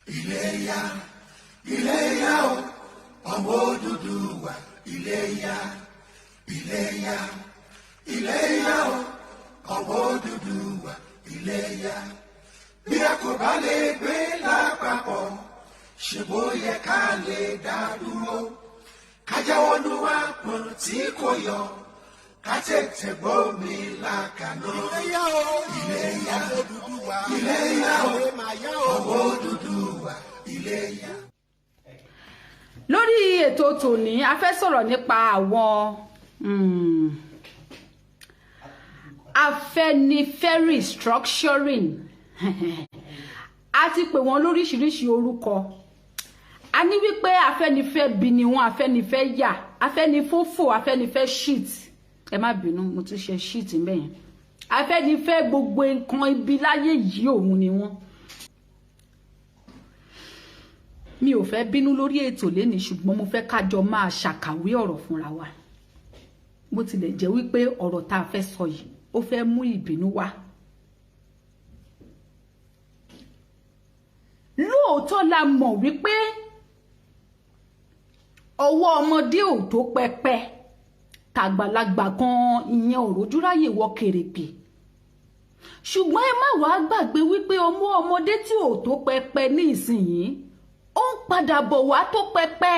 Iléyá, Iléyá o, ọmọ Odùduwà, Iléyá, Iléyá, Iléyá o, ọmọ Odùduwà, Iléyá. Bí a kò bá lè gbé lápapọ̀, ṣe bó yẹ ká lè dá dúró. Ká jáwọ́ nú àpọ̀n tí kò yọ, ká tètè gbómi lákaná. Iléyá o, Iléyá, ọmọ Odùduwà, Iléyá o, máa yá o. ọmọ Odùduwà, Iléyá. Lórí ètò tòní, a fẹ́ sọ̀rọ̀ nípa àwọn Afẹ́nifẹ́re restructuring. A ti pè wọ́n lóríṣiríṣi orúkọ. A ní wípé Afẹ́nifẹ́ bí ni wọ́n, Afẹ́nifẹ́ yà, Afẹ́nifófò, Afẹ́nifẹ́ shit. Ẹ má bínú, mo tún ṣe shit ń bẹ̀yẹn. Afẹ́nifẹ́ gbogbo nǹkan ibi láyé yìí, òun ni wọ́n. Mi ò fẹ́ bínú lórí ètò lénìí, ṣùgbọ́n mo fẹ́ kájọ máa ṣàkàwé ọ̀rọ̀ fúnra wa. Bó tilẹ̀ jẹ́ wípé ọ̀rọ̀ tá a fẹ́ sọ yìí, ó fẹ́ mú ìbínú wá. Lóòótọ́ la mọ̀ wípé ọwọ́ ọmọdé ò tó pẹpẹ, tàgbàlagbà kan ìyẹn ò rójúráyè wọ kèrègbè. Ṣùgbọ́n ẹ má wàá gbàgbé wípé ọmọ ọmọdé tí ò tó pẹpẹ ní ìsinyìí, ó ń padà bọ̀ wá tó pẹpẹ.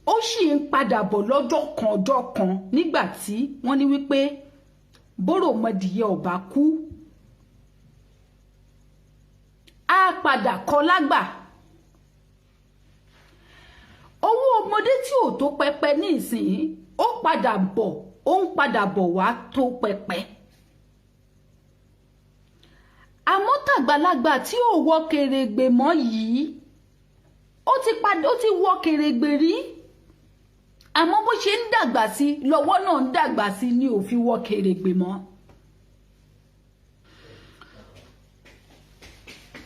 Ó sì ń padà bọ̀ lọ́jọ́ kan ọjọ́ kan, nígbà tí wọ́n ní wípé bóròmọdìyẹ ò bá kú, á padà kọ́ lágbà. Owó ọmọdé tí ò tó pẹpẹ ní ìsìn, ó padà bọ̀, ó ń padà bọ̀ wá tó pẹpẹ. Àmọ́ tàgbàlagbà tí ò wọ kèrègbè mọ́ yìí, ó ti padà, ó ti wọ kèrègbè rí, àmọ́ bó ṣe ń dàgbà sí lọ́wọ́ náà ń dàgbà sí ni ò fi wọ kèrègbè mọ́.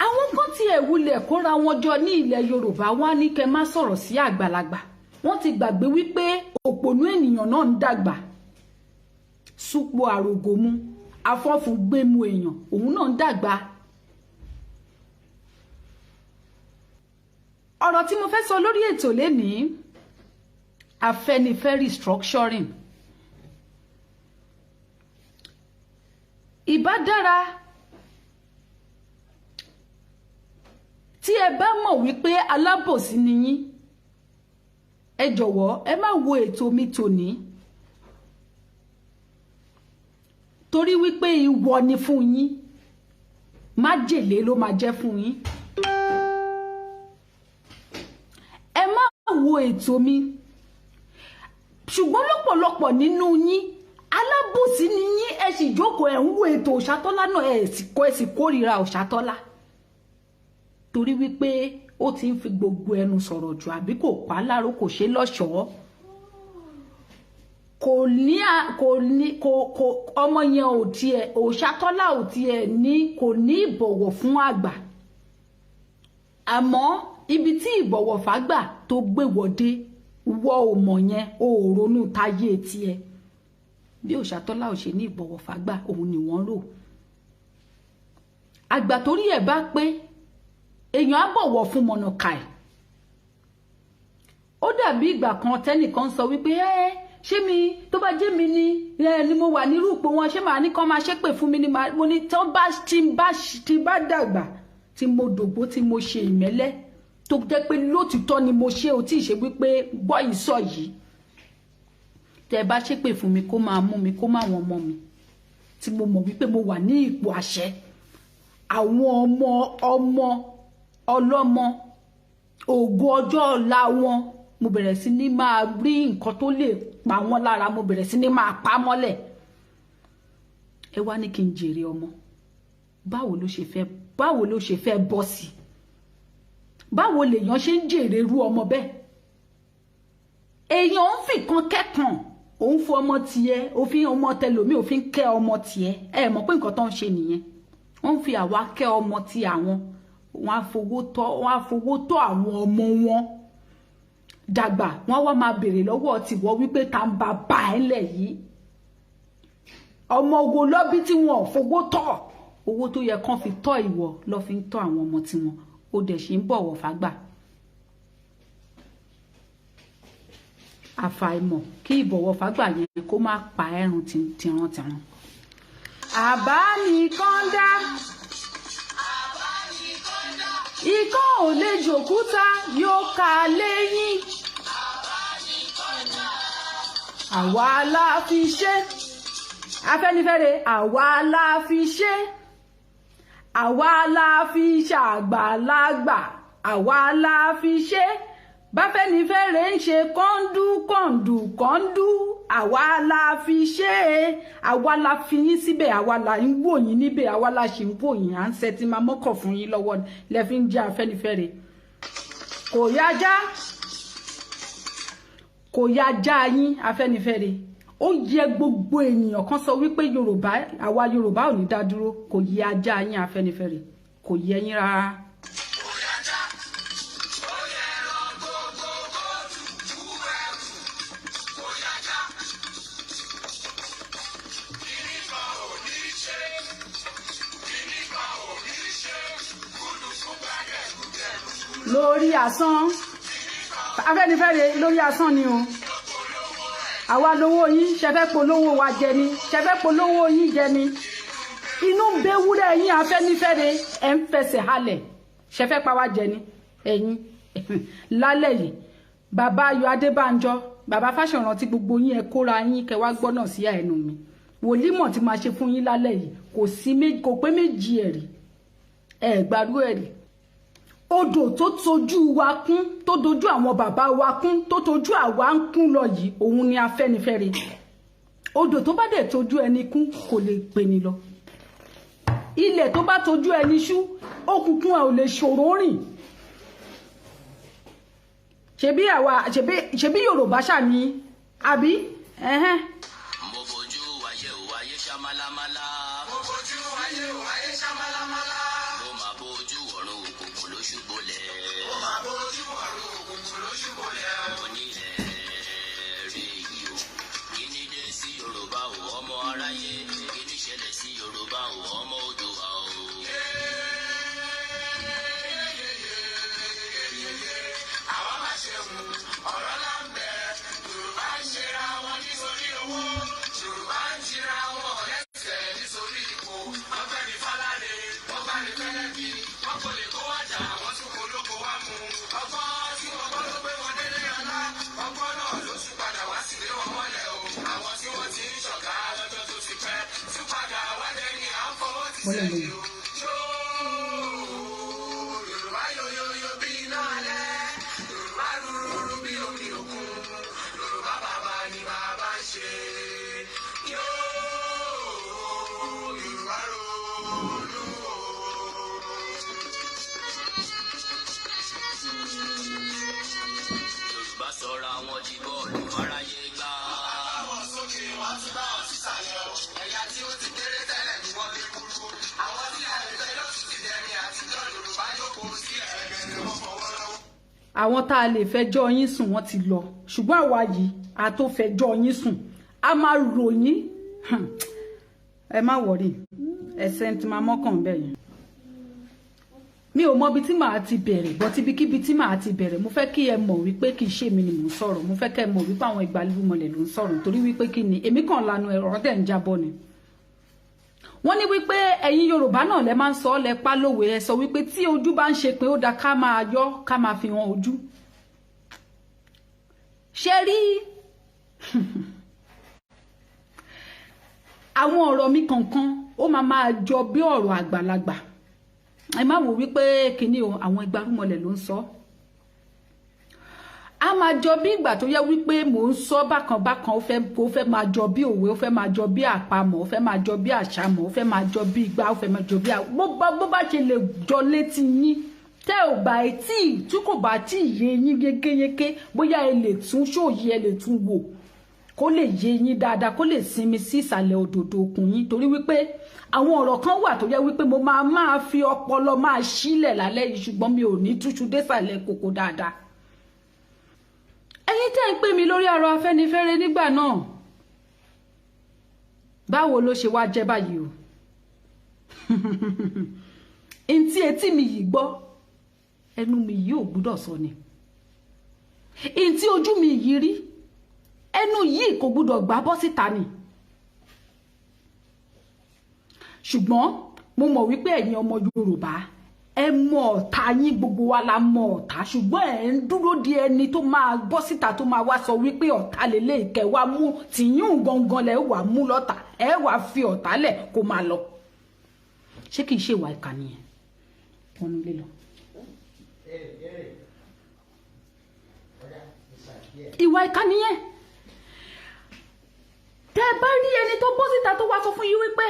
Àwọn kan tí ẹ̀ wulẹ̀ kóra wọn jọ ní ilẹ̀ Yorùbá, wá ní kẹ́ má sọ̀rọ̀ sí àgbàlagbà. Wọ́n ti gbàgbé wípé òpònú ènìyàn náà ń dàgbà. Súpò àrògòmu, afọ́fun gbému èèyàn, òun náà ń dàgbà. Ọ̀rọ̀ tí mo fẹ́ sọ lórí ètò lénìí, Afẹ́nifẹ́re restructuring. Ìbá dára tí ẹ bá mọ̀ wípé alábòsí ni yín, ẹ jọ̀wọ́ ẹ má wo ètò mi tòní, torí wípé ìwọ ni fún yín, májèlé ló máa jẹ́ fún yín. Ẹ má wo ètò mi, ṣùgbọ́n lọ́pọ̀lọpọ̀ nínú yín alábòsí ni yín, ẹ sì jókòó ẹ̀ ń wo ètò Òṣàtọ́lá náà, ẹ sì kọ́, ẹ sì kórìíra Òṣàtọ́lá, torí wípé ó ti ń fi gbogbo ẹnu sọ̀rọ̀ jù, àbí kò pa á láró, kò ṣe lọ́ṣọ̀ọ́, kò ní kò ní kò kò ọmọ yẹn ò tiẹ̀, Òṣàtọ́lá ò tiẹ̀ ní, kò ní ìbọ̀wọ̀ fún àgbà. Àmọ́ ibi tí ìbọ̀wọ̀ fágbà tó gbé wọdé, wọ́ ò mọ̀ yẹn, o ò ronú táyé tiẹ̀. Bí Òṣàtọ́lá ò ṣe ní ìbọ̀wọ̀ fágbà, òun ni wọ́n rò. Àgbà torí ẹ̀ bá pé, èèyàn á bọ̀wọ̀ fún mọ̀nàkà ẹ̀. Ó dàbí ìgbà kan tẹ́nìkan sọ wípé ẹ ṣé mi tó bá jẹ́ mi ni ẹ ni mo wà nírú ipò wọn, ṣé màá ní kán máa ṣépè fún mi ni? Mo ní tán bá tí bá dàgbà, tí mo dògbó, tí mo ṣe ìmẹ́lẹ́, tó jẹ́ pé lótìtọ́ ni mo ṣe, ò tí ì ṣe wípé gbọ́ ìsọ yìí, tẹ́ bá ṣépè fún mi, kó máa mú mi, kó má wọn mọ́ mi, tí mo mọ̀ wípé mo wà ní ipò àṣẹ, àwọn ọmọ ọmọ ọlọ́mọ ògo ọjọ́ ọ̀la wọn, mo bẹ̀rẹ̀ sí ní máa rí nǹkan tó lè pa wọ́n lára, mo bẹ̀rẹ̀ sí ní máa pa mọ́lẹ̀. Ẹ wá ní kí n jèrè ọmọ, báwo ló ṣe fẹ́, báwo ló ṣe fẹ́ bọ́ sí? Báwo lèèyàn ṣe ń jèrè irú ọmọ bẹ́ẹ̀? Èèyàn ń fi kan kẹ́kàn, òun fún ọmọ tiẹ̀, òfin ọmọ tẹlòmíì, òfin kẹ́ ọmọ tiẹ̀. Ẹ mọ̀ pé nǹkan tó ń ṣe nìyẹn, wọ́n ń fi àwa kẹ́ ọmọ ti àwọn. Wọ́n á fowó tọ́, wọ́n á fowó tọ́ àwọn ọmọ wọn dàgbà, wọ́n wá máa béèrè lọ́wọ́ tiwọ́ wípé ta ń ba bá ẹ lẹ̀ yìí, ọmọ wo lọ́bí tí wọn ò fowó tọ́. Owó tó yẹ kán fi tọ́ ìwọ lọ fi ń tọ́ àwọn ọmọ tiwọn. Ó dẹ̀ ṣì ń bọ̀wọ̀ fágbà. Àfàìmọ̀ kí ìbọ̀wọ̀ fágbà yẹn kó má pa ẹrùn tìrantìran. Àbá nìkan dá. Ikọ́ ò lè jòkúta yóò ká léyìn. Àwa la fi ṣe. Afẹ́nifẹ́re, àwa la fi ṣe. Àwa la fi ṣàgbàlagbà. Àwa la fi ṣe. Báfẹ́nifẹ́re ń ṣe kọ́ńdú kọ́ńdú kọ́ńdú. Àwa la fi ṣe é. Àwa la fi yín síbẹ̀. Àwa la ń wò yín níbẹ̀. Àwa la ṣì ń wò yín. À ń ṣe tí máa mọ́kàn fún yín lọ́wọ́ lẹ fi ń jẹ́ Afẹ́nifẹ́re. Kò yá já. Kò yá já yín Afẹ́nifẹ́re. Ó yẹ gbogbo ènìyàn kan sọ wípé Yorùbá, àwa Yorùbá ò ní dá dúró. Kò yẹ ajá yín Afẹ́nifẹ́re. Kò yẹ yín rárá. Lórí asán Afẹ́nifẹ́re, lórí asán ni o. Àwa lówó yín, ṣe fẹ́ polówó wa jẹ ni, ṣe fẹ́ polówó yín jẹ ni. Inú ń bẹ wúrẹ́ yín Afẹ́nifẹ́re, ẹ̀ ń fẹsẹ̀ halẹ̀, ṣe fẹ́ pa wá jẹ ni ẹ̀yin. Lálẹ́ yìí, bàbá Ayọ̀ Adébánjọ, bàbá Fáṣọ̀rántì, gbogbo yín ẹ kóra yín kẹ wá gbọ́nà sí ẹnu mi. Wòlímọ̀ tí máa ṣe fún yín lálẹ́ yìí kò sí, kò pé méjì ẹ̀rí, ẹ̀ gbàrú ẹ̀rí. Odò tó tojú wa kún, tó dojú àwọn bàbá wa kún, tó tojú àwa ń kún lọ yìí, òun ni Afẹ́nifẹ́re. Odò tó bá dẹ̀ tojú ẹni kún kò lè pè ní lọ. Ilẹ̀ tó bá tojú ẹni ṣú, òkùnkùn ẹ̀ ò lè ṣòro rìn. Ṣebí àwa, ṣebí Yorùbá ṣà ní, àbí? Ẹ̀hẹ́n. Mo bojú ayé ò ayé ṣá málámálá. Mo bojú ayé ò ayé ṣá málámálá. Mo máa bojú ọ̀run òkùnkùn lóṣù bolẹ̀. Mo máa bojú ọ̀run òkùnkùn lóṣù bolẹ̀. Mo ní ẹ̀rí yìí o. Kí ni dé sí Yorùbá o ọmọ aráyé? Kí ni ṣẹlẹ̀ sí Yorùbá o ọmọ Oòduà o? Àwa máa ṣe wù ọ̀rọ̀ là ń bẹ. Yorùbá ń ṣera wọn nítorí owó. Yorùbá ń jira wọn lẹ́sẹ̀ nítorí ipò. Wọ́n fẹ́ ní Fálànà, wọ́n bá ní Fẹ́lẹ́bí. Wọ́n kò lè kó wájà, wọ́n tún kó lóko wá mú. Ọgbọ́n tí wọ́n gbọ́ ló gbé wọn délé ọlá. Ọgbọ́n náà ló tún padà wá sílé wọn mọ́lẹ̀ o. Àwọn tí wọ́n ti ń ṣọ̀gá lọ́jọ́ tó ti pẹ́ tún padà wá dẹni à ń fọwọ́ ti sẹ́yìn o. Yorùbá yoyoyo bí iná alẹ́. Yorùbá rúrúrú bí omi òkun. Yorùbá bàbá ni bàbá ń ṣe. Yorùbá ronú o. Yorùbá sọra wọn di bọ́ọ̀lù fáráyé gbá. Àwọn sókè wọn tún bá wọn sísàlẹ̀ o. Ẹ̀yà tí ó ti kéré tẹ́lẹ̀ ni wọ́n fi kúrú. Àwọn tí àìfẹ́ lọ́sùn ti dẹni àtijọ́. Yorùbá jókòó sí ẹ̀rẹ̀gẹ̀dẹ̀ wọn fọwọ́ lọ́wọ́. Àwọn tá a lè fẹjọ́ yín sùn wọ́n ti lọ, ṣùgbọ́n àwa yìí a tó fẹjọ́ yín sùn, a máa ròyìn. Ẹ má wọrí, ẹsẹ̀ tí máa mọ́kàn bẹ́ẹ̀ yẹn. Mi ò mọbi tí màá ti bẹ̀rẹ̀, bọ́ tíbikíbi tí màá ti bẹ̀rẹ̀, mo fẹ́ kí ẹ mọ̀ wípé kì í ṣe mi ni mò ń sọ̀rọ̀. Mo fẹ́ kẹ́ ẹ mọ̀ wípé àwọn ìgbàlúmọ̀lẹ̀ ló ń sọ̀rọ̀, nítorí wípé kí ni èmi kàn lanu ẹ̀rọ dẹ̀ ń jábọ́ ni. Wọ́n ní wípé ẹ̀yin Yorùbá náà lẹ máa ń sọ ọ́, lẹ pa lówe, ẹ sọ wípé tí ojú bá ń ṣe pé ó da ká máa yọ, ká máa fi hàn ojú. Ṣé rí àwọn ọ̀rọ̀ mi kankan, ó máa máa jọ bí ọ̀rọ̀ àgbàlagbà. Ẹ má wò wípé kíní o, àwọn ìgbárùmọlẹ̀ ló ń sọ. A máa jọ bí ìgbà tó yẹ wípé mò ń sọ bákan bákan, ó fẹ́ máa jọ bí òwe, ó fẹ́ máa jọ bí àpamọ̀, ó fẹ́ máa jọ bí àṣàmọ̀, ó fẹ́ máa jọ bí igbá, ó fẹ́ máa jọ bí bó bá ṣe lè jọ létí yín. Tẹ́ ò bá tí tí kò bá tí yé yín yékéyéké, bóyá ẹ lè tún ṣòye, ẹ lè tún wò kó lè yé yín dáadáa, kó lè sinmi sí ìsàlẹ̀ òdòdó okùn yín, torí wípé àwọn ọ̀rọ̀ kan wà tó yẹ wípé mo máa fi ọpọlọ máa sílẹ̀ lálẹ́ yìí, ṣùgbọ́n mi ò ní túṣu désàlẹ̀ kòkó dáadáa. Ẹ̀yin tẹ́ ń pè mí lórí ọ̀rọ̀ Afẹ́nifẹ́re nígbà náà, báwo ló ṣe wá jẹ́ báyìí o? Ntí etí mi yìí gbọ́, ẹnu mi yìí ò gbúdọ̀ sọ ni. Ntí ojú mi yìí rí, ẹnu yìí kò gbúdọ̀ gbà bọ́ síta ni. Ṣùgbọ́n mo mọ̀ wípé ẹ̀yin ọmọ Yorùbá, ẹ mọ̀ ọ̀tá yín, gbogbo wa la mọ̀ ọ̀tá, ṣùgbọ́n ẹ̀ ń dúró di ẹni tó máa bọ́ síta tó máa wá sọ wípé ọ̀tá lélẹ̀ ìkẹ́ wa mú tìyún gangan lẹ̀ wà mú lọ́tà, ẹ wà fi ọ̀tá lẹ̀ kó máa lọ. Ṣé kìí ṣe ìwà ìkà nìyẹn? Wọnú lé lọ. Ìwà ìkà nìyẹn. Tẹ́ bá rí ẹni tó bọ́ síta tó wá sọ fún yín wípé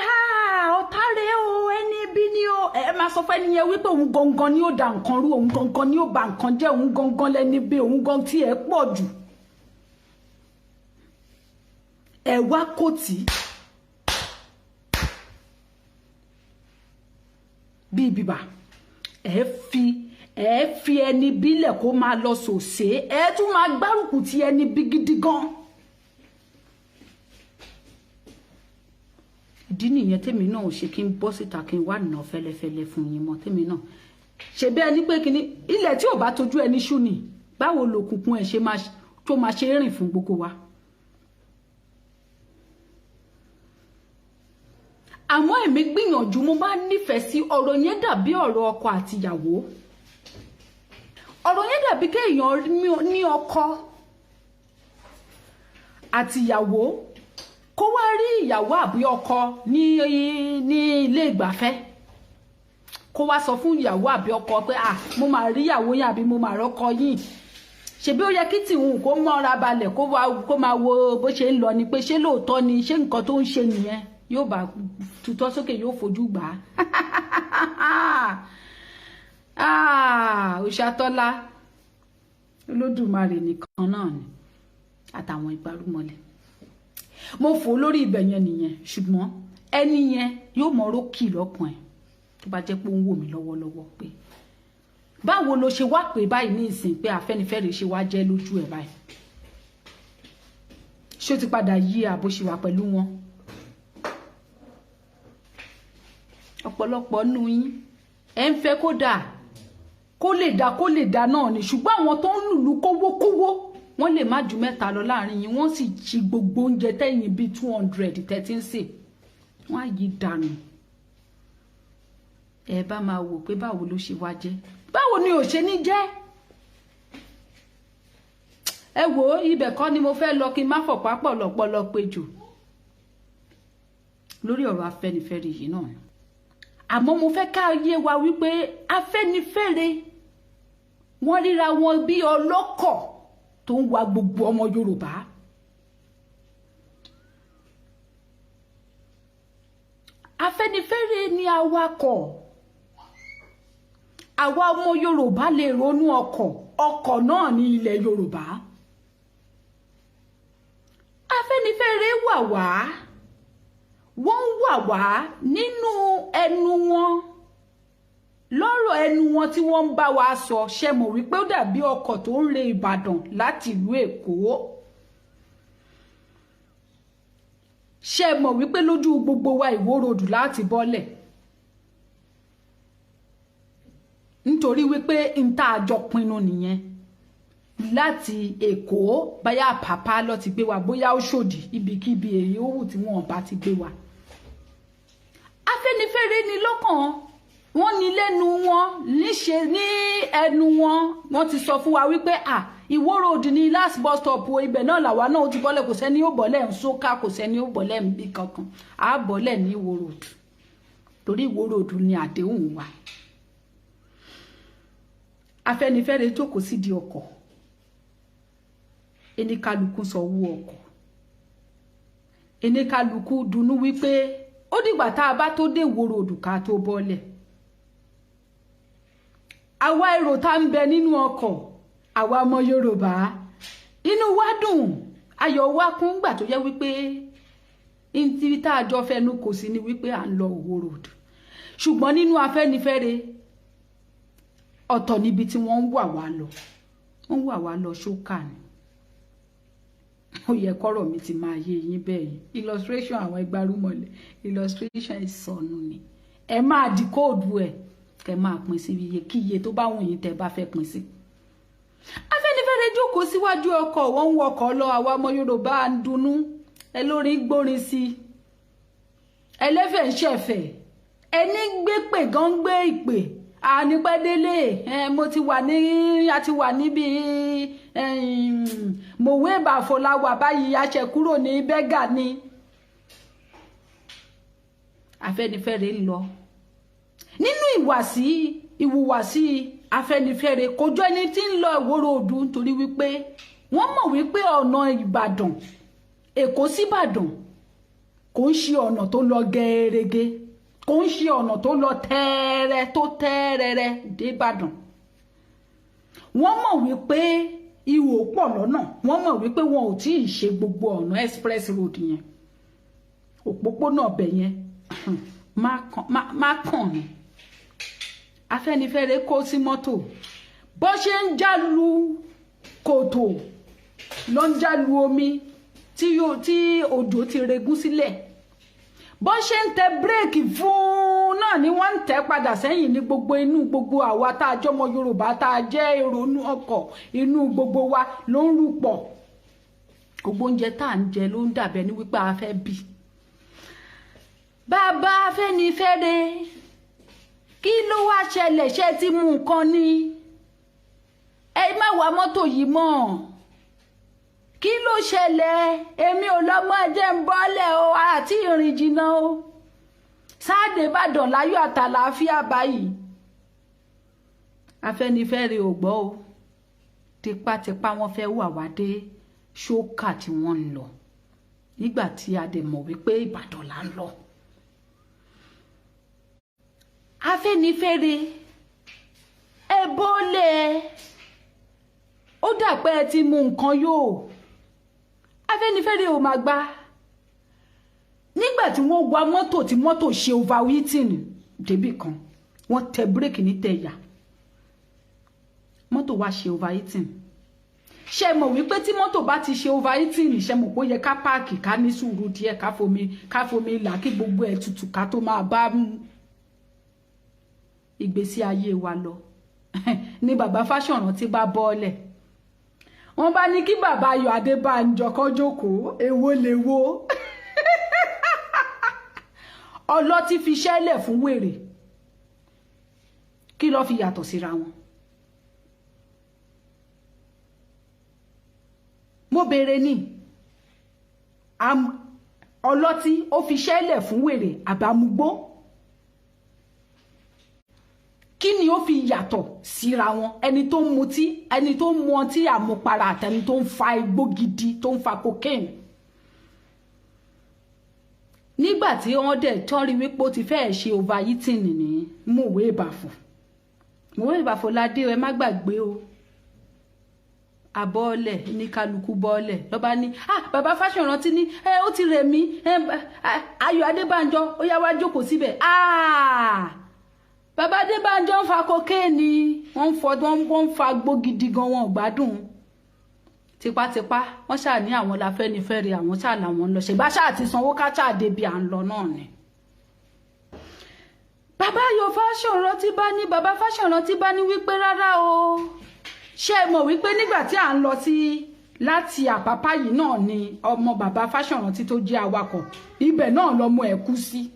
ọ̀tá rẹ̀ o, ẹni bí ni o, ẹ máa sọ fún ẹni yẹn wípé òun gangan ni ó da nǹkan rú, òun gangan ni ó ba nǹkan jẹ́, òun gangan lẹni bí, òun gan tí ẹ pọ̀ jù. Ẹ wá kò tí bí bíbà, ẹ fi ẹni bílẹ̀ kó máa lọ sòsè, ẹ tún máa gbárùkù ti ẹni bí gidi gan. Ìdí nìyẹn tèmi náà ò ṣe kí n bọ́ síta kí n wá nà fẹ́lẹ́fẹ́lẹ́ fún yín mọ́. Tèmi náà ṣe bí ẹni pé kíní ilẹ̀ tí ò bá tójú ẹni ṣú ni, báwo lòkùnkùn ẹ̀ ṣe máa tó máa ṣe rìn fún gbogbo wa. Àmọ́ èmi gbìyànjú, mo máa nífẹ̀ẹ́ sí ọ̀rọ̀ yẹn dàbí ọ̀rọ̀ ọkọ àtìyàwó. Ọ̀rọ̀ yẹn dàbí kéèyàn ní ọkọ àtìyàwó kó wá rí ìyàwó àbí ọkọ ní ilé ìgbafẹ́, kó wá sọ fún ìyàwó àbí ọkọ pé mo máa rí ìyàwó yín àbí mo máa rọ́kọ yín. Ṣebí ó yẹ kí tìhun kó mọ́ra balẹ̀ kó máa wo bó ṣe ń lọ ni, pé ṣé lóòótọ́ ni, ṣé nǹkan tó ń ṣe nìyẹn. Yóò bá tutọ́ sókè, yóò fojú gbà á. Òṣàtọ́lá Olódùmarè nìkan náà ni àtàwọn ìparúmọlẹ̀. Mo fò lórí ibẹ̀ yẹn nìyẹn, ṣùgbọ́n ẹni yẹn yóò mọ rókì lọ́kàn ẹ̀ tó bá jẹ́ pé ó ń wò mí lọ́wọ́lọ́wọ́ pé báwo lo ṣe wá pé báyìí ní ìsìn pé Afẹ́nifẹ́re ṣe wá jẹ́ lójú ẹ̀ báyìí. Ṣé ó ti padà yí àbó ṣe wà pẹ̀lú wọn? Ọ̀pọ̀lọpọ̀ nù yín ẹ̀ ń fẹ́ kó dáa, kó lè dáa, kó lè dáa náà ni, ṣùgbọ́n àwọn tó ń lùlù kówókówó wọ́n lè má ju 3 lọ láàrin yín, wọ́n sì jí gbogbo oúnjẹ tẹ́yìn bíi 200 tẹ́tí ń sè, wọ́n á yí dànù. Ẹ bá máa wò pé báwo ló ṣe wá jẹ́, báwo ni ò ṣe ní jẹ́. Ẹ wò ó, ibẹ̀ kọ́ ni mo fẹ́ lọ kí n má fọ̀pá pọ̀lọpọ̀lọ pé jù lórí ọ̀rọ̀ Afẹ́nifẹ́re yìí náà. Àmọ́ mo fẹ́ ká yé wa wípé Afẹ́nifẹ́re wọ́n ríra wọn bí ọlọ́kọ̀ tó ń wa gbogbo ọmọ Yorùbá. Afẹ́nifẹ́re ni awakọ̀. Àwa ọmọ Yorùbá lè ronú ọkọ̀, ọkọ̀ náà ní ilẹ̀ Yorùbá. Afẹ́nifẹ́re wà wá, wọ́n wà wá nínú ẹnu wọn, lọ́rọ̀ ẹnu wọn tí wọ́n ń bá wa sọ. Ṣe mọ̀ wípé ó dàbí ọkọ̀ tó ń re Ìbàdàn láti ìlú Èkó. Ṣe mọ̀ wípé lójú gbogbo wa Ìwó Road láti bọ́lẹ̀, nítorí wípé n tá a jọ pinnu nìyẹn láti Èkó, báyà Àpápá lọ ti gbé wa, bóyá Òṣòdì, ibikíbi èyí ó wù tí wọn bá ti gbé wa. Afẹ́nifẹ́re ni lọ́kàn wọ́n ní lẹ́nu wọn, níṣe ní ẹnu wọn, wọ́n ti sọ fún wa wípé Ìwó Road ní last bus stop o, ibẹ̀ náà làwa náà ó ti bọ́lẹ̀, kò sẹ́ni ó bọ́lẹ̀ ń sókà, kò sẹ́ni ó bọ́lẹ̀ ń bí kankan, á bọ́lẹ̀ ní Ìwó Road, torí Ìwó Road ni àdéhùn wa. Afẹ́nifẹ́re jókòó sí di ọkọ̀, eníkálukú sanwó ọkọ̀, eníkálukú dunnú wípé ó dìgbà tá a bá tó dé Ìwó Road ká tó bọ́lẹ̀. Àwa èrò tá ń bẹ nínú ọkọ̀, àwa ọmọ Yorùbá, inú wa dùn, ayọ̀ wa kún gbà tó yẹ wípé ntí tá a jọ fẹnu kò sí ni wípé à ń lọ Ìwó Road. Ṣùgbọ́n nínú Afẹ́nifẹ́re ọ̀tọ̀ níbi tí wọ́n ń wà wá lọ, wọ́n ń wà wá lọ ṣókà ni. Ó yẹ kọ́rọ̀ mi ti máa yé yín bẹ́ẹ̀ yẹn. Illustration àwọn ẹgbàrúmọlẹ̀, illustration ìsọnù ni. Ẹ máa di kóòdù ẹ̀ kẹ máa pín sí iye kí iye tó bá wù yín tẹ́ bá fẹ́ pín sí. Afẹ́nifẹ́re jókòó síwájú ọkọ̀, wọ́n ń wọkọ̀ lọ. Àwa ọmọ Yorùbá ń dunnú, ẹ lórí gbórin sí i, ẹlẹ́fẹ̀ ń ṣẹ̀fẹ̀, ẹni gbé pè gan gbé ìpè. Ànípẹ́délé mo ti wà ní, a ti wà níbi mòwe ìbàfọ̀ la wà báyìí, a ṣẹ̀ kúrò ní bẹ́gà ni. Afẹ́nifẹ́re ń lọ nínú ìwàsí ìwùwàsí Afẹ́nifẹ́re kò jọ ẹni tí ń lọ ìwòrò òdu, nítorí wípé wọ́n mọ̀ wípé ọ̀nà Ìbàdàn, Èkó síbàdàn kò ń ṣe ọ̀nà tó lọ gẹ́ẹ́rẹ́gẹ́, kò ń ṣe ọ̀nà tó lọ tẹ́ẹ́rẹ́ tó tẹ́ẹ́rẹ́rẹ́ débàdàn. Wọ́n mọ̀ wípé ihò pọ̀ lọ́nà, wọ́n mọ̀ wípé wọn ò tí ì ṣe gbogbo ọ̀nà express road yẹn, òpópónà ọbẹ̀ yẹn má kàn ní. Afẹ́nifẹ́re kó sí mọ́tò, bó ṣe ń jálu kòtò ló ń jálu omi tí òjò ti regún sílẹ̀, bó ṣe ń tẹ bírèkì fún náà ni wọ́n ń tẹ padà sẹ́yìn ní gbogbo inú gbogbo àwa tá a jọmọ Yorùbá tá a jẹ́ èrò inú ọkọ̀, inú gbogbo wa ló ń rú pọ̀. Gbogbo oúnjẹ tá à ń jẹ ló ń dàbẹ̀ ní wípé a fẹ́ bì. Bàbá Afẹ́nifẹ́re, kí ló wá ṣẹlẹ̀? Ṣé ti mú nǹkan ni? Ẹ má wa mọ́tò yìí mọ́. Kí ló ṣẹlẹ̀? Èmi ò lọ mọ́, ẹ jẹ́ ń bọ́lẹ̀ o, àti ìrìn jìnnà o. Sáàdé Ìbàdàn láyọ̀ àtàlàáfíà báyìí. Afẹ́nifẹ́re ò gbọ́ o. Tipátipá wọ́n fẹ́ wà wá dé ṣókà tí wọ́n ń lọ, nígbà tí a dẹ̀ mọ̀ wípé Ìbàdàn là ń lọ. Afẹ́nifẹ́re ẹ bọ́lẹ̀, ó dà pé ẹ ti mú nǹkan yóò. Afẹ́nifẹ́re ò máa gbà. Nígbà tí wọ́n wa mọ́tò tí mọ́tò ṣe overheating débì kan, wọ́n tẹ bírèkì ní tẹ̀yà, mọ́tò wa ṣe overheating. Ṣé mọ̀ wípé tí mọ́tò bá ti ṣe overheating, ṣe mọ̀ pé ó yẹ ká páàkì, ká ní sùúrù díẹ̀, ká fomi là kí gbogbo ẹ̀ tutù ká tó máa bá ìgbésí ayé wa lọ. Ni bàbá Fáṣọ̀rántí bá bọ́ọ̀lẹ̀, wọ́n bá ní kí bàbá Ayọ̀ Adébánjọ kó jókòó, èwo lèwo. Ọlọ́tí fi ṣẹ́lẹ̀ fún wèrè, kí ló fi yàtọ̀ síra wọn? Mo béèrè ní, ọlọ́tí ó fi ṣẹ́lẹ̀ fún wèrè àbámugbó, kí ni ó fi yàtọ̀ síra wọn? Ẹni tó ń mutí, ẹni tó ń mu ọtí àmupara, àtẹni tó ń fa igbó gidi, tó ń fa cocaine. Nígbà tí wọ́n dẹ̀ tán rí wípé ó ti fẹ́ẹ̀ ṣe overheating ní mòwe ìbàfò, mòwe ìbàfò ládé, ẹ má gbàgbé o. Abọ́ọ̀lẹ̀ ní kálukú bọ́ọ̀lẹ̀ lọ́ba ní, ah bàbá Fáṣọ̀rántí ní ẹ ó ti rẹ̀ mí, Ayọ̀ Adébánjọ ó yá wá jókòó síbẹ̀. Ah bàbá Adébánjọ ń fa kokéènì, wọ́n ń fa gbó gidi gan, wọn ò gbádùn. Tipátipá wọ́n ṣáà ní àwọn l'Afẹ́nifẹ́re, àwọn ṣáà làwọn ń lọ, ṣèbá ṣáà ti sanwó ká ṣáà débi à ń lọ náà ni. Bàbá Ayọ̀ Fáṣọ̀rántí bá ní, bàbá Fáṣọ̀rántí bá ní wípé rárá o, ṣé ẹ mọ̀ wípé nígbà tí à ń lọ sí láti Àpápá yìí náà ni ọmọ bàbá Fáṣọ̀rántí tó jẹ́ awakọ̀, ibẹ̀ náà lọmọ ẹ̀ kú sí.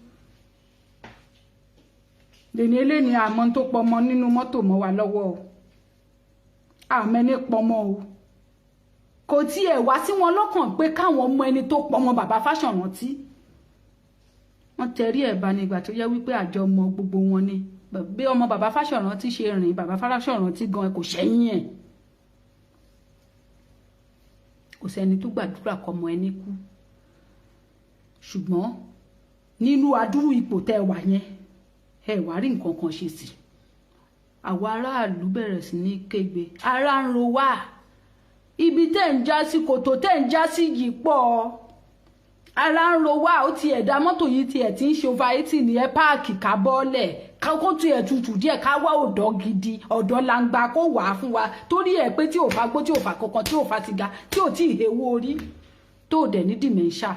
Lèní eléni àmọ́ tó pọmọ nínú mọ́tò mọ́ wa lọ́wọ́ o, àmọ́ ẹni pọmọ o, kò tiẹ̀ wá sí wọn lọ́kàn pé káwọn mọ ẹni tó pọmọ bàbá Fáṣọ̀rántí. Wọ́n tẹrí ẹ̀ bá nígbà tó yẹ wípé àjọ ọmọ gbogbo wọn ni. Bí ọmọ bàbá Fáṣọ̀rántí ṣe rìn, bàbá Fáṣọ̀rántí gan kò ṣẹ́yìn ẹ̀. Kò sẹ́ni tó gbàdúrà kọ́mọ ẹni kú, ṣùgbọ́n nínú adúrú ipò tẹ́ wà yẹn, ẹ wá rí nǹkan kan ṣe sí. Àwọn aráàlú bẹ̀rẹ̀ sí ní kégbe, ara ń ro wá, ibi tẹ́ ń já sí, kòtò tẹ́ ń já sí yìí pọ̀, ara ń ro wá. Ó ti ẹ̀dá mọ́tò yìí tiẹ̀ ti ń ṣe overheating ní ẹ páàkì ká bọ́ọ̀lẹ̀, kó tiẹ̀ tutù díẹ̀, ká wá ọ̀dọ́ gidi, ọ̀dọ́ langba kó wà á fún wa, torí ẹ̀ pé tí ò fa gbó, tí ò fa kankan, tí ò fa sìgá, tí ò tí ì hewó orí, tó dẹ̀ ní dementia,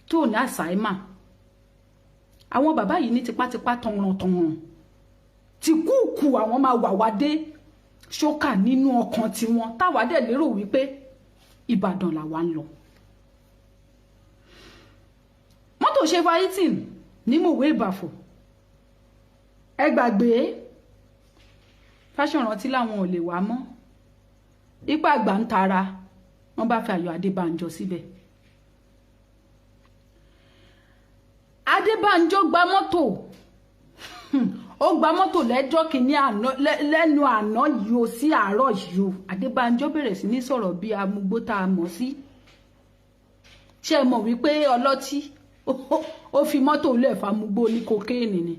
tó ní Alzheimer. Àwọn bàbá yìí ní tipátipá tọ̀ràn-tọ̀ràn tí kúùkù àwọn máa wà wá dé ṣókà nínú ọkàn tiwọn, táwa dẹ̀ lérò wípé Ìbàdàn làwa ń lọ. Mọ́tò ṣe fáyítìn ní Mòwe Ìbàfò, ẹ gbàgbé Fáṣọ̀rántí làwọn ò lè wá mọ́, ipa àgbà ń tara, wọ́n bá fi Ayọ̀ Adébánjọ síbẹ̀. Adébánjọ gba mọ́tò, ó gba mọ́tò lẹ́jọ́ kìíní àná, lẹ́nu àná yìí ó sí àárọ̀ yìí ó. Adébánjọ bẹ̀rẹ̀ sí ní sọ̀rọ̀ bí amúgbó tá a mọ̀ sí. Ṣé ẹ mọ̀ wípé ọlọ́tí ó fi mọ́tò lẹ̀ famugbó ní kokéènì ni?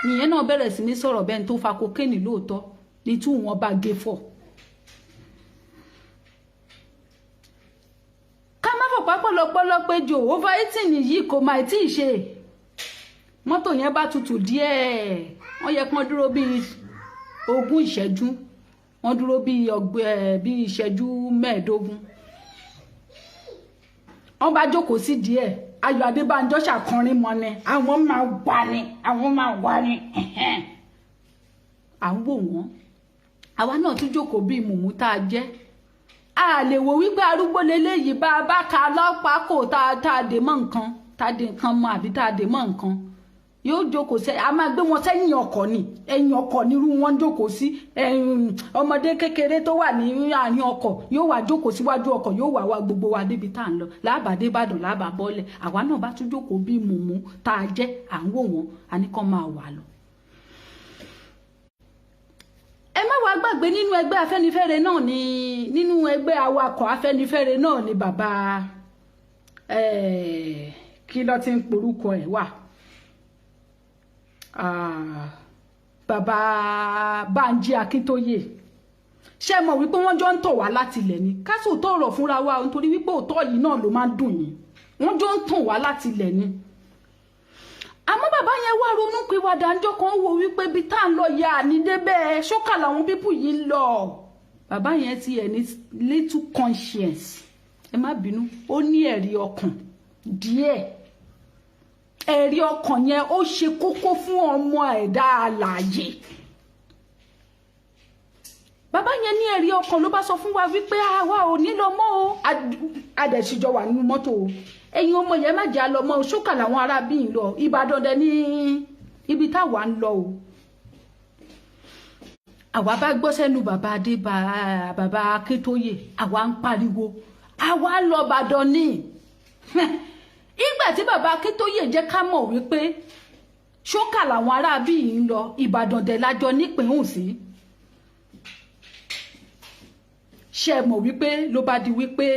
Ìyẹn náà bẹ̀rẹ̀ sí ní sọ̀rọ̀ bẹ́ẹ̀ tó fa kokéènì lóòótọ́ ní tí wọ́n bá gé fọ̀. Ká má fọ̀pá pọ̀lọpọ̀lọ pé jò over 18 yìí kò máa tí ì ṣe. Mọ́tò yẹn bá tutù díẹ̀, wọ́n yẹ kí wọ́n dúró bíi 20 ìṣẹ́jú, wọ́n dúró bíi bíi ìṣẹ́jú 15. Wọ́n bá jókòó sí díẹ̀, Ayọ̀ Adébánjọ ṣàkọrin mọ́ ni, àwọn máa wà ní, àwọn máa wà ní. À ń wò wọ́n, àwa náà tún jókòó bíi mùmú tá a jẹ́. A lè wò wípé arúgbó leléyìí bá a bá ka lọ́pàá kò tá a dè mọ́ nǹkan, tá a dè nǹkan mọ́ àbí tá a dè mọ́ nǹkan. Yóò jókòó sẹ́, a máa gbé wọn sẹ́yìn ọkọ̀ ni, ẹ̀yìn ọkọ̀ nírú wọn jókòó sí. Ọmọdé kékeré tó wà ní àárín ọkọ̀ yóò wá jókòó síwájú ọkọ̀, yóò wá wá gbogbo wa débi tá à ń lọ, lábàdé Ìbàdàn lábà bọ́lẹ̀. Àwa náà bá tún jókòó bí mùmú tá a jẹ́, à ń wò wọ́n, a ní kán máa wà lọ. Ẹ má wàá gbàgbé nínú ẹgbẹ́ Afẹ́nifẹ́re náà ni, nínú ẹgbẹ́ awakọ̀ Afẹ́nifẹ́re náà ni bàbá kí ló ti ń porúkọ ẹ̀ wà, bàbá Bánjí Akíntóyè. Ṣé mọ̀ wípé wọ́n jọ ń tọ̀ wá láti ilẹ̀ ni? Ká sì tó ọ̀rọ̀ fúnra wa, nítorí wípé òótọ́ yìí náà ló máa ń dùn yín. Wọ́n jọ ń tàn wá láti ilẹ̀ ni. Àmọ́ bàbá yẹn wá ronú pé wàdà ńjọ́ kan wò wípé ibi tá à ń lọ yà ní débẹ̀, ṣókà làwọn pípù yìí ń lọ. Bàbá yẹn ti ẹ̀ ní little conscience, ẹ má bínú, ó ní ẹ̀rí ọkàn díẹ̀. Ẹ̀rí ọkàn yẹn ó ṣe kókó fún ọmọ ẹ̀dá alààyè. Bàbá yẹn ní ẹ̀rí ọkàn ló bá sọ fún wa wípé àwa ò ní lọ mọ́ o, adẹ̀síjọ wà nínú mọ́tò o, ẹ̀yin ọmọ yẹn má jẹ́ àlọ́ mọ́ o, ṣókà làwọn ará bí ń lọ, Ìbàdàn dẹ ní ibi táwa ń lọ o. Àwa bá gbọ́ sẹ́nu bàbá Adébá, bàbá Akíntóyè, àwa ń pariwo, àwa ń lọ Ìbàdàn ní. Ìgbà tí bàbá Akíntóyè jẹ́ ká mọ̀ wípé ṣókà làwọn ará bí ń lọ, Ìbàdàn dẹ̀ lájọ nípìnhùn sí. Ṣé ẹ mọ̀ wípé ló bá di wípé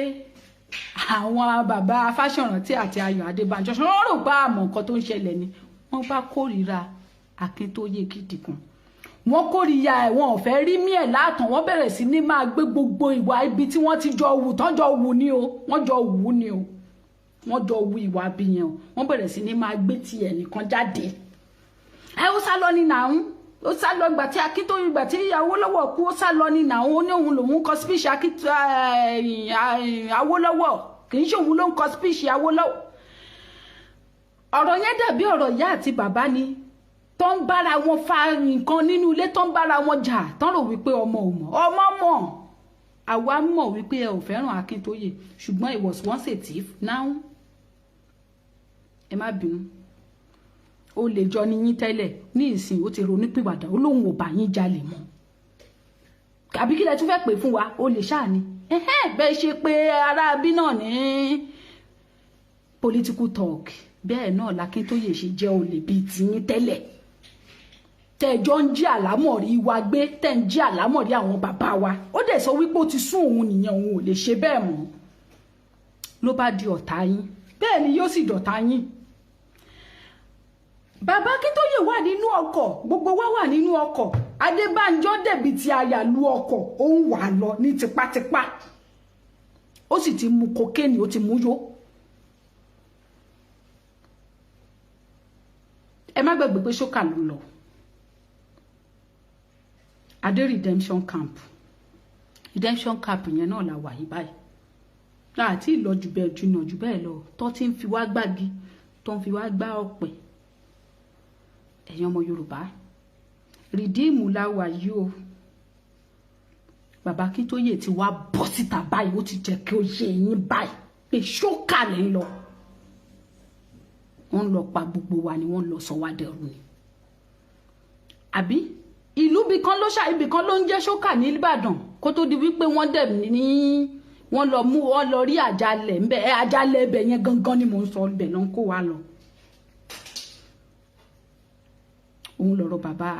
àwọn bàbá Fáṣọ̀rántì àti Ayọ̀ Adébánjọ wọ́n rò bá àmọ̀ nǹkan tó ń ṣẹlẹ̀ ni, wọ́n bá kórìíra Akíntóyè gidi kan. Wọ́n kórìíra ẹ̀, wọn ò fẹ́ rí mí ẹ̀ látàn, wọ́n bẹ̀rẹ̀ sí ní máa gbé gbogbo ìwà ibi tí wọ́n ti jọ wù tán jọ wù ní o, wọ́n jọ wù ní o, wọ́n jọ wù ìwà bí yẹn o, wọ́n bẹ̀rẹ̀ sí ní máa gbé ti ẹnìkan jáde. Ẹ ó sá lọ ní nàún, ó sá lọ ìgbà tí Akíntóyè, ìgbà tí Awólọ́wọ̀ kú, ó sá lọ ní nàún, ó ní òun lòun kọ speech Awólọ́wọ̀, kì í ṣe òun ló ń kọ speech Awólọ́wọ̀. Ọ̀rọ̀ yẹn dàbí ọ̀rọ̀ ìyá àti bàbá ni tó ń bára wọn fa nǹkan nínú ilé, tó ń bára wọn jà, tó ń rò wípé ọmọ ò mọ̀, ọmọ mọ̀. Àwa mọ̀ wípé ẹ ò fẹ́ràn Akíntóyè, ṣùgbọ́n it was once a thief, now ẹ má bínú, ó lè jọ ní yín tẹ́lẹ̀, ní ìsìn ó ti ronúpìwàdà, ó lóun ò bá yín jalè mọ́. Àbí kí lẹ tún fẹ́ pè fún wa? Ó lè ṣáà ni bẹ́ẹ̀ ṣe pé ará bí náà ní political talk, bẹ́ẹ̀ náà l'Akíntóyè ṣe jẹ́ olè bíi tiyín tẹ́lẹ̀, tẹ́jọ́ ń jí àlámọ̀rí wa gbé, tẹ́ ń jí àlámọ̀rí àwọn bàbá wa. Ó dẹ̀ sọ wípé ó ti sún òun nìyẹn, òun ò lè ṣe bẹ́ẹ̀ mọ́, ló bá di ọ̀tá yín. Bẹ́ẹ̀ ni yóò sì dọ̀tá yín. Bàbá Akíntóyè wà nínú ọkọ̀, gbogbo wa wà nínú ọkọ̀, Adébánjọ dẹ̀bi ti àyàlú ọkọ̀, ó ń wà lọ ní tipátipá, ó sì ti mu kokéènì, ó ti mú yó. Ẹ má gbàgbé pé ṣókà ló lọ Adé redemption camp, redemption camp yẹn náà la wà yí báyìí, láti ìlọ jù bẹ́ẹ̀ jùnà jù bẹ́ẹ̀ lọ, tó ti ń fi wá gbági, tó ń fi wá gbá ọ̀pẹ. Ẹ̀yin ọmọ Yorùbá, Redeem la wà yìí o. Bàbá Akíntóyè ti wá bọ́ síta báyìí, ó ti jẹ́ kí ó yé yín báyìí pé ṣókà lẹ́ ń lọ. Wọ́n lọ pa gbogbo wa ni, wọ́n lọ sọ wá dẹrú ni. Àbí ìlú ibì kan ló ṣá, ibì kan ló ń jẹ́ ṣókà ní Ìbàdàn, kó tó di wípé wọ́n dẹ̀ ní wọ́n lọ mú, wọ́n lọ rí àjálẹ̀ ńbẹ. Ẹ àjálẹ̀ ẹbẹ̀ yẹn gangan ni mò ń sọ, ibẹ̀ náà ń kó wa lọ. Òun lọ̀rọ̀ bàbá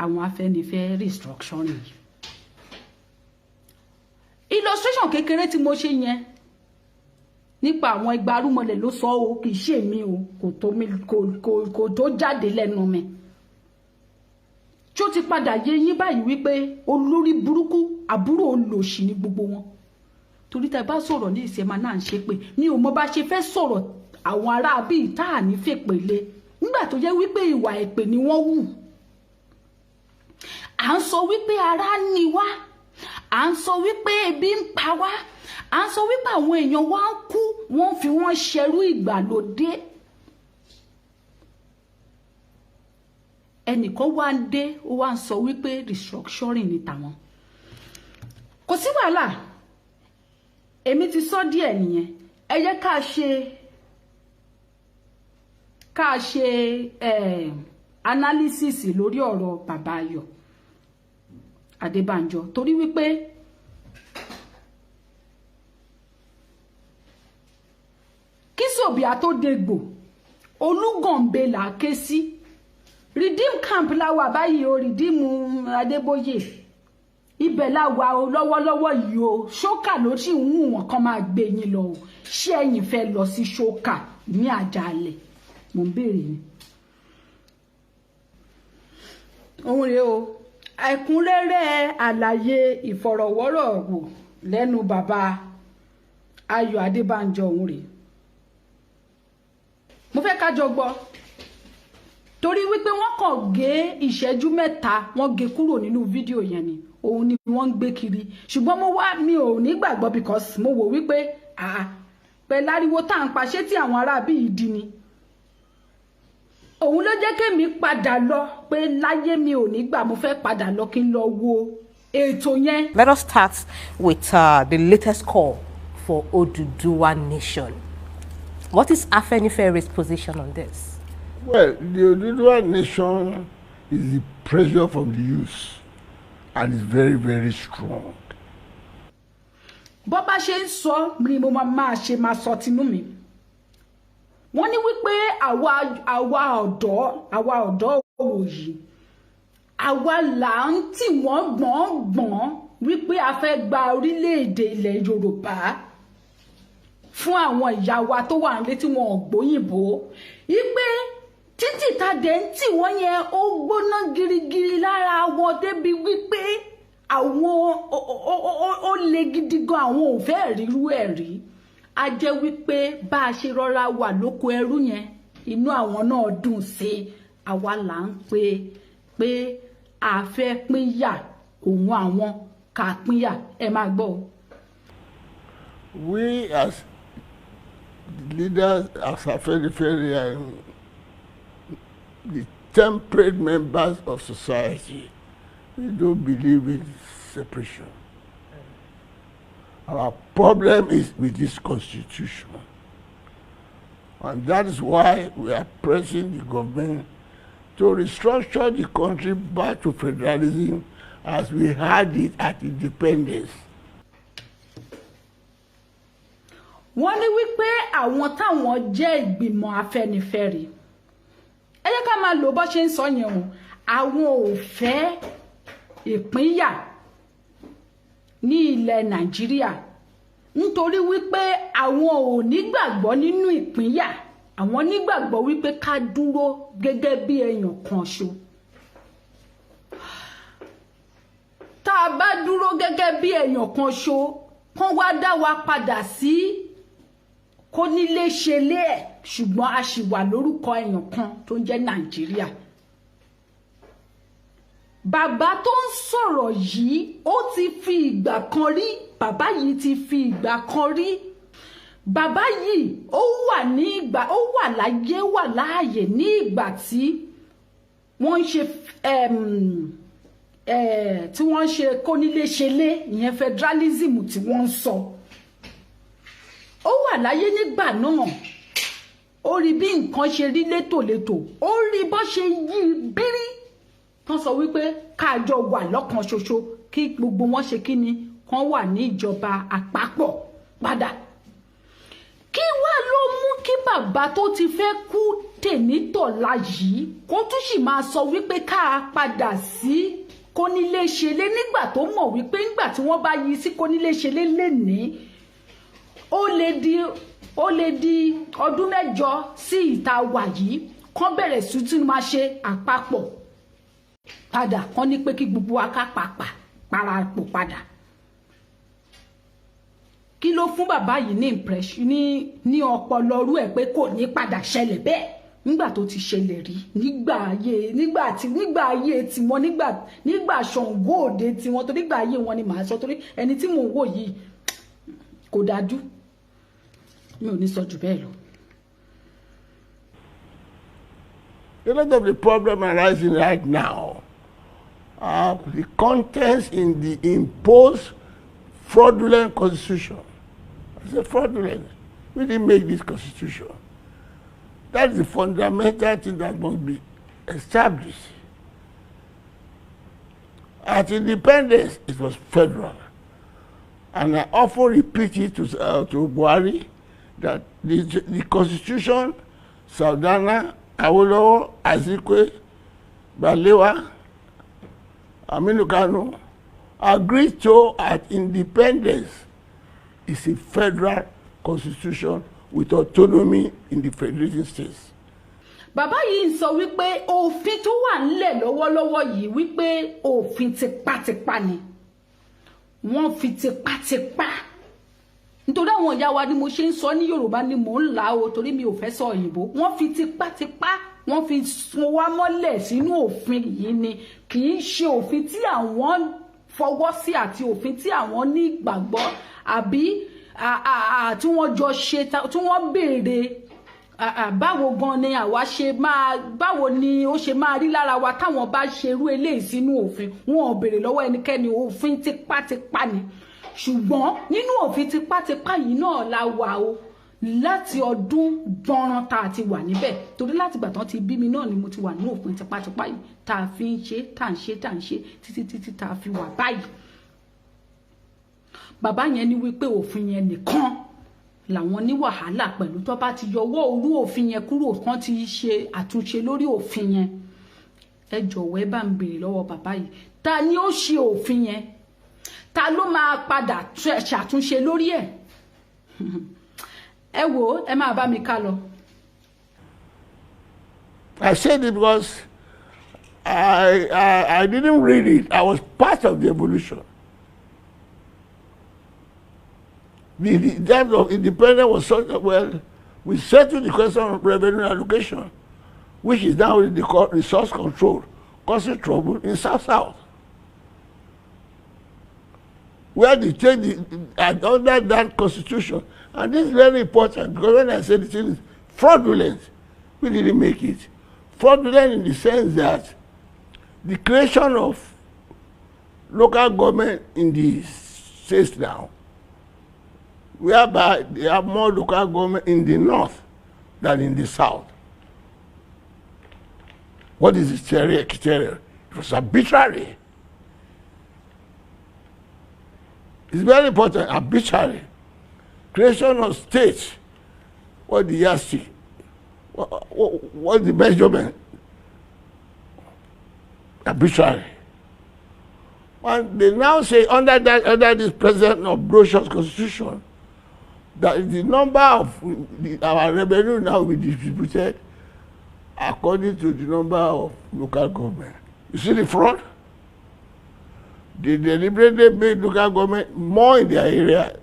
àwọn Afẹ́nifẹ́re restructuring yìí. Illustration kékeré tí mo ṣe yẹn nípa àwọn igba arúmọlẹ̀ ló sọ o, kì í ṣe mi o, kò tó mi, kò tó jáde lẹ́nu mi. Tí ó ti padà yé yín báyìí wípé olórí burúkú, àbúrò olòṣì ní gbogbo wọn, torí tá a bá sọ̀rọ̀ ní ìṣẹ̀mà náà ń ṣe pé mi ò mọ bá ṣe fẹ́ sọ̀rọ̀ àwọn ará bíi tá à ní fèpè lé, nígbà tó jẹ́ wípé ìwà èpè ni wọ́n wù. À ń sọ wípé ara ni wá, à ń sọ wípé ebi ń pa wá, à ń sọ wípé àwọn èèyàn wa ń kú, wọ́n fi wọ́n ṣerú ìgbàlódé. Ẹnìkan wá ń dé, ó wá ń sọ wípé restructuring ni tàwọn. Kò sí wàhálà, èmi ti sọ díẹ̀ nìyẹn. Ẹ jẹ́ ká ṣe analysis lórí ọ̀rọ̀ bàbá Ayọ̀ Adébánjọ, torí wípé kí Sòbíà tó dégbò, Olúgànbe là á ké sí. Redeem Camp la wà báyìí o, Redeem Adébóyè, ibẹ̀ la wà o lọ́wọ́lọ́wọ́ yìí o. Ṣókà ló sì ń wù wọ́n kán máa gbé yín lọ o. Ṣé ẹ̀yin fẹ́ lọ sí ṣókà ní àjàalẹ̀? Mò ń béèrè ni. Òun rèé o, ẹ̀kúnrẹ́rẹ́ àlàyé ìfọ̀rọ̀wọ́rọ̀ wò lẹ́nu bàbá Ayọ̀ Adébánjọ, òun rèé. Mo fẹ́ ká jọ gbọ́, torí wípé wọ́n kàn gé ìṣẹ́jú 3, wọ́n gé kúrò nínú fídíò yẹn ni, òun ni wọ́n ń gbé kiri. Ṣùgbọ́n mo wá, mi ò ní gbàgbọ́, because mo wò wípé pẹ̀lú ariwo tá à ń pa, ṣé tí àwọn aráabí yìí di ni? Òun ló jẹ́ kémi padà lọ pé láyé mi ò ní gbà, mo fẹ́ padà lọ kí n lọ wo ètò yẹn. Let us start with the latest call for Oduduwa Nation. What is Afenifere's position on this? Well, the Oduduwa Nation is the pressure from the youth and is very, very strong. Bó bá ṣe ń sọ ni mo máa ṣe máa sọ tinú mi. Wọ́n ní wípé àwa ọ̀dọ́ òwòyí, àwa là ń tì wọ́n gbọ̀ngbọ̀n wípé a fẹ́ gba orílẹ̀-èdè ilẹ̀ Yorùbá fún àwọn ìyá wa tó wà nílé tí wọn ò gbóyìnbó, wípé títì tadẹ̀ ń tì wọ́n yẹn, ó gbóná girigiri lára wọn débi wípé àwọn ó le gidi gan, àwọn ò fẹ́ rírú ẹ̀ rí. A jẹ́ wípé bá a ṣe rọra wà lóko ẹrú yẹn, inú àwọn náà dùn sí i. Àwa là ń pè pé a fẹ́ pínyà, òun àwọn ká pínyà. Ẹ máa gbọ́ o. We as the leaders, as Afenifere and the temperate members of society, we don't believe in separation. Our problem is with this constitution. And that is why we are pressing the government to restructure the country back to federalism as we had it at independence. Wọ́n ní wípé àwọn táwọn jẹ́ ìgbìmọ̀ Afẹ́nifẹ́re, ẹ jẹ́ ká máa lò bó ṣe ń sọ yẹn o, àwọn ò fẹ́ ìpínyà ní ilẹ̀ Nàìjíríà, nítorí wípé àwọn ò nígbàgbọ́ nínú ìpínyà. Àwọn nígbàgbọ́ wípé ká dúró gẹ́gẹ́ bí èèyàn kan ṣo. Tá a bá dúró gẹ́gẹ́ bí èèyàn kan ṣo, kán wá dá wa padà sí kó nílé ṣe lé ẹ̀, ṣùgbọ́n a sì wà lórúkọ èèyàn kan tó ń jẹ́ Nàìjíríà. Bàbá tó ń sọ̀rọ̀ yìí, ó ti fi ìgbà kan rí, bàbá yìí ti fi ìgbà kan rí, bàbá yìí ó wà ní ìgbà, ó wà láyé, wà láàyè ní ìgbà tí Wọ́n ń ṣe tí wọ́n ń ṣe kónílé ṣelé, ìyẹn federalism tí wọ́n ń sọ. Ó wà láyé nígbà náà, ó rí bí nǹkan ṣe rí létòlétò, ó rí bó ṣe yí bírí tán, sọ wípé káàjọ wà lọ́kan ṣoṣo, kí gbogbo wọn ṣe kí ni kán wà ní ìjọba àpapọ̀ padà. Kí wá ló mú kí bàbá tó ti fẹ́ kú tèmítọ̀la yìí kó tún sì máa sọ wípé ká padà sí kónílé ṣelé, nígbà tó mọ̀ wípé nígbà tí wọ́n bá yí sí kónílé ṣelé lénìí, ó lè di ọdún 8 sí ìta wà yìí, kán bẹ̀rẹ̀ sí tún máa ṣe àpapọ̀ padà, kán ní pé kí gbogbo wa ká pàpà parapọ̀ padà? Kí ló fún bàbá yìí ní impression ní ọpọlọ rú ẹ pé kò ní padà ṣẹlẹ̀ bẹ́ẹ̀, nígbà tó ti ṣẹlẹ̀ rí nígbà ayé, nígbà ayé tiwọn, nígbà Ṣàngó Òde tiwọn? Torí nígbà ayé wọn ni màá sọ, torí ẹni tí mò ń wò yìí kò dájú. Mi ò ní sọ jù bẹ́ẹ̀ lọ. A lot of the problem arising right now are the contents in the imposed fraudulent constitution. I say fraudulent. We didn't make this constitution. That is the fundamental thing that must be established. At independence, it was federal. And I often repeat it to Buhari that the constitution, Sardauna, Awolowo, Azikiwe, Balewa, Aminu Kano, agreed to at independence is a federal constitution with autonomy in the federating states. Bàbá yìí ń sọ wípé òfin tó wà nílẹ̀ lọ́wọ́lọ́wọ́ yìí, wípé òfin tipátipá ni wọ́n fi tipátipá. Nítorí àwọn ìyá wa ni mo ṣe ń sọ ní Yorùbá ni mò ń là o, torí mi ò fẹ́ sọ òyìnbó. Wọ́n fi tipátipá, wọ́n fi sun wá mọ́lẹ̀ sínú òfin yìí ni. Kì í ṣe òfin tí àwọn fọwọ́ sí àti òfin tí àwọn ní ìgbàgbọ́ àbí tí wọ́n jọ ṣe, tí wọ́n béèrè báwo gan ni àwa ṣe máa, báwo ni ó ṣe máa rí lára wa táwọn bá ṣerú eléyìí sínú òfin. Wọn ò béèrè lọ́wọ́ ẹnikẹ́ni, òfin tipátipá ni. Ṣùgbọ́n nínú òfin tipátipá yìí náà la wà o láti ọdún gbọ́nrán tá a ti wà níbẹ̀, torí láti ìgbà tán ti bí mi náà ni mo ti wà ní òfin tipátipá yìí tá a fi ń ṣe, tá à ń ṣe, tá à ń ṣe títí títí tá a fi wà báyìí. Bàbá yẹn ní wípé òfin yẹn nìkan làwọn ní wàhálà pẹ̀lú. Tó bá ti yọwọ́ orú òfin yẹn kúrò, kán ti ṣe àtúnṣe lórí òfin yẹn. Ẹ jọ̀wọ́, ẹ bá ń béèrè lọ́wọ́ bàbá yìí, ta ni ó ṣe òfin yẹn? Ta ló máa padà ṣàtúnṣe lórí ẹ̀? Ẹ wò ó, ẹ máa bá mi ká lọ. I said it because I didn't read it. I was part of the evolution. The time of independence was such that, well, we settled the question of revenue allocation, which is now the resource control, causing trouble in South-South. Where they take the, and under that constitution, and this is very important because when I say the thing is fraudulent, we didn't make it. Fraudulent in the sense that the creation of local government in the states now, whereby they have more local government in the north than in the south. What is the criteria? Criteria? It was arbitrary. It's very important, arbitrary. Creation of states, what the yardstick, what the measurement? Arbitrary. And they now say under this present obnoxious constitution, that the number of our revenue now will be distributed according to the number of local government. You see the fraud? They deliberately made local government more in their area,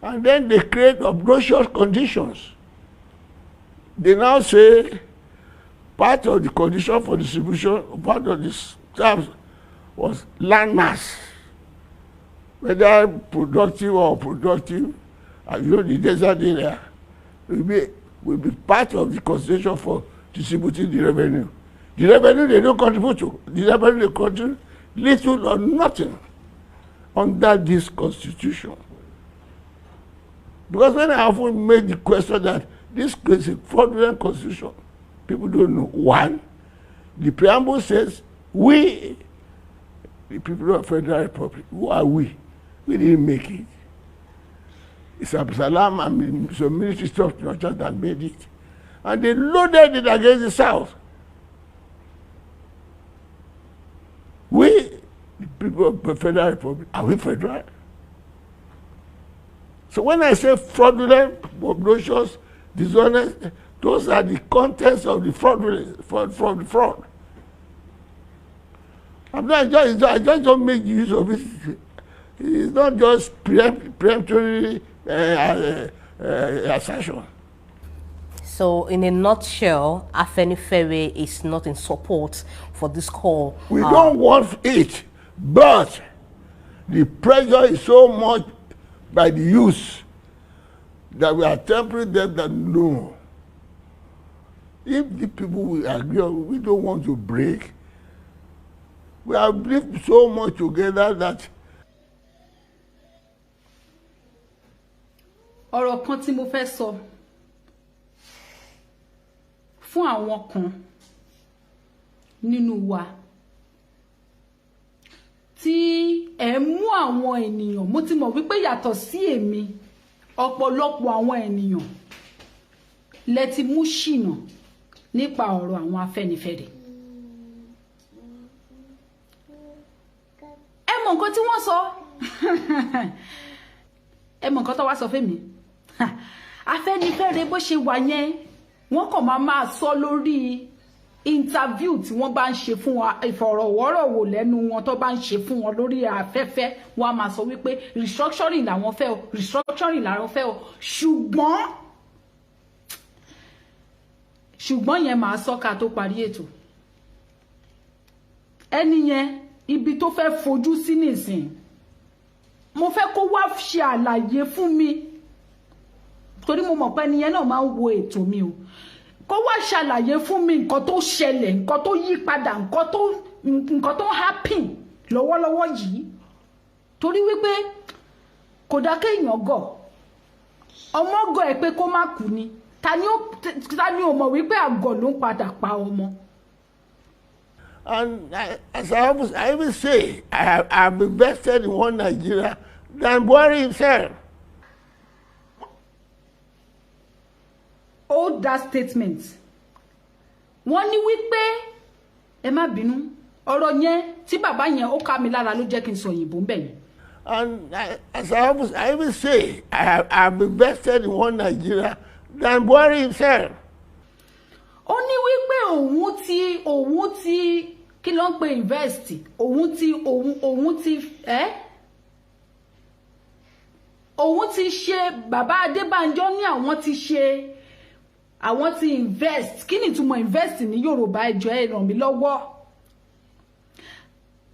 and then they create obnoxious conditions. They now say part of the condition for distribution, part of the terms was land mass, whether productive or unproductive, and you know the desert area will be part of the consideration for distributing the revenue. The revenue they don't contribute to, the revenue they contribute little or nothing under this constitution. Because when I often made the question that this is a fraudulent constitution, people don't know. One, the preamble says, we, the people of Federal Republic, who are we? We didn't make it. It's Absalam and some military stuff that made it. And they loaded it against the South. We, the people of the Federal Republic, are we federal? So when I say fraudulent, obnoxious, dishonest, those are the contents of the fraudulent, from the fraud. I'm not just, I just don't make use of it. It's not just preemptory assertion. So, in a nutshell, Afenifere is not in support for this call. We don't want it, but the pressure is so much by the youth that we are tempering them that no. If the people will agree, we don't want to break. We have lived so much together that. Ọ̀rọ̀ kan tí mo fẹ́ sọ fún àwọn kan nínú wa tí ẹ mú àwọn ènìyàn, mo ti mọ̀ wípé yàtọ̀ sí èmi, ọ̀pọ̀lọpọ̀ àwọn ènìyàn lẹ ti mú ṣìnà nípa ọ̀rọ̀ àwọn Afẹ́nifẹ́re. Ẹ mọ̀ nǹkan tí wọ́n sọ. Ẹ mọ̀ nǹkan tó wá sọ fẹ́mi. Afẹ́nifẹ́re bó ṣe wà yẹn, wọ́n kàn máa máa sọ lórí interview tí wọ́n bá ń ṣe fún wa, ìfọ̀rọ̀wọ́rọ̀wò lẹ́nu wọn tó bá ń ṣe fún wọn lórí afẹ́fẹ́, wọ́n á máa sọ wípé restructuring làwọn fẹ́ o, restructuring làwọn fẹ́ o. Ṣùgbọ́n yẹn máa sọ ká tó parí ètò. Ẹni yẹn ibi tó fẹ́ fojú sí nìsín, mo fẹ́ kó wá ṣe àlàyé fún mi, torí mo mọ̀ pé ẹni yẹn náà máa ń wo ètò mi o. Kó wá ṣàlàyé fún mi nǹkan tó ṣẹlẹ̀, nǹkan tó yí padà, nǹkan tó happen lọ́wọ́lọ́wọ́ yìí. Torí wípé kò dá kéèyàn gọ̀, ọmọ gọ̀ ẹ̀ pé kó má kú ni. Ta ni ó mọ̀ wípé àgọ̀ ló ń padà pa ọmọ. And as I always say, I have invested in one Nigeria than Buhari himself. Hold that statement. Wọ́n ní wípé ẹ má bínú, ọ̀rọ̀ yẹn tí bàbá yẹn ó ká mi lára ló jẹ́ kí n sọ òyìnbó ń bẹ̀ yẹn. And as I always say, I have invested in one Nigeria than Buhari himself. Ó ní wípé òun ti kí ló ń pè invest, òun ti ṣe bàbá Adébánjọ ní àwọn ti ṣe, àwọn ti invest. Kí ni ìtumọ̀ invest ní Yorùbá? Ẹ jọ̀ọ́ ẹ ràn mí lọ́wọ́.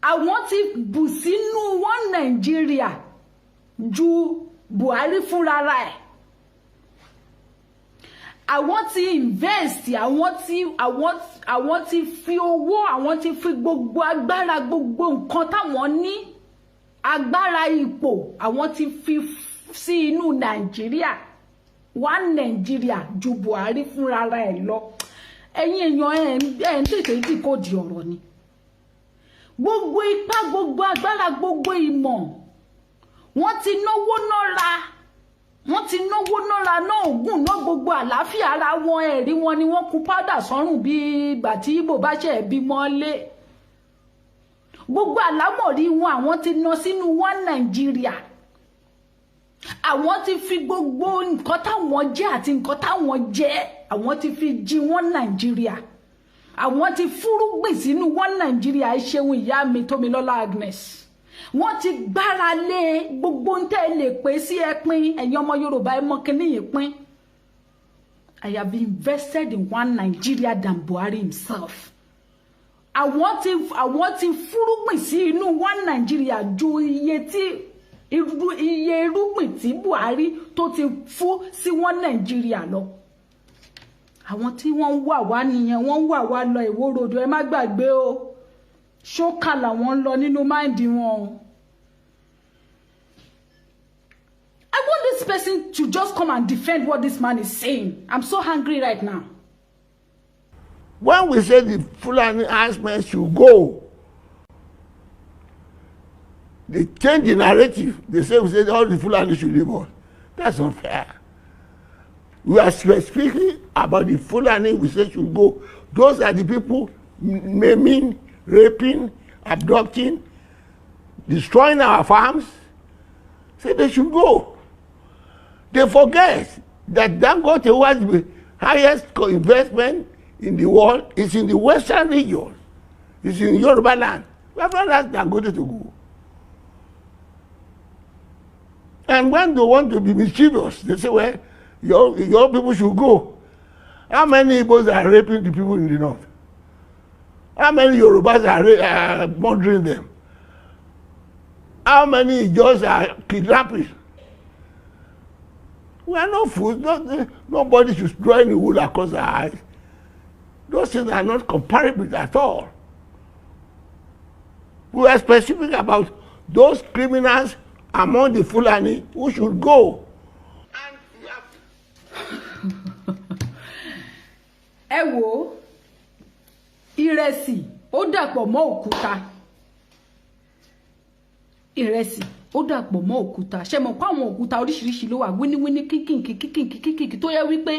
Àwọn ti bù sínú one Nigeria ju Buhari fúnra ẹ̀. Àwọn ti invest, àwọn ti fi owó, àwọn ti fi gbogbo agbára, gbogbo nǹkan táwọn ní, agbára ipò, àwọn ti fi sí inú Nàìjíríà, one Nigeria ju Buhari fúnra ẹ̀ lọ. Ẹ̀yin èèyàn ẹ̀ ń tètè dìkòdì ọ̀rọ̀ ni. Gbogbo ipá, gbogbo agbára, gbogbo ìmọ̀, wọ́n ti náwó nára, wọ́n ti náwó nára náà ògùn náà, gbogbo àlàáfíà ara wọn, ẹ̀rí wọn ni wọ́n kú powder sọ́rùn bí ìgbà tí Ìgbò bá ṣe bímọ lé. Gbogbo àlámọ̀rí wọn àwọn ti ná sínú one Nigeria. Àwọn ti fi gbogbo nǹkan táwọn jẹ́ àti nǹkan táwọn jẹ́, àwọn ti fi jí one Nigeria. Àwọn ti fúrúgbìn sínú one Nigeria. Ẹ ṣeun ìyá mi Tómilọ́lá Agnes. Wọ́n ti gbára lé gbogbo ń tẹ́ lè pè sí ẹpin. Ẹ̀yin ọmọ Yorùbá ẹ mọ̀ kíní yìí pín. I have invested in one Nigeria than Buhari himself. Àwọn ti fúrúgbìn sí inú one Nigeria ju iye irúgbìn tí Buhari tó ti fú sí one Nigeria lọ. Àwọn tí wọ́n ń wà wá nìyẹn, wọ́n ń wà wá lọ ìwórodò. Ẹ má gbàgbé o, ṣókà làwọn ń lọ nínú mind wọn o. I want this person to just come and defend what this man is saying. I'm so angry right now. When we say the Fulani herdsmen should go, they change the narrative. They say we say all the Fulani should leave us. That's unfair. We are speaking about the Fulani we say should go. Those are the people maiming, raping, abducting, destroying our farms. Say they should go. They forget that Dangote was the highest investment in the world. It's in the western region. It's in Yoruba land. We have not asked Dangote to go. And when they want to be mischievous, they say, well, your people should go. How many Igbos are raping the people in the north? How many Yorubas are murdering them? How many Ijaws are kidnapping? We are not fools. Nobody should draw any wool across our eyes. Those things are not comparable at all. We are specific about those criminals among the Fulani who should go. Ẹ wo, ìrẹsì ó dàpọ̀ mọ́ òkúta. Ìrẹsì ó dàpọ̀ mọ́ òkúta. Ṣé mọ̀ pé àwọn òkúta oríṣiríṣi ló wà, wíníwíní, kínkìnkì kínkìnkì kínkìnkì, tó yẹ wípé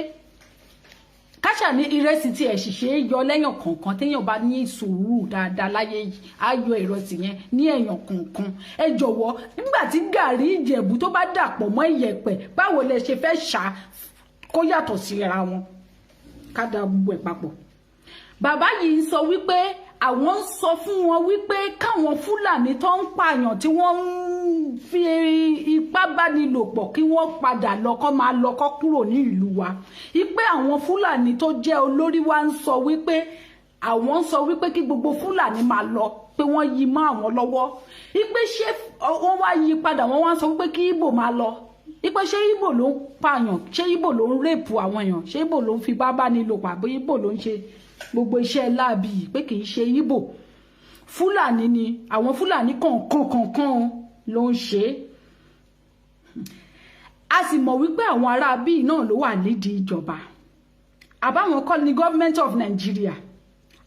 káṣà ní ìrẹsì tí ẹ̀ sì ṣe é yọ lẹ́yàn kọ̀ọ̀kan. Téèyàn bá ní sùúrù dáadáa láyé yìí, á yọ ìrẹsì yẹn ní ẹ̀yàn kọ̀ọ̀kan. Ẹ jọ̀wọ́, nígbà tí gàrí Ìjẹ̀bú tó bá dàpọ̀ mọ́ ìyẹ̀pẹ̀, báwo lẹ ṣe fẹ́ ṣá kó yàtọ̀ síra wọn? Ká da gbogbo ẹ̀ papọ̀. Bàbá yìí ń sọ wípé àwọn ń sọ fún wọn wípé káwọn Fúlàní tó ń pààyàn, tí wọ́n ń fi ipá báni lò pọ̀, kí wọ́n padà lọ, kó máa lọ, kó kúrò ní ìlú wa. Wípé àwọn Fúlàní tó jẹ́ olórí wa ń sọ wípé àwọn ń sọ wípé kí gbogbo Fúlàní máa lọ, pé wọ́n yí mọ́ àwọn lọ́wọ́. Wípé ṣé wọ́n wá yí padà, wọ́n wá sọ wípé kí Ìgbò máa lọ. Wípé ṣé Ìgbò ló ń pààyàn? Ṣé Ìgbò ló ń rape àwọn èèyàn? Ṣé Ìgbò ló ń fi bá báni lò pọ̀? Àbí Ìgbò ló ń ṣe gbogbo iṣẹ́ láabi yìí? Pé kì í ṣe Ìgbò, Fúlàní ni. Àwọn Fúlàní kọ̀ọ̀kan kọ̀ọ̀kan ló ń ṣe é. A sì mọ̀ wípé àwọn ará bíi náà ló wà nídìí ìjọba. Àbáwọn kọ́ ni government of Nigeria?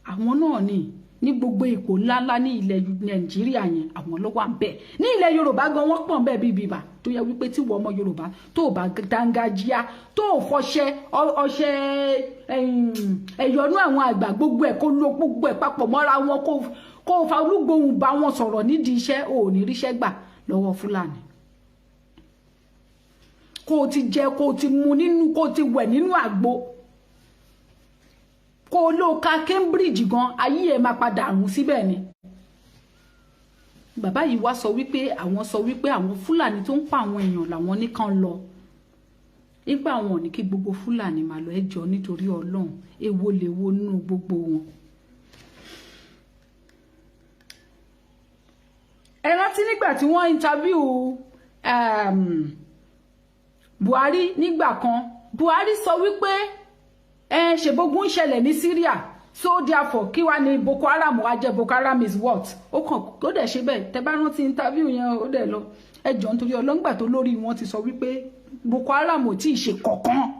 Àwọn náà ni ní gbogbo ipò ńláńlá ní ilẹ̀ Nàìjíríà yẹn. Àwọn ló wà ń bẹ̀. Ní ilẹ̀ Yorùbá gan, wọ́n pọ̀ ń bẹ̀ bíi bíbà, tó yẹ wípé tí wọ́n ọmọ Yorùbá tó bá dángájíá, tó fọṣẹ ọṣẹ ẹ̀yọ́nú àwọn àgbà, gbogbo ẹ̀, kó lo gbogbo ẹ̀ papọ̀ mọ́ra wọn, kó fa olúgbòhùn bá wọn sọ̀rọ̀ nídìí iṣẹ́, ò ní ríṣẹ́ gbà lọ́wọ́ Fúlàní. Kó o ti jẹ, kó o ti mu nínú, kó o ti wẹ̀ nínú àgbo, kó o lóo ka Cambridge gan, ayé ẹ̀ máa padà rùn síbẹ̀ ni. Bàbá yìí wá sọ wípé àwọn sọ wípé àwọn Fúlàní tó ń pa àwọn èèyàn làwọn nìkan lọ, nípa àwọn ò ní kí gbogbo Fúlàní máa lọ. Ẹjọ́, nítorí Ọlọ́run, èwo lè wo nínú gbogbo wọn? Ẹ rántí nígbà tí wọ́n interview Buhari nígbà kan, Buhari sọ wípé ẹ ṣègbógun ń ṣẹlẹ̀ ní Syria, so therefore kí wàá ní Boko Haram wá jẹ́? Boko Haram is what? Ó kàn ó dẹ̀ ṣe bẹ́ẹ̀. Tẹ́ bá rántí interview yẹn, ó dẹ̀ lọ. Ẹ jọ̀ọ́, nítorí ọlọ́ngbà tó lórí wọn ti sọ wípé Boko Haram ò tí ì ṣe kọ̀ọ̀kan.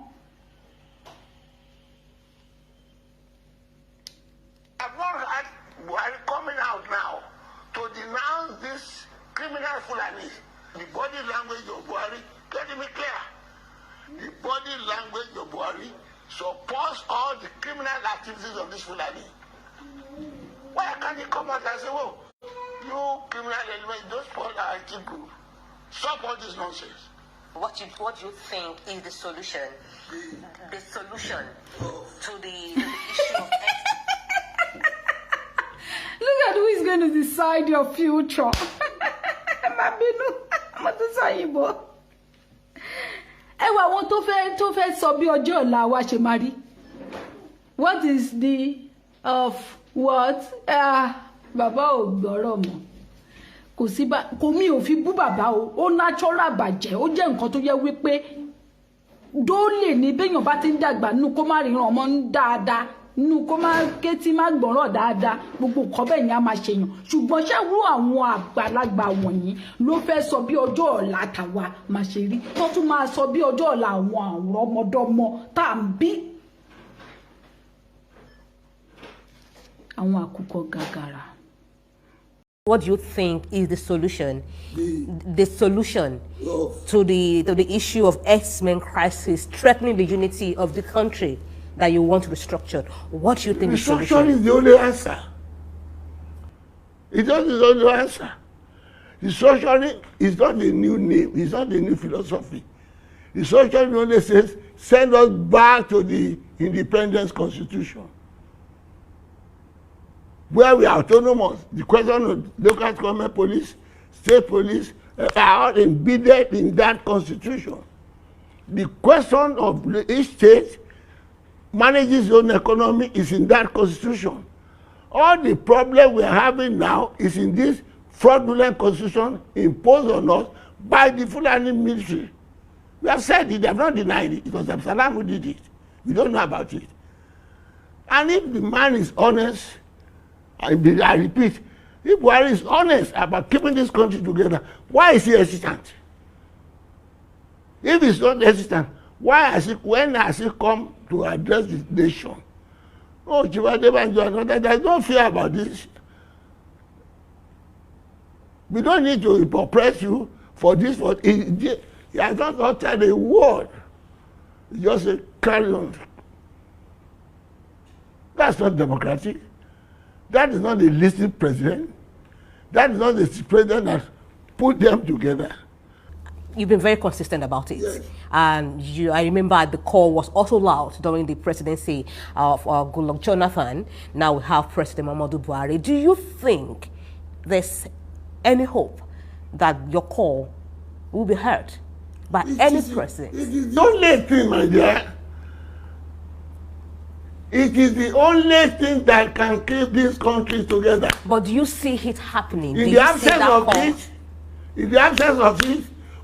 I've not heard Buhari coming out now to denounce this criminal Fulani. The body language of Buhari, let it be clear. The body language of Buhari supports all the criminal activities of this Fulani. Why can't he come out and say, "Well, you criminal elements, don't spoil our IT group. Stop all this nonsense"? What do you think is the solution? The solution to the issue of Look at who is going to decide your future. Má bínú, mo tún sọ òyìnbó. Ẹ wá àwọn tó fẹ́ sọ bí ọjọ́ ọ̀la wa ṣe máa rí. What is the of what? Ah, bàbá ò gbọ́rọ̀ mọ́. Kò sí bá kò, mi ò fi bú bàbá o. Ó natural bàjẹ́. Ó jẹ́ nǹkan tó yẹ wípé Dóòlè ní béèyàn bá ti ń dàgbà nínú kó má ríran ọmọ ń dáadáa, nínú kó má kétí má gbọ́rọ̀ dáadáa, gbogbo nǹkan bẹ́ẹ̀ ni a máa ṣèyàn. Ṣùgbọ́n ṣé wúrò àwọn àgbàlagbà wọ̀nyí ló fẹ́ sọ bí ọjọ́ ọ̀la tàwa máa ṣe rí, tó tún máa sọ bí ọjọ́ ọ̀la àwọn ọmọdọ́mọ tá à ń bí? Àwọn àkùkọ gàgàrà. What do you think is the solution? The solution to the issue of X-Men crisis threatening the unity of the country that you want to restructure. What do you think the solution is? Restructuring is the only answer. It just is the only answer. Restructuring is not a new name. It's not a new philosophy. Restructuring only says send us back to the independence constitution, where we are autonomous. The question of local government police, state police are all embedded in that constitution. The question of each state manages its own economy is in that constitution. All the problem we are having now is in this fraudulent constitution imposed on us by the Fulani military. We have said it, they have not denied it. It was Absalam who did it. We don't know about it. And if the man is honest, I repeat, if Buhari is honest about keeping this country together, why is he hesitant? If he's not hesitant, why has he, when has he come to address the nation? Oh, Chief Adebanjo and others, there's no fear about this. We don't need to oppress you for this. For he has not uttered a word. He just said, carry on. That's not democratic. That is not the listening president. That is not the president that put them together. You've been very consistent about it. Yes. And I remember the call was also loud during the presidency of Goodluck Jonathan. Now we have President Muhammadu Buhari. Do you think there's any hope that your call will be heard by any president? It is the only thing, my dear. It is the only thing that can keep this country together. But do you see it happening? In the absence of it, in the absence of it,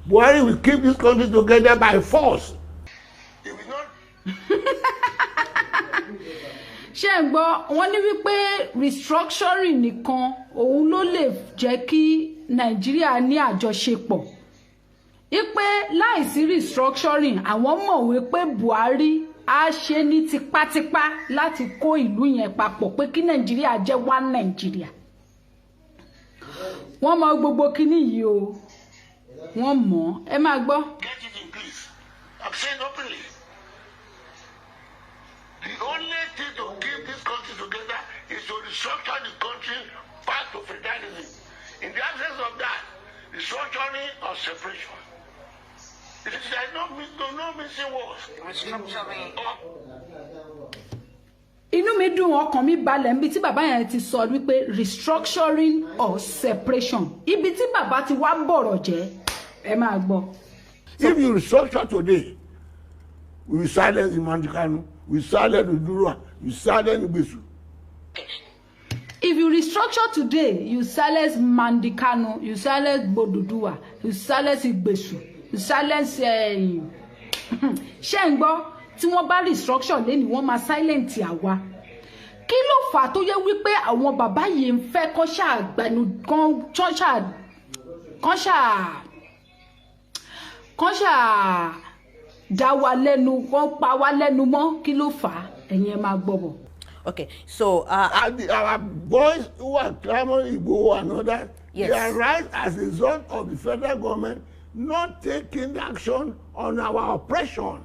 Buhari will keep this country together by force. He will not. Ṣé ń gbọ́, wọ́n ní wípé restructuring nìkan òun ló lè jẹ́ kí Nàìjíríà ní àjọṣepọ̀. Ipe láìsí restructuring, àwọn mọ̀ wípé Buhari á ṣe ní tipátipá láti kó ìlú yẹn papọ̀ pé kí Nàìjíríà jẹ́ one Nàìjíríà. Wọ́n mọ̀ gbogbo kíní yìí o. Wọ́n mọ̀, ẹ máa gbọ́. Get it in peace. I'm saying openly. The only thing to keep this country together is to restructure the country back to federalism. In the absence of that, restructuring or separation. It is there is no missing words. Restructuring. Inú mi dùn, ọkàn mi balẹ̀ níbi tí bàbá yẹn ti sọ wípé restructuring or separation. Ibi tí bàbá ti wá bọ̀rọ̀ jẹ́, ẹ máa gbọ́. If you restructure today, we will silence Nnamdi Kanu, we silence Oduduwa, we silence Igbesu. If you restructure today, you silence Nnamdi Kanu, you silence Oduduwa, you silence Igbesu, you silence. Ṣé ń gbọ́, tí wọ́n bá restructure lẹ́ni wọ́n máa silent àwa. Kí ló fà á tó yẹ wípé àwọn bàbá yìí ń fẹ́ kán ṣàgbẹnu kán ṣáà dá wa lẹ́nu, kán pa wa lẹ́nu mọ́? Kí ló fà á? Ẹ̀yin ẹ máa gbọ́ bọ̀. Okay, so our boys who are clamoring Igboho and others, yes, they are right as a result of the federal government not taking action on our oppression.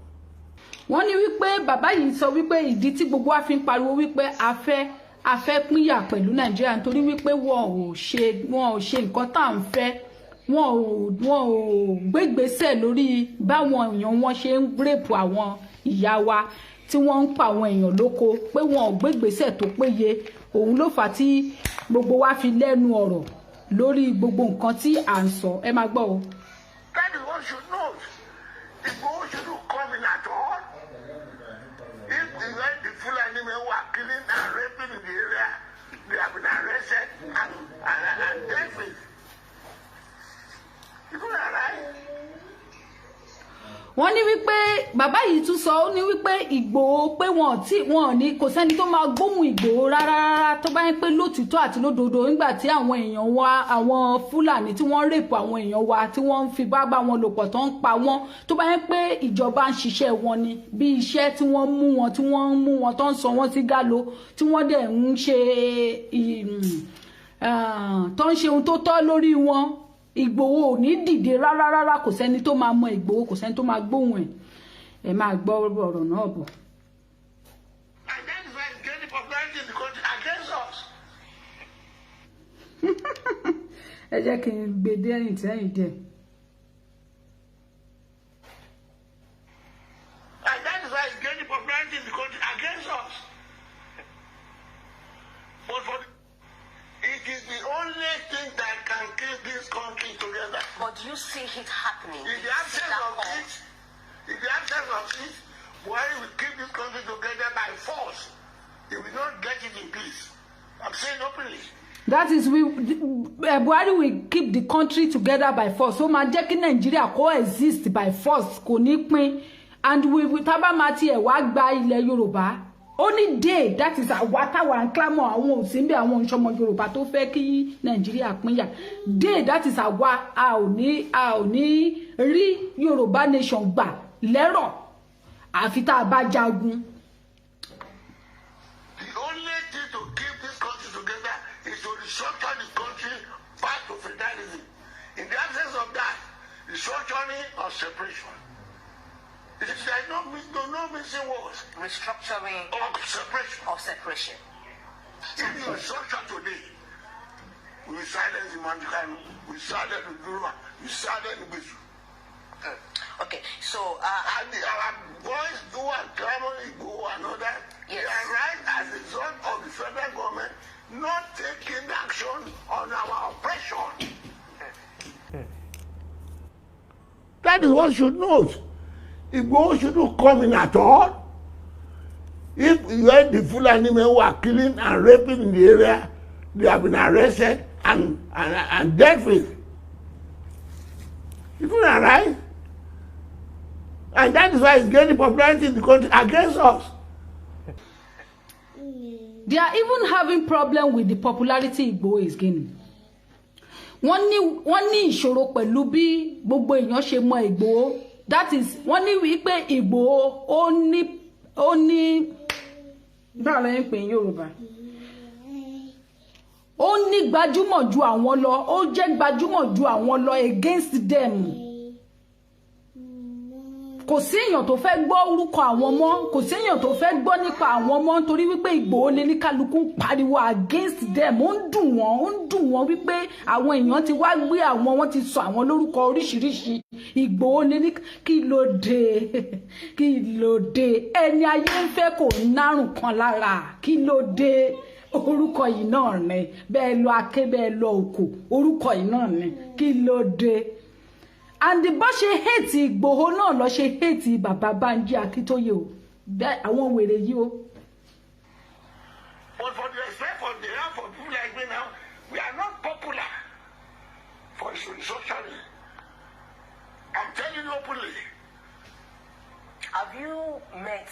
Wọ́n ní wípé bàbá yìí sọ wípé ìdí tí gbogbo wa fi ń pariwo wípé a fẹ́ pínyà pẹ̀lú Nàìjíríà nítorí wípé wọn ò ṣe nǹkan tá à ń fẹ́, wọn ò gbégbèsè lórí báwọn èèyàn wọn ṣe ń rèpù àwọn ìyá wa tí wọ́n ń pa àwọn èèyàn lóko, pé wọn ò gbégbèsè tó péye. Òun ló fà á tí gbogbo wa fi lẹ́nu ọ̀rọ̀ lórí gbogbo nǹkan tí à ń sọ. Ẹ máa gbọ́ o. That is what you should know. Igboho shouldn't come in at all. If the Fulani men who are killing and raping in the area, they have been arrested and dealt with. People are right. Wọ́n ní wípé Bàbá yìí tún sọ, ó ní wípé Ìgbòho, pé wọn tí wọn ní, kò sẹ́ni tó máa gbóhùn Ìgbòho rárá rárá, tó bá ń pé lótìtọ́ àti lódodo, nígbà tí àwọn èèyàn wa, àwọn Fúlàní tí wọ́n rape àwọn èèyàn wa, tí wọ́n ń fi bá bá wọn lò pọ̀, tó ń pa wọ́n, tó bá ń pé ìjọba ń ṣiṣẹ́ wọn ni, bí iṣẹ́ tí wọ́n mú wọn, tí wọ́n ń mú wọn, tó ń sọ wọ́n sí gálo, tí wọ́n dẹ̀ ń ṣe, tó ń ṣe ohun tó tọ́ lórí wọn, Ìgbòho ò ní dìde rárá rárá. Kò sẹ́ni tó máa mọ Ìgbòho, kò sẹ́ni tó máa gbóhùn ẹ̀. Ẹ máa gbọ́ ọ̀rọ̀ náà bọ̀. And that is why it's gaining popularity in the country against us. Ẹ jẹ́ kí n gbé dé ẹ̀yìn tẹ́yìn díẹ̀. And that is why it's gaining popularity in the country against us. But it is the only thing that can keep this country together. But do you see it happening? In the absence of it, in the absence of it, Buhari will keep this country together by force. He will not get it in peace. I'm saying openly. That is, we Buhari will keep the country together by force. Ó máa jẹ́ kí Nàìjíríà coexist by force, kò ní pín. And we tá bá máa tiẹ̀ wá gba ilẹ̀ Yorùbá, ó ní day, that is, àwa táwa ń clamor, àwọn òsínbẹ, àwọn ìṣọmọ Yorùbá tó fẹ́ kí Nàìjíríà pínyà, day, that is, àwa a ò ní rí Yorùbá nation gbà lẹ́rọ̀ àfi tá a bá jagun. The only thing to keep this country together is to restructure the country back to federalism. In the absence of that, restructuring or separation. It is like no missing words. Restructuring or separation. Or separation. If you restructure today, we will silence Nnamdi Kanu, we silence Oduduwa, we silence Igbesu. Okay, so And our boys who are clamoring go and others, they are right as a result of the federal government not taking action on our oppression. That is what should note. Igboho shouldn't come in at all. If you had the Fulani men who are killing and raping in the area, they have been arrested and dealt with. It wouldn't arise. And that is why it's gaining popularity in the country against us. They are even having problem with the popularity Igboho is gaining. Wọ́n ní ìṣòro pẹ̀lú bí gbogbo èèyàn ṣe mọ Ìgbòho. That is, wọ́n ní wípé Ìgbòho ó ní, báwo lẹ́yìn pé Yorùbá, ó ní gbajúmọ̀ ju àwọn lọ, ó jẹ́ gbajúmọ̀ ju àwọn lọ against them. Kò sí èèyàn tó fẹ́ gbọ́ orúkọ àwọn mọ́, kò sí èèyàn tó fẹ́ gbọ́ nípa àwọn mọ́, nítorí wípé Ìgbòho lè ní kálukú ń pariwo against them. Ó ń dùn wọ́n, ó ń dùn wọ́n wípé àwọn èèyàn ti wá gbé àwọn, wọ́n ti sọ àwọn lórúkọ oríṣiríṣi. Ìgbòho lè ní kí ló dé? Kí ló dé? Ẹni ayé ń fẹ́ kò nárùn kan lára. Kí ló dé? Orúkọ yìí náà ni bẹ́ẹ̀ lọ aké, bẹ́ẹ̀ lọ òkò, orúkọ yìí náà ni. Kí ló dé? And bó ṣe hate Ìgbòho náà lọ ṣe hate bàbá Bánjí Akíntóyè o, bẹ́ẹ̀ àwọn wèrè yìí o. But for the respect for the help for people like me now, we are not popular for restructuring. I'm telling you openly. Have you met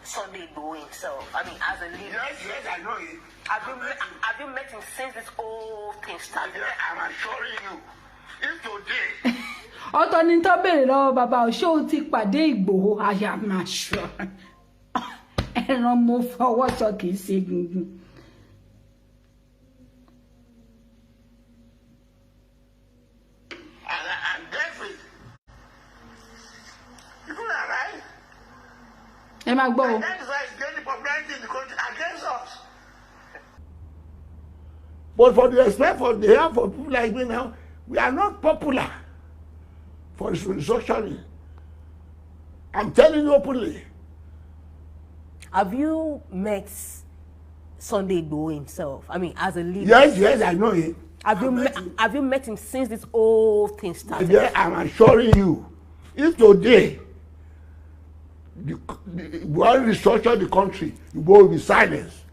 Sunday Igboho himself? I mean, as a leader. Yes, I know it. Have you met him since this whole thing started? Yeah, I'm assuring you. If today, Ọ̀tọ̀ ni tó béèrè lọ́wọ́ bàbá ò, ṣé o ti pàdé Ìgbòho? Àyà máa ṣọ ẹran mo fọwọ́ sọ, kì í ṣe gungun. And definitely, you know right? Ẹ máa gbọ́ o. And that is why it's gaining popularity in the country against us. But for the respect for the help for people like me now, we are not popular for restructuring. I'm telling you openly. Have you met Sunday Igboho himself? I mean, as a leader. Yes, I know it. Have you met him since this whole thing started? Yeah, I'm assuring you, if today the Buhari restructure the country, you will be silenced.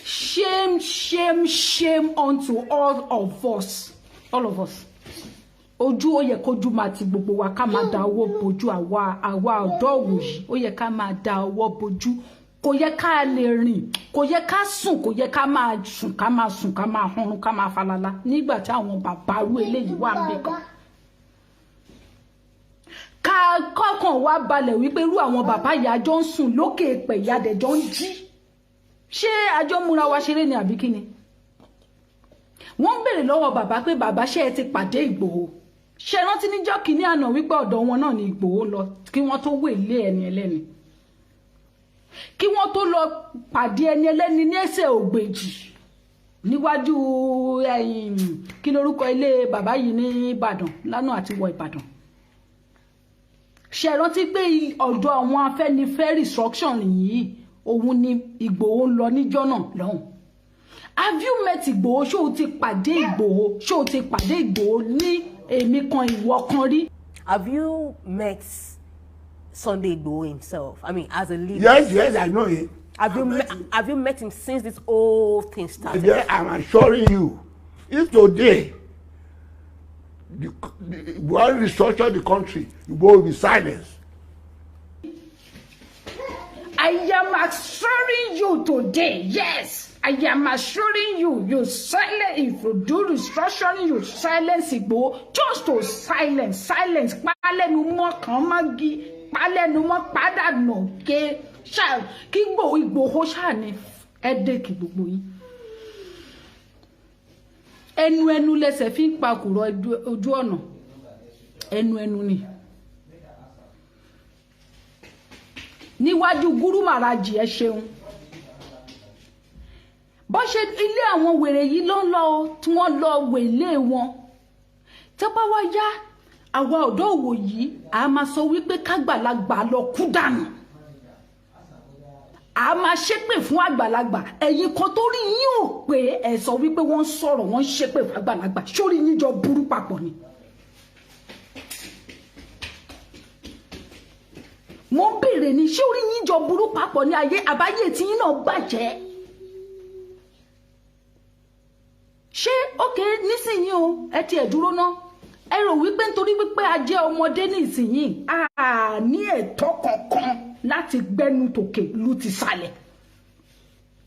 Shame, shame, shame unto all of us. All of us. Ojú ó yẹ kójú máa ti gbogbo wa ká máa da ọwọ́ bojú àwa àwa ọ̀dọ́ òwòyí ó yẹ ká máa da ọwọ́ bojú. Kò yẹ ká lè rìn, kò yẹ ká sùn, kò yẹ ká máa sùn, ká máa sùn, ká máa hanrun, ká máa falala nígbà tí àwọn bàbá arú eléyìí wà ń bẹ kan. Ká kọ́kàn wá balẹ̀ wípé irú àwọn bàbá yìí àjọ ń sùn lókè èpè ìyàdẹ̀jọ́ ń jí. Ṣé àjọ múra wa ṣeré ni àbí kíni? Wọ́n ń béèrè lọ́wọ́ bàbá pé bàbá ṣé ẹ ti pàdé Ìgbòho? Ṣé rántí níjọ́ kìíní àná wípé ọ̀dọ̀ wọn náà ni Ìgbòho lọ kí wọ́n tó wé lé ẹni ẹlẹ́ni, kí wọ́n tó lọ pàdé ẹni ẹlẹ́ni ní ẹsẹ̀ ògbèjì níwájú ẹ̀yìn kí lorúkọ ilé bàbá yìí ní Ìbàdàn lánàá àti wọ Ìbàdàn. Ṣé rántí pé ọ̀dọ̀ àwọn Afẹ́nifẹ́re restructuring yìí òun ni Ìgbòho ń lọ níjọ́ náà lọ́hùn. Have you met Ìgbòho? Ṣé o ti pàdé Ìgbòho? Ṣé o ti pàdé Ìgbòho ní èmi kan ìwọ kan rí? Have you met Sunday Igboho himself? I mean, as a leader. Yes, yes, I know him. Have you met him since this whole thing started? Yeah, I'm assuring you, if today the Buhari restructure the country, Igboho will be silenced. I am assuring you today, yes, I am assuring you, you silence, if you do restructuring, you silence Igboho, just to silence, silence, pálẹ́nu mọ́ kàn má gi, pálẹ́nu mọ́ pàdánù ké, ṣá, kí Ìgbòho ṣáà ní headache gbogbo yín. Ẹnu ẹnu lẹsẹ̀ fi ń pakùrọ̀ ojú ọ̀nà, ẹnu ẹnu ni. Níwájú Gúrú Màràjì ẹ ṣeun. Bó ṣe ilé àwọn wèrè yìí ló ń lọ tí wọ́n lọ wèlé wọn. Tó bá wá yá àwa ọ̀dọ́ òwò yìí a máa sọ wípé kágbàlagbà lọ kú dànù. A máa ṣépè fún àgbàlagbà. Ẹ̀yin kan tó rí yín ò pé ẹ sọ wípé wọ́n ń sọ̀rọ̀ wọ́n ń ṣépè fún àgbàlagbà. Sórí yín jọ burú papọ̀ ni. Mo ń béèrè ni ṣé orí yín jọ burú papọ̀ ní ayé àbáyé tí yín náà bàjẹ́? Ṣé ókè nísìnyí o ẹ tiẹ̀ dúró ná, ẹ rò wípé nítorí wípé a jẹ́ ọmọdé nísìnyí a ní ẹ̀tọ́ kankan láti gbẹ́nu tòkè lu ti sàlẹ̀,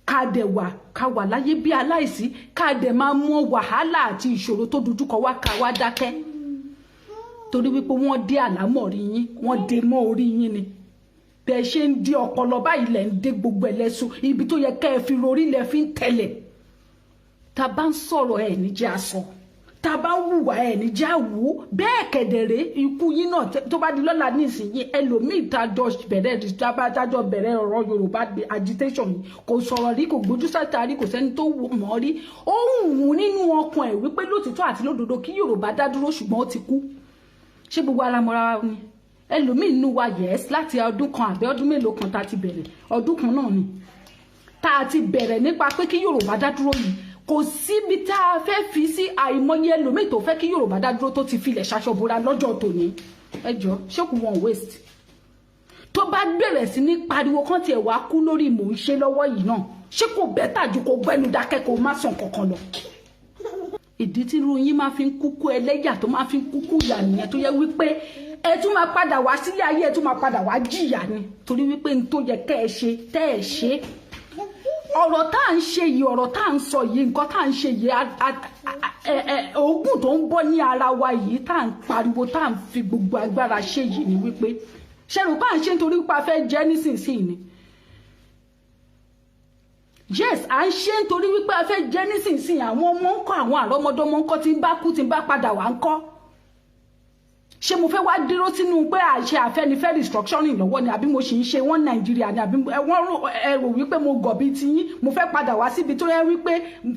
ká dẹ̀ wà ká wà láyé bí aláìsí, ká dẹ̀ máa mọ wàhálà àti ìṣòro tó dojúkọ wá ká wá dákẹ́ torí wípé wọ́n dé àlámọ̀rí yín, wọ́n dé mọ́ orí yín ni. Bẹ́ẹ̀ ṣe ń di ọpọlọ báyìí lẹ̀ ń dé gbogbo ẹ̀ lẹ́sùn ibi tó yẹ kẹ́ ẹ fi rorí lẹ fi ń tẹ̀lẹ̀. Tá bá ń sọ̀rọ̀ ẹ̀ ní jẹ́ aṣọ, tá bá ń hùwà ẹ̀ ní jẹ́ àwò. Bẹ́ẹ̀ kẹ̀dẹ̀rẹ́ ikú yín náà tó bá di lọ́la nísìnyí ẹlòmíì tájọ bẹ̀rẹ̀ ọ̀rọ̀ Yorùbá agitation yìí kò sọ̀rọ̀ rí, kò gbójú sáta rí, kò sẹ́ni tó mọ̀ rí. Ó ń wù nínú ọkàn ẹ̀ wípé lótìtọ́ àti lódodo kí Yorùbá dá dúró, ṣùgbọ́n ó ti kú. Ṣé gbogbo ara mọ́ra ni? Ẹlòmíì nínú wa yes láti ọdún kan àbí ọdún mélòó kan tá ti bẹ̀rẹ̀, ọdún kan náà ni tá a ti bẹ̀rẹ̀ nípa pé kí Yorùbá dá dúró yìí. Kò síbi tá a fẹ́ fi sí àìmọye ẹlòmíì tó fẹ́ kí Yorùbá dá dúró tó ti filẹ̀ ṣaṣọbora lọ́jọ́ tòní. Ẹ jọ ṣé kò wọ́n waste tó bá bẹ̀rẹ̀ sí ní pariwo kán tiẹ̀ wá kú lórí mò ń ṣe lọ́wọ́ yìí náà, ṣé kò bẹ́tà ju kó gbẹ́nu dákẹ́ kó má sàn kankan lọ? Ìdí tí irú yín máa fi ń kúkú ẹlẹ́yà tó máa fi ń kúkú ìyà nìyẹn, tó yẹ wípé ẹ tún máa padà wá sílé ayé, ẹ tún máa padà wá jìyà ni, torí wípé n tó yẹ kẹ́ ẹ ṣe tẹ́ ẹ ṣe. Ọ̀rọ̀ tá à ń ṣe yìí, ọ̀rọ̀ tá à ń sọ yìí, nǹkan tá à ń ṣe yìí, oògùn tó ń bọ́ ní ara wa yìí tá à ń pariwo tá à ń fi gbogbo agbára ṣe yìí ni wípé ṣe rò pé à ń ṣe nítorí wípé a fẹ́ jẹ́ nísinsìnyí ni. Yes, à ń ṣe nítorí wípé a fẹ́ jẹ́ nísinsìnyí. Àwọn ọmọ ń kọ́, àwọn àrọ́mọdọ́mọ ń kọ́, tí ń bá kú tí ń bá padà wá ń kọ́. Ṣé mo fẹ́ wá dúró sínú pé àṣẹ Afẹ́nifẹ́re restructuring lọ́wọ́ ni, àbí mo sì ń ṣe wọ́n Nàìjíríà ni, àbí wọ́n rò wípé mo gọ̀ bíi tiyín, mo fẹ́ padà wá síbi tó yẹ wípé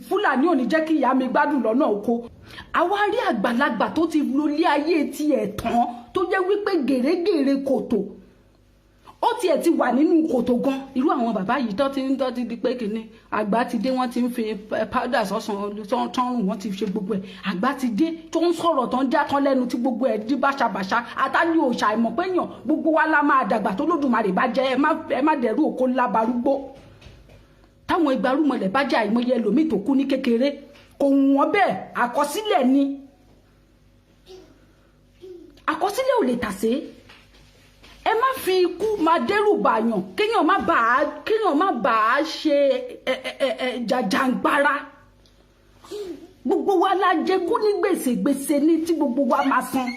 Fúlàní ò ní jẹ́ kí ìyá mi gbádùn lọ́nà oko. Àwa rí àgbàlagbà tó ti lólé ayé tiẹ̀ tán tó jẹ́ wípé gèrègèrè kòtò ó tiẹ̀ ti wà nínú kòtò gan. Irú àwọn bàbá yìí tó ti ń tó ti di pé kìíní àgbà ti dé, wọ́n ti ń fi powder sọ́sàn tọ́rùn, wọ́n ti ṣe gbogbo ẹ̀. Àgbà ti dé tó ń sọ̀rọ̀ tó ń já tán lẹ́nu tí gbogbo ẹ̀ di báṣabàṣa. Àtàlù òòṣà ìmọ̀ pé yàn gbogbo wa la máa dàgbà tó Lódùmarè bá jẹ́ ẹ má dẹ̀rú òkó lábarúgbó. Táwọn ìgbárùmọ̀lẹ̀ bá jẹ́ àìmọye ẹlòmíì tó kú ní kékeré kò wọ́n bẹ́ẹ̀, àkọsílẹ̀ ni. Àkọsílẹ̀ ò lè tàsé. Ẹ má fi ikú máa dẹ́rù bàyàn, kéèyàn má bàa ṣe jàjàǹgbara. Gbogbo wa la jẹ kú ní gbèsè, gbèsè ní tí gbogbo wa máa san.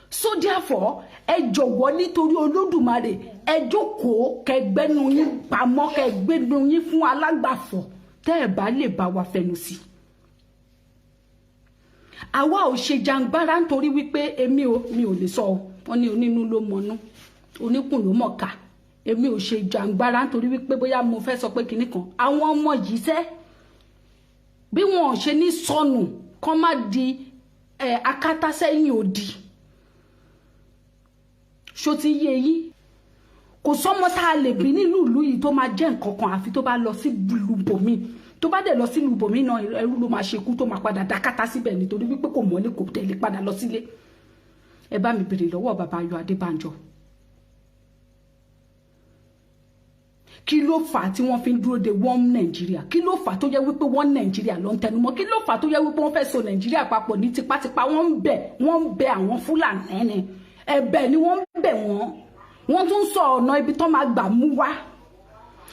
So therefore, ẹ jọ̀wọ́ nítorí Olódùmarè, ẹ jókòó kẹgbẹ́nu yín pamọ́, kẹgbẹ́nu yín fún alágbàfọ̀ tẹ́ ẹ bá lè bá wa fẹnu sí. Àwa ò ṣe jàǹgbára nítorí wípé èmi ò mi ò lè sọ ọ, wọ́n ní onínú ló mọnú, oníkùn ló mọ̀ọ́ká. Èmi ò ṣe jàǹgbára nítorí wípé bóyá mo fẹ́ sọ pé kinní kan. Àwọn ọmọ yìí sẹ́, bí wọn ò ṣe ní sọnù kán má di akátá sẹ́yìn òdì. Ṣó ti yé yín? Kò sọ́mọ tá a lè bí nílùú ìlú yìí tó máa jẹ́ nǹkan kan àfi tó bá lọ sí lùbòmí. Tó bá dẹ̀ lọ sí lùbòmí náà, ẹrú ló máa ṣekú tó máa padà dákátá síbẹ̀ nítorí wípé kò mọ́lé, kò tẹ̀lé padà lọ sílé. Ẹ bá mi bèrè lọ́wọ́ bàbá Ayọ̀ Adébánjọ. Kí ló fà á tí wọ́n fi ń dúró de wọ́n Nàìjíríà? Kí ló fà á tó yẹ wípé wọ́n Nàìjíríà ló ń tẹnumọ́? Kí ló fà á tó yẹ wípé wọ́n fẹ́ so Nàìjíríà papọ̀ ní tipátipá? Wọ́n ń bẹ àwọn Fúlàní ni. Ẹ̀bẹ̀ ni wọ́n ń bẹ̀ wọ́n. Wọ́n tún sọ ọ̀nà ibi tó máa gbà mú wá.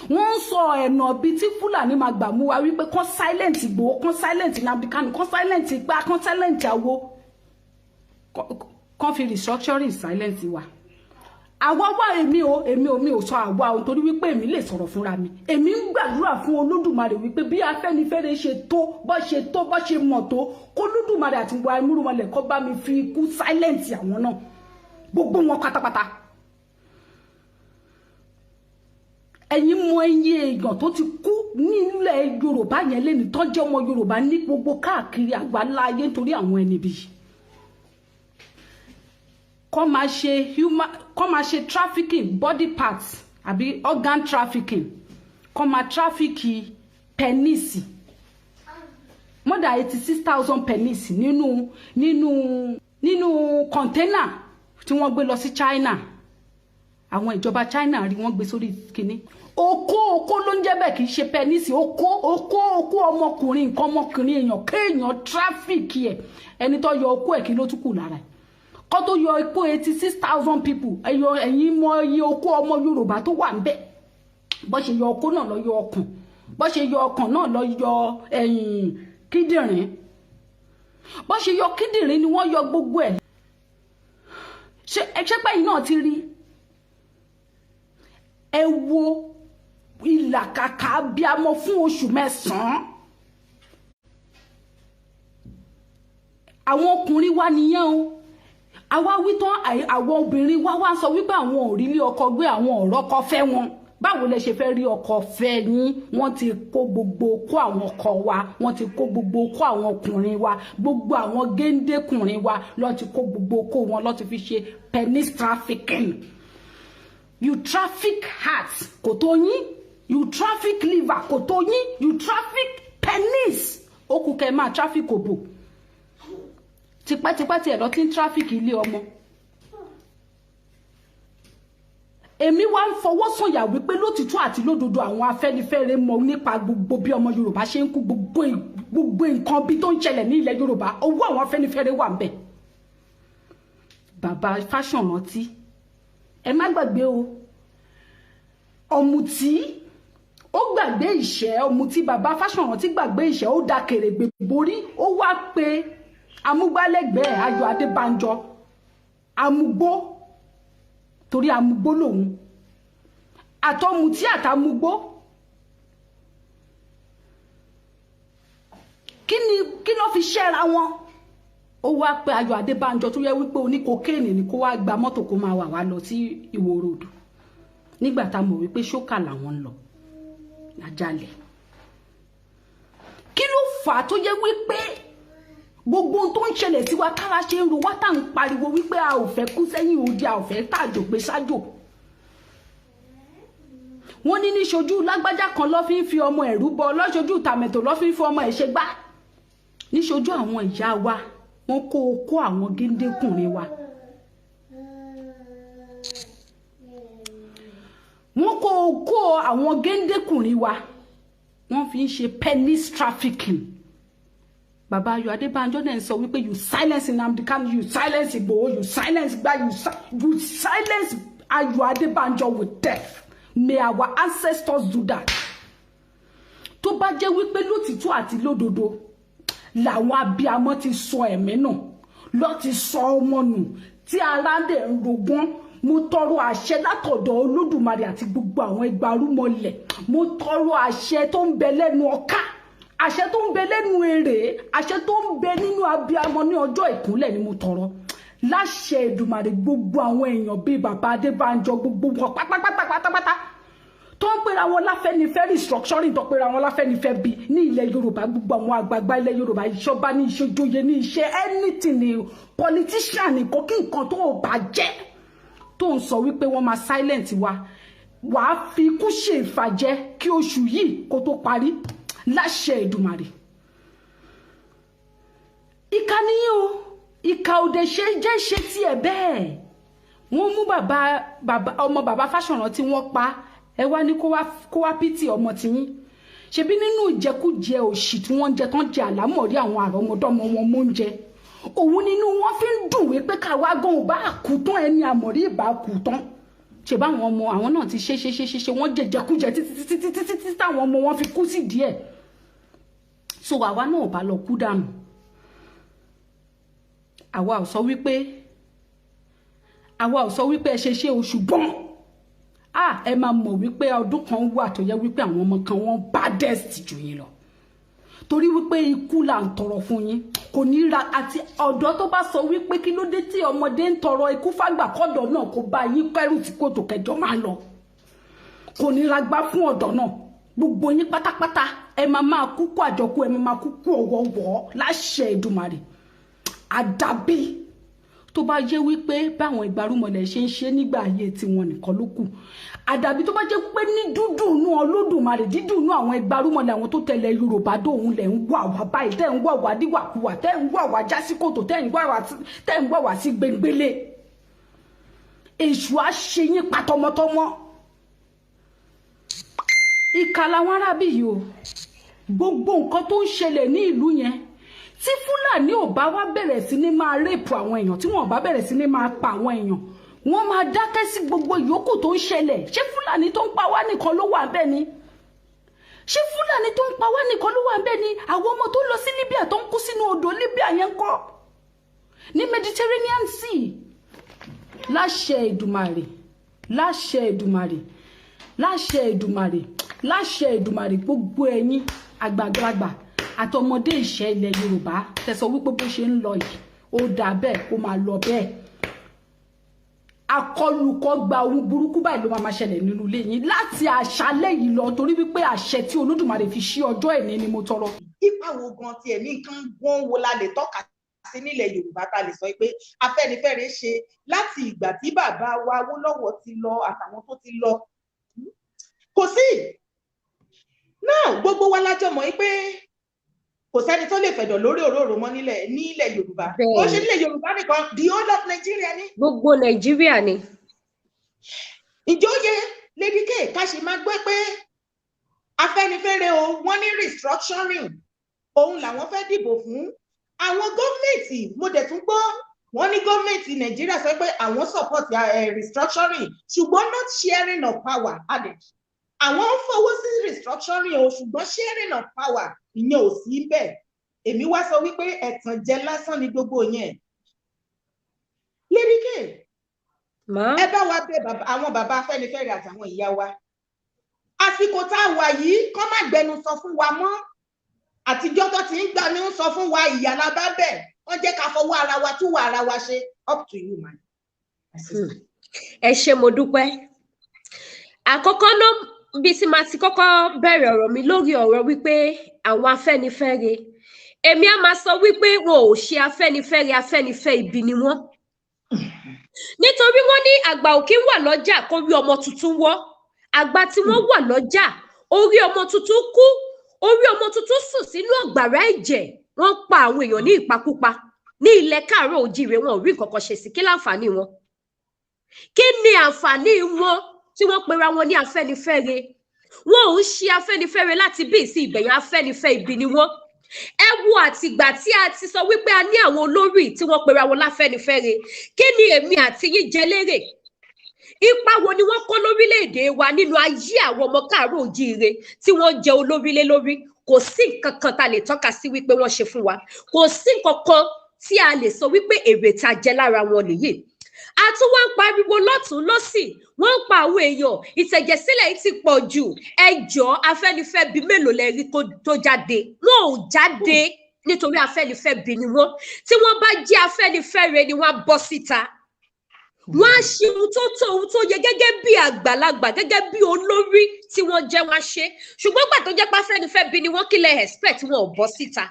Wọ́n ń sọ ẹ̀nà ibi tí Fúlàní máa gbà mú wá wípé kán silent Ìgbòho, kán silent Nnamdi Kanu, kán silent igbá, kán silent àwo. Kán fi restructuring silent wa. Àwa wá, èmi ò mi ò sọ àwa o, torí wípé èmi lè sọ̀rọ̀ fúnra mi. Èmi ń gbàdúrà fún Olódùmarè wípé bí Afẹ́nifẹ́re ṣe tó, bó ṣe tó, bó ṣe mọ̀ tó, kó Olódùmarè àti wa imúrúmọlẹ̀ kó bá mi fi ikú silent àwọn náà, gbogbo wọn pátápátá. Ẹ̀yin mọ iye èèyàn tó ti kú nílẹ̀ Yorùbá yẹn lẹ́ni tó jẹ́ ọmọ Yorùbá ní gbogbo káàkiri àgbáńlá ayé nítorí àwọn ẹni bíi. Kọ́ máa ṣe human, kọ́ máa ṣe trafficking body parts àbí organ trafficking, kọ́ máa trafficking penis, more than 86,000 penis nínú container tí wọ́n gbé lọ sí China. Àwọn ìjọba China rí wọ́n gbé sórí kínní. Okó ló ń jẹ́ bẹ́ẹ̀, kì í ṣe penis. Okó ọmọkùnrin, nǹkan ọmọkùnrin èèyàn kéèyàn traffic ẹ̀. Ẹni tó yọ okó ẹ̀ kí ló tún kù lára ẹ̀? Kó tó yọ ikú 86,000 people, ẹyọ ẹ̀yin mọ iye okó ọmọ Yorùbá tó wà ńbẹ̀. Bó ṣe yọ okó náà lọ yọ ọkàn, bó ṣe yọ ọkàn náà lọ yọ ẹ̀yìn kíndìnrín, bó ṣe yọ kíndìnrín ni wọ́n yọ gbogbo ẹ̀. Ṣé ẹṣẹ́pẹ́ yìí náà ti rí? Ẹ wo ìlàkàkà abiyamọ fún oṣù mẹ́sàn-án. Àwọn ọkùnrin wa nìyẹn o. Àwa wí tán, àwọn obìnrin wa wá sọ wípé àwọn ò rí ilé ọkọ gbé, àwọn ọ̀rọ̀ ọkọ fẹ́ wọn. Báwo lẹ ṣe fẹ́ rí ọkọ fẹ́ yín? Wọ́n ti kó gbogbo kó àwọn ọkọ wa, wọ́n ti kó gbogbo kó àwọn ọkùnrin wa, gbogbo àwọn géńdékùnrin wa ló ti kó gbogbo kó wọn, ló ti fi ṣe penis trafficking. You traffic heart kò tó yín, you traffic liver kò tó yín, you traffic penis. Ó kù kẹ́ máa traffic òbò. Tipẹ́tipẹ́ tí ẹ̀ lọ tí ń traffic ilé ọmọ. Èmi wá ń fọwọ́ sọ̀yà wípé lótìtọ́ àti lódodo àwọn Afẹ́nifẹ́re mọ̀ nípa gbogbo bí ọmọ Yorùbá ṣe ń kú, gbogbo nǹkan bí tó ń ṣẹlẹ̀ ní ilẹ̀ Yorùbá, owó àwọn Afẹ́nifẹ́re wà ńbẹ̀. Bàbá Fáṣọ̀rántí, ẹ má gbàgbé o, ọ̀mùtí ó gbàgbé ìṣẹ́, ọ̀mùtí bàbá Fáṣọ̀rántí gbàgbé ìṣẹ́, ó da kèrègbè borí, ó wá pé amúgbálẹ́gbẹ̀ẹ́ Ayọ̀ Adébánjọ, amúgbó, torí amúgbó lòun, àtọmùtí àtàmúgbó. Kí ló fi ṣẹ́ra wọn? Ó wá pé Ayọ̀ Adébánjọ tó yẹ wípé oní kokéènì ni kó wá gba mọ́tò kó máa wà wá lọ sí Ìwó Road nígbà tá a mọ̀ wípé ṣókà làwọn ń lọ lájálẹ̀. Kí ló fà á tó yẹ wípé gbogbo ohun tó ń ṣẹlẹ̀ sí wa tára ṣe ń ro wá, tá à ń pariwo wípé a ò fẹ́ kú sẹ́yìn odi, a ò fẹ́ tàjò gbé sájò? Wọ́n ní níṣojú lágbájá kan ló fi ń fi ọmọ ẹ̀rú bọ, lọ́ṣojú tàmẹ̀tò ló fi ń fi ọmọ ẹ̀ ṣe gbá. Níṣojú àwọn ìyá wa, wọ́n kó okó àwọn géńdékùnrin wa, wọ́n kó okó àwọn géńdékùnrin wa, wọ́n fi ń ṣe penis trafficking. Bàbá Ayọ̀ Adébánjọ náà ń sọ wípé you silence Nnamdi Kanu, you silence Igboho, you silence Gba, you silence Ayọ̀ Adébánjọ with death. May our ancestors do that. Tó bá jẹ́ wípé lótìtọ́ àti lódodo làwọn abiyamọ ti sọ ẹ̀mí nù, lọ ti sọ ọmọ nù, tí ara dẹ̀ ń rògbọ́n, mo tọrọ àṣẹ látọ̀dọ̀ Olódùmarè àti gbogbo àwọn igbarúmọlẹ̀. Mo tọrọ àṣẹ tó ń bẹ lẹ́nu ọká, àṣẹ tó ń bẹ lẹ́nu èrè, àṣẹ tó ń bẹ nínú abiyamọ ní ọjọ́ ìkúnlẹ̀ ni mo tọrọ láṣẹ Èdùmàrè. Gbogbo àwọn èèyàn bíi bàbá Adébánjọ, gbogbo wọn pátápátá pátápátá tó ń pera wọn láfẹ́nifẹ́ restructuring, tó pera wọn láfẹ́nifẹ́ bí ní ilẹ̀ Yorùbá, gbogbo àwọn àgbààgbà ilẹ̀ Yorùbá, ìṣọba ní, ìṣojoyè ní, iṣẹ́ anything ní, politician ní, kó kí nǹkan tó bá jẹ́ tó ń sọ wípé wọ́n máa silent wa, wàá fi ikú ṣe ìfàjẹ kí oṣù yìí kó tó parí láṣẹ Èdùmàrè. Ìkà nìyí o, ìkà òde ṣe jẹ́ ṣe tiẹ̀ bẹ́ẹ̀. Wọ́n mú bàbá bàbá ọmọ bàbá Fáṣọ̀rántì tí wọ́n pa, ẹ wá ní kó wá pity ọmọ tiyín. Ṣebí nínú ìjẹkújẹ òṣì tí wọ́n ń jẹ tán, jẹ àlámọ̀rí àwọn àrọ́mọdọ́mọ wọn mọ́ ń jẹ òun nínú wọn fi ń dùn wípé káwa gan ò bá kú tán, ẹni àmọ̀rí ìbá kú tán. Ṣe báwọn ọmọ àwọn náà ti ṣe ṣe ṣe ṣe ṣe, wọ́n jẹjẹkújẹ títí títí títí títí táwọn ọmọ wọn fi kú sí díẹ̀. So àwa náà ò bá lọ kú dànù. Àwa ò sọ wípé ẹ ṣe ṣe oṣù gbọ́n. Ah, ẹ máa mọ̀ wípé ọdún kan wà tó yẹ wípé àwọn ọmọ kan wọ́n baddest jù yín lọ, torí wípé ikú là ń tọrọ fún yín, kò ní ra. Àti ọ̀dọ́ tó bá sọ wípé kí ló dé tí ọmọdé ń tọrọ ikú fágbà, kọ́dọ̀ náà kó bá yín kẹ́rù tí kòtò kẹjọ máa lọ, kò ní ra gbá fún ọ̀dọ́ náà. Gbogbo yín pátápátá, ẹ máa máa kú kú àjọkú, ẹ máa máa kú kú ọ̀wọ̀ọ̀wọ̀ láṣẹ Èdùmàrè. Àdàbí tó bá jẹ́ wípé báwọn ìgbárùmọ̀lẹ̀ ṣe ń ṣe nígbà ayé tiwọn nìkan ló kù. Àdàbí tó bá jẹ́ pé ní dúdùnú Olódùmarè, dídùnú àwọn ìgbárùmọ̀lẹ̀, àwọn tó tẹ̀lé Yorùbá dóhun lẹ̀ ń wà wá báyìí, tẹ́ ń wà wá díwàkuwà, tẹ́ ń wà wá jásí kòtò, tẹ́ ń wà wá sí gbẹngbẹlẹ, èṣù á ṣe yín pa tọmọtọmọ. Ìkà làwọn arábì yìí o. Gbogbo nǹkan tó ń ṣẹlẹ̀ ní ìlú yẹn, tí Fúlàní ò bá wá bẹ̀rẹ̀ sí ní máa rape àwọn èèyàn, tí wọ́n bá bẹ̀rẹ̀ sí ní máa pa àwọn èèyàn, wọ́n máa dákẹ́ sí gbogbo ìyókù tó ń ṣẹlẹ̀. Ṣé Fúlàní tó ń pa wá nìkan ló wà bẹ́ẹ̀ ni? Ṣé Fúlàní tó ń pa wá nìkan ló wà bẹ́ẹ̀ ni? Àwọn ọmọ tó lọ sí Libya, tó ń kú sínú odò Libya yẹn ń kọ́, ní Mediterranean Sea? Láṣẹ Èdùmàrè, láṣẹ Èdùmàrè, láṣẹ Èdùmàrè, láṣẹ Èdùmàrè, gbogbo ẹ̀yin àgbàlagbà àtọmọdé ìṣẹ́ ilẹ̀ Yorùbá tẹsán wípé bó ṣe ń lọ yìí, ó dáa bẹ́ẹ̀, kó máa lọ bẹ́ẹ̀, akọlùkọ gba ohun burúkú báyìí ló máa máa ṣẹlẹ̀ nínú ilé yín láti àṣálẹ́ yìí lọ, torí wípé àṣẹ tí Olódùmarè fi ṣí ọjọ́ ẹ̀ní ni mo tọrọ. Ipa wo gan tiẹ̀ ní nǹkan gan wo la lè tọ́ka sí nílẹ̀ Yorùbá ta lè sọ pé Afẹ́nifẹ́re ṣe láti ìgbà tí bàbá wa Awólọ́wọ̀ ti lọ àtàwọn tó ti lọ? Kò sí náà. Gbogbo wa lájọ mọ̀ pé kò sẹ́ni tó lè fẹ̀dọ̀ lórí òróró mọ́ nílẹ̀ Yorùbá. Ó ṣe nílẹ̀ Yorùbá nìkan, the whole of Nigeria ni. Gbogbo Nàìjíríà ni. Ìjọyè Lady K, ká ṣe máa gbé pé Afẹ́nifẹ́re o, wọ́n ní restructuring òun làwọn fẹ́ dìbò fún àwọn gọ́ọ̀mẹ̀ntì. Mo dẹ̀ tún gbọ́, wọ́n ní gọ́ọ̀mẹ̀ntì Nàìjíríà sọ pé àwọn support restructuring, ṣùgbọ́n not sharing of power added. Àwọn ń fọwọ́ sí restructuring o, ṣùgbọ́n sharing of power, ìyẹn ò sí bẹ́ẹ̀. Èmi wá sọ wípé ẹ̀tànjẹ lásán ni gbogbo yẹn. Lady K, ẹ bá wa bẹ̀ àwọn bàbá Afẹ́nifẹ́re àtàwọn ìyá wa, àsìkò tá a wà yìí, kọ́ má gbẹnu sọ fún wa mọ́. Àtijọ́ tó ti ń gbà ní ń sọ fún wa, ìyà la bá bẹ̀. Wọ́n jẹ́ ká fọwọ́ ara wa tún wà ara wa ṣe. Up to you, man. Ẹ ṣé, mo dúpẹ́. Àkọ́kọ́ náà, bí tí màá ti kọ́kọ́ bẹ̀rẹ̀ ọ̀rọ̀ mi lórí ọ̀rọ̀ wípé àwọn Afẹ́nifẹ́re, èmi á máa sọ wípé wọn ò ṣe Afẹ́nifẹ́re, Afẹ́nifẹ́ ibi ni wọ́n, nítorí wọ́n ní àgbà òkè wà lọ́jà kó rí ọmọ tuntun wọ́. Àgbà tí wọ́n wà lọ́jà, orí ọmọ tuntun kú, orí ọmọ tuntun sùn sínú ọ̀gbàrá ẹ̀jẹ̀, wọ́n pa àwọn èèyàn ní ìpakúpa ní ilẹ̀ káàárọ̀ òjíire, wọn ò rí nǹkan kan ṣe sí. Kí láǹfààní wọn? Kí ni àǹfààní wọn tí wọ́n pera wọn ní Afẹ́nifẹ́re? Wọn ò ń ṣe Afẹ́nifẹ́re láti bí sí ìbẹ̀yìn. Afẹ́nifẹ́ ibi ni wọ́n. Ẹ wo àtìgbà tí a ti sọ wípé a ní àwọn olórí tí wọ́n pera wọn láfẹ́nifẹ́re, kí ni èmi àti yín jẹ lérè? Ipa wo ni wọ́n kó lórílẹ̀-èdè wa nínú ayé àwọn ọmọ káàárọ̀ oòjíire tí wọ́n jẹ olórí lé lórí? Kò sí nǹkan kan tá a lè tọ́ka sí wípé wọ́n ṣe fún wa. Kò sí nǹkan kan tí a lè sọ wípé èrè tá a jẹ lára wọn nìyí. A tún wá ń pariwo lọ́tùn lọ́sì, wọ́n ń pa àwọn èèyàn, ìtẹ̀jẹ̀sílẹ̀ yìí ti pọ̀ jù. Ẹ jọ̀ọ́, Afẹ́nifẹ́ bíi mélòó lẹ rí tó jáde? Wọn ò jáde nítorí Afẹ́nifẹ́ bí ni wọ́n. Tí wọ́n bá jẹ́ Afẹ́nifẹ́re ni, wọ́n á bọ́ síta, wọ́n á ṣe ohun tó tó, ohun tó yẹ, gẹ́gẹ́ bí àgbàlagbà, gẹ́gẹ́ bí olórí tí wọ́n jẹ́, wọ́n á ṣe. Ṣùgbọ́n gbà tó jẹ́ pé Afẹ́nifẹ́ bí ni wọ́n, kí lẹ expect? Wọn ò bọ́ síta.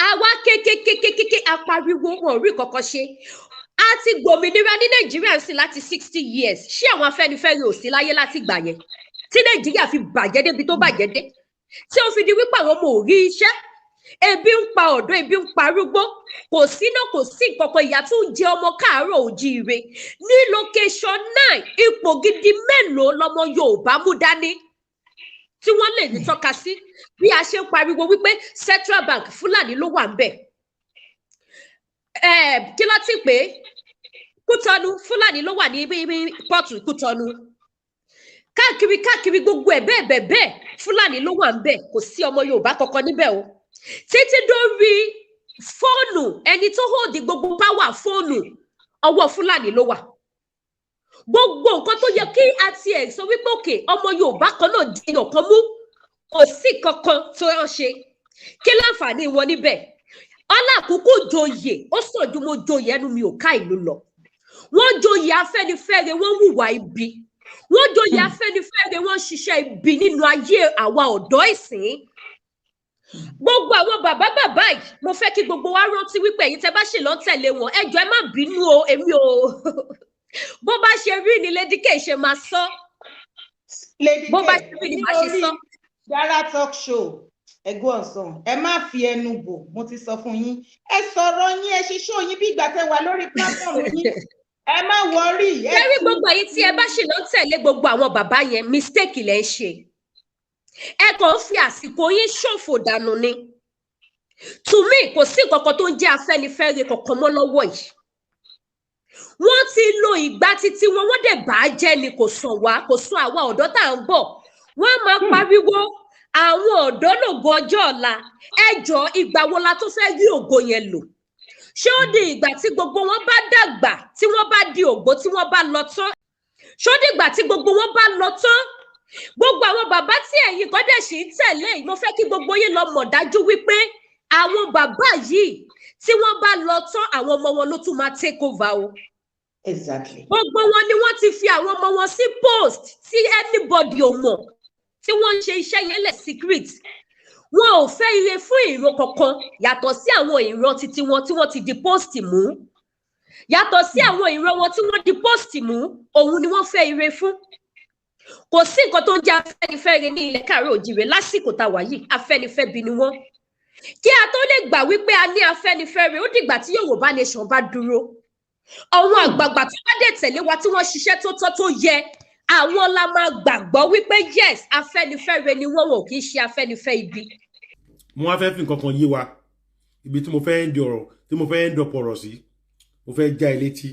Àwa kékékékéké apariwo, wọn ò rí kankan ṣe. A ti gbòmìnira ní Nàìjíríà sí láti 60 years. Ṣé àwọn Afẹ́nifẹ́re ò sí láyé láti gbà yẹn tí Nàìjíríà fi bàjẹ́ débi tó bàjẹ́ dé, tí ó fi di wípé àwọn ọmọ ò rí iṣẹ́, ebi ń pa ọ̀dọ́, ebi ń pa arúgbó, kò síná, kò sí nǹkankan, ìyà tó ń jẹ ọmọ káàárọ̀ òjíire ní location 9? Ipò gidi mélòó lọmọ Yorùbá mú dání tí wọ́n lè ní tọ́ka sí? Bí a ṣe ń pariwo wípé Central Bank, Fúlàní ló wà ń bẹ̀, kí ló ti pé Kútọnu, Fúlàní ló wà ní port Kútọnu, káàkiri káàkiri, gbogbo ẹ̀ bẹ́ẹ̀ bẹ́ẹ̀ bẹ́ẹ̀, Fúlàní ló wà ń bẹ̀. Kò sí ọmọ Yorùbá kankan níbẹ̀ o. Títí dórí fóònù, ẹni tó hold gbogbo power fóònù, ọwọ́ Fúlàní ló wà. Gbogbo nǹkan tó yẹ kí a tiẹ̀ sọ wípé òkè ọmọ Yorùbá kan náà di ọ̀kan mú, kò sí kankan tó ń ṣe. Kí láǹfààní wọn níbẹ̀? Ọlá àkókò joyè, ó sàn ju mo joyè ẹnu mi ò ká ìlú lọ. Wọ́n joyè Afẹ́nifẹ́re, wọ́n hùwà ibi. Wọ́n joyè Afẹ́nifẹ́re, wọ́n ṣiṣẹ́ ibi nínú ayé àwa ọ̀dọ́ ìsìn. Gbogbo àwọn bàbá bàbá yìí, mo fẹ́ kí gbogbo wa rántí wípé ẹ̀yin tẹ́ bá ṣì lọ tẹ̀lé wọn, ẹ jọ̀ọ́, ẹ má bínú o. Èmi ò, bó bá ṣe rí ni Lady K ṣe máa sọ. Lady Bó bá K, ṣe rí ni màá ṣe ní sọ. orí Dara Talk Show, ẹ̀gbọ́n ọ̀sán, ẹ má fi ẹnu bò. Mo ti sọ fún yín, ẹ sọ̀rọ̀ yín, ẹ ṣe show yín bí ìgbà tẹ́ wà lórí platform yín. Ẹ má worry. Ẹ Kẹ́rí, gbogbo ẹ̀yin tí ẹ bá ṣì lọ tẹ̀lé gbogbo àwọn bàbá yẹn, mistake lẹ ń ṣe. Ẹ kàn ń fi àsìkò yín ṣòfò dànù ni. To me, kò sí nǹkan kan tó ń jẹ́ Afẹ́nifẹ́re kankan mọ́ lọ́wọ́ yìí. Wọ́n ti lo ìgbà títí wọn, wọ́n dẹ̀ bá a jẹ́ ni. Kò sàn wá, kò sún àwa ọ̀dọ́ tá à ń bọ̀. Wọ́n á máa pariwo àwọn ọ̀dọ́ lògo ọjọ́ ọ̀la. Ẹ jọ, ìgbà wo la tó fẹ́ rí ògo yẹn lò? Ṣé ó di ìgbà tí gbogbo wọn bá dàgbà, tí wọ́n bá di ògbó, tí wọ́n bá lọ tán? Ṣó dìgbà tí gbogbo wọn bá lọ tán? Gbogbo àwọn bàbá tí ẹ̀yin kan dẹ̀ sì ń tẹ̀lé yìí, mo fẹ́ kí gbogbo yín lọ mọ̀ dájú wípé àwọn bàbá yìí, tí wọ́n bá lọ tán, àwọn ọmọ wọn ló tún máa take over o. Gbogbo wọn ni wọ́n ti fi àwọn ọmọ wọn sí post tí anybody ò mọ̀, tí wọ́n ń ṣe iṣẹ́ yẹn lẹ̀ secret. Wọn ò fẹ́ ire fún ìran kankan yàtọ̀ sí àwọn ìran titi wọn tí wọ́n ti di post mú. Yàtọ̀ sí àwọn ìran wọn tí wọ́n di post mú, òun ni wọ́n fẹ́ ire fún. Kò sí nǹkan tó ń jẹ́ Afẹ́nifẹ́re ní ilẹ̀ káàárọ̀ òjìrè lásìkò tá a wà yìí. Afẹ́nifẹ́ bí ni wọ́n. Kí a tó lè gbà wípé a ní Afẹ́nifẹ́re, ó dìgbà tí Yorùbá Nation bá dúró. Àwọn àgbààgbà tó bá dẹ̀ tẹ̀lé wa, tí wọ́n ṣiṣẹ́ tó tọ́ tó yẹ, àwọn la máa gbàgbọ́ wípé yes, Afẹ́nifẹ́re ni wọ́n, wọn ò kì í ṣe Afẹ́nifẹ́ ibi. Mo wá fẹ́ fi nǹkan kan yé wa. Ibi tí mo fẹ́ ń di ọ̀rọ̀, tí mo fẹ́ ń dọ̀pọ̀ ọ̀rọ̀ sí, mo fẹ́ já ẹ létí,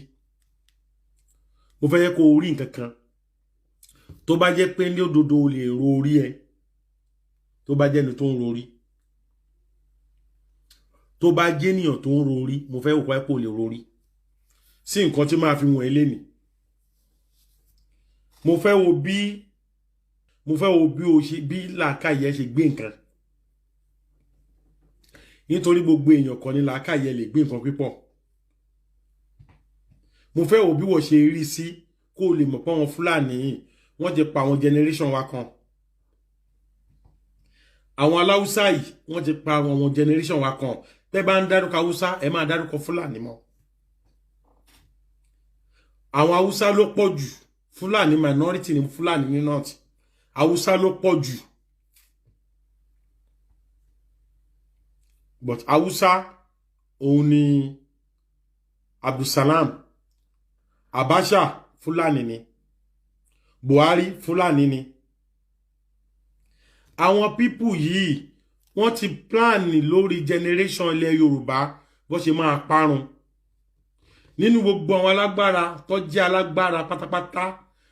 mo fẹ́ yẹ kó o rí nǹkan kan. Tó bá jẹ́ pé ní òdodo o lè ro orí ẹ, tó bá jẹ́ ẹni tó ń rorí, tó bá jẹ́ ènìyàn tó ń rorí, mo fẹ́ wò pé kó o lè rorí sí nǹkan tí máa fi wọ̀n ẹ́ lénìí. Mo fẹ́ wo bí o ṣe, bí làákàyè ṣe gbé nǹkan, nítorí gbogbo èèyàn kan ní làákàyè lè gbé nǹkan pípọ̀. Mo fẹ́ wo bí wọ́n ṣe rí sí, kó o lè mọ̀ pé àwọn Fúlàní yìí, wọ́n ti pa àwọn generation wa kan. Àwọn aláwùsá yìí, wọ́n ti pa àwọn generation wa kan. Tẹ́ bá ń dárúkọ Haúsá, ẹ máa dárúkọ Fúlàní mọ́. Àwọn Haúsá ló pọ̀ jù. Fúlàní minority ni Fúlàní ní north, Haúsá ló pọ̀ jù. But Haúsá òun ni Abdulsalam Abacha, Fúlàní ni Buhari, Fúlàní ni. Àwọn people yìí Wọ́n ti plan lórí generation ilẹ̀ Yorùbá bó ṣe máa parun. Nínú gbogbo àwọn alágbára tó jẹ́ alágbára pátápátá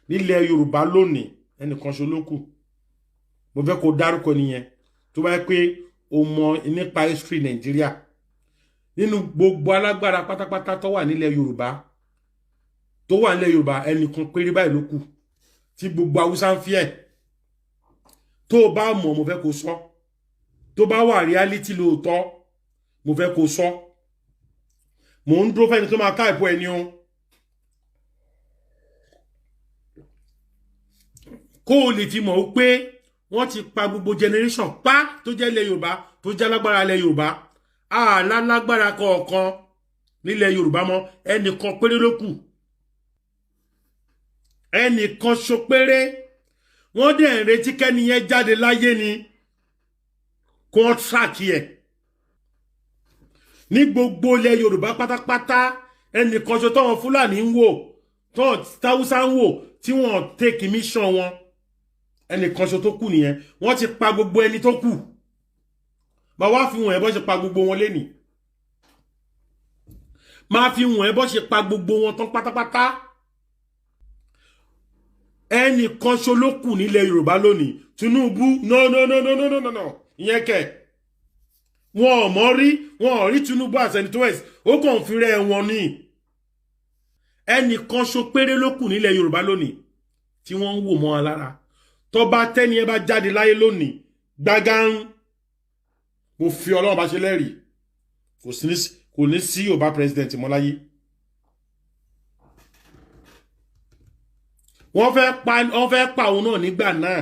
nílẹ̀ Yorùbá lónìí, ẹnìkan ṣo ló kù. Mo fẹ́ kó dárúkọ nìyẹn, tó bá yẹ pé o mọ nípa history Nàìjíríà. Nínú gbogbo alágbára pátápátá tó wà nílẹ̀ Yorùbá, tó wà nílẹ̀ Yorùbá, ẹnìkan péré báyìí ló kù tí gbogbo Haúsá ń fi ẹ̀. Tó o bá mọ̀, mo fẹ́ kó sọ. Tó bá wà reality lóòótọ́, mo fẹ́ kó sọ. Mò ń dúró fẹ́ni tó máa type ẹni o, kó o lè fi mọ̀ ó pé wọ́n ti pa gbogbo generation pa tó jẹ́ ilẹ̀ Yorùbá, tó jẹ́ alágbára ilẹ̀ Yorùbá. Àlá lágbára kọ̀ọ̀kan nílẹ̀ Yorùbá mọ́, ẹnìkan péré ló kù, ẹnìkan ṣo péré. Wọ́n dẹ̀ ń retí kẹ́ni yẹn jáde láyé ni kó wọ́n track ẹ̀ ní gbogbo ilẹ̀ Yorùbá pátápátá. Ẹnìkan ṣo táwọn Fúlàní ń wò, táwọn Táwùsá ń wò, tí wọ́n take mission wọn, ẹnìkan ṣo tó kù nìyẹn. Wọ́n ti pa gbogbo ẹni tó kù. Bá wá fi wọ̀n ẹ́ bọ́ ṣe pa gbogbo wọn lénìí, máa fi wọ̀n ẹ́ bọ́ ṣe pa gbogbo wọn tán pátápátá. Ẹnìkan ṣo ló kù nílẹ̀ Yorùbá lónìí. Tinubu, no, no, no, no, no, no, no, ìyẹn kẹ̀, wọn ò mọ̀ rí, wọn ò rí Tinubu àtẹni tó ẹ̀sì, ó kàn fi rẹ́ wọn ní. Ẹnìkan ṣo péré ló kù nílẹ̀ Yorùbá lónìí tí wọ́n ń wò mọ́ wọn lára. Tó bá tẹ́ni ẹ bá jáde láyé lónìí gbágán, mo fi Ọlọ́run bá ṣe lẹ́rìí, kò ní sí Yorùbá president mọ́ láyé. Wọ́n fẹ́ pa òun náà nígbà náà,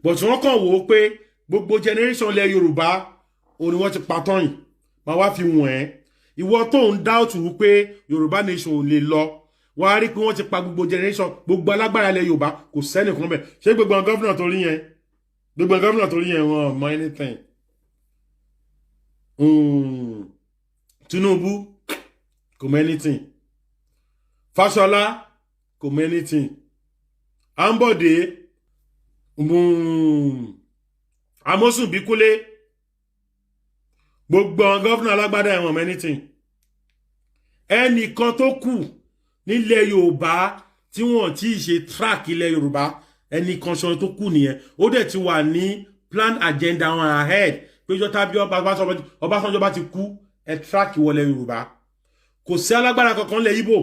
but wọ́n kàn wò ó pé gbogbo generation ilẹ̀ Yorùbá òun ni wọ́n ti pa tán yìí. Máa wá fi wọ̀n ẹ́, ìwọ tó ń doubt wípé Yorùbá nation ò lè lọ, wàá rí pé wọ́n ti pa gbogbo generation, gbogbo alágbára ilẹ̀ Yorùbá, kò sẹ́nìkan bẹ̀. Ṣé gbogbo àwọn governor tó rí yẹn, gbogbo àwọn governor tó rí yẹn, wọn ò mọ anything. Tinubu kò mọ anything, Fáṣọlá kò mọ anything, Ambode, Amosun Bíkúlé, gbogbo àwọn governor alágbádá ẹ̀wọ̀n mọ anything. Ẹnìkan tó kù nílẹ̀ Yorùbá tí wọ́n ti ṣe track ilẹ̀ Yorùbá, ẹnìkan ṣoṣo tó kù nìyẹn. Ó dẹ̀ ti wà ní plan agenda wọn ahead péjọ tábí Ọbásanjọ́ bá ti kú, ẹ track wọlé Yorùbá. Kò sí alágbára kankan lẹ̀ Ìgbò.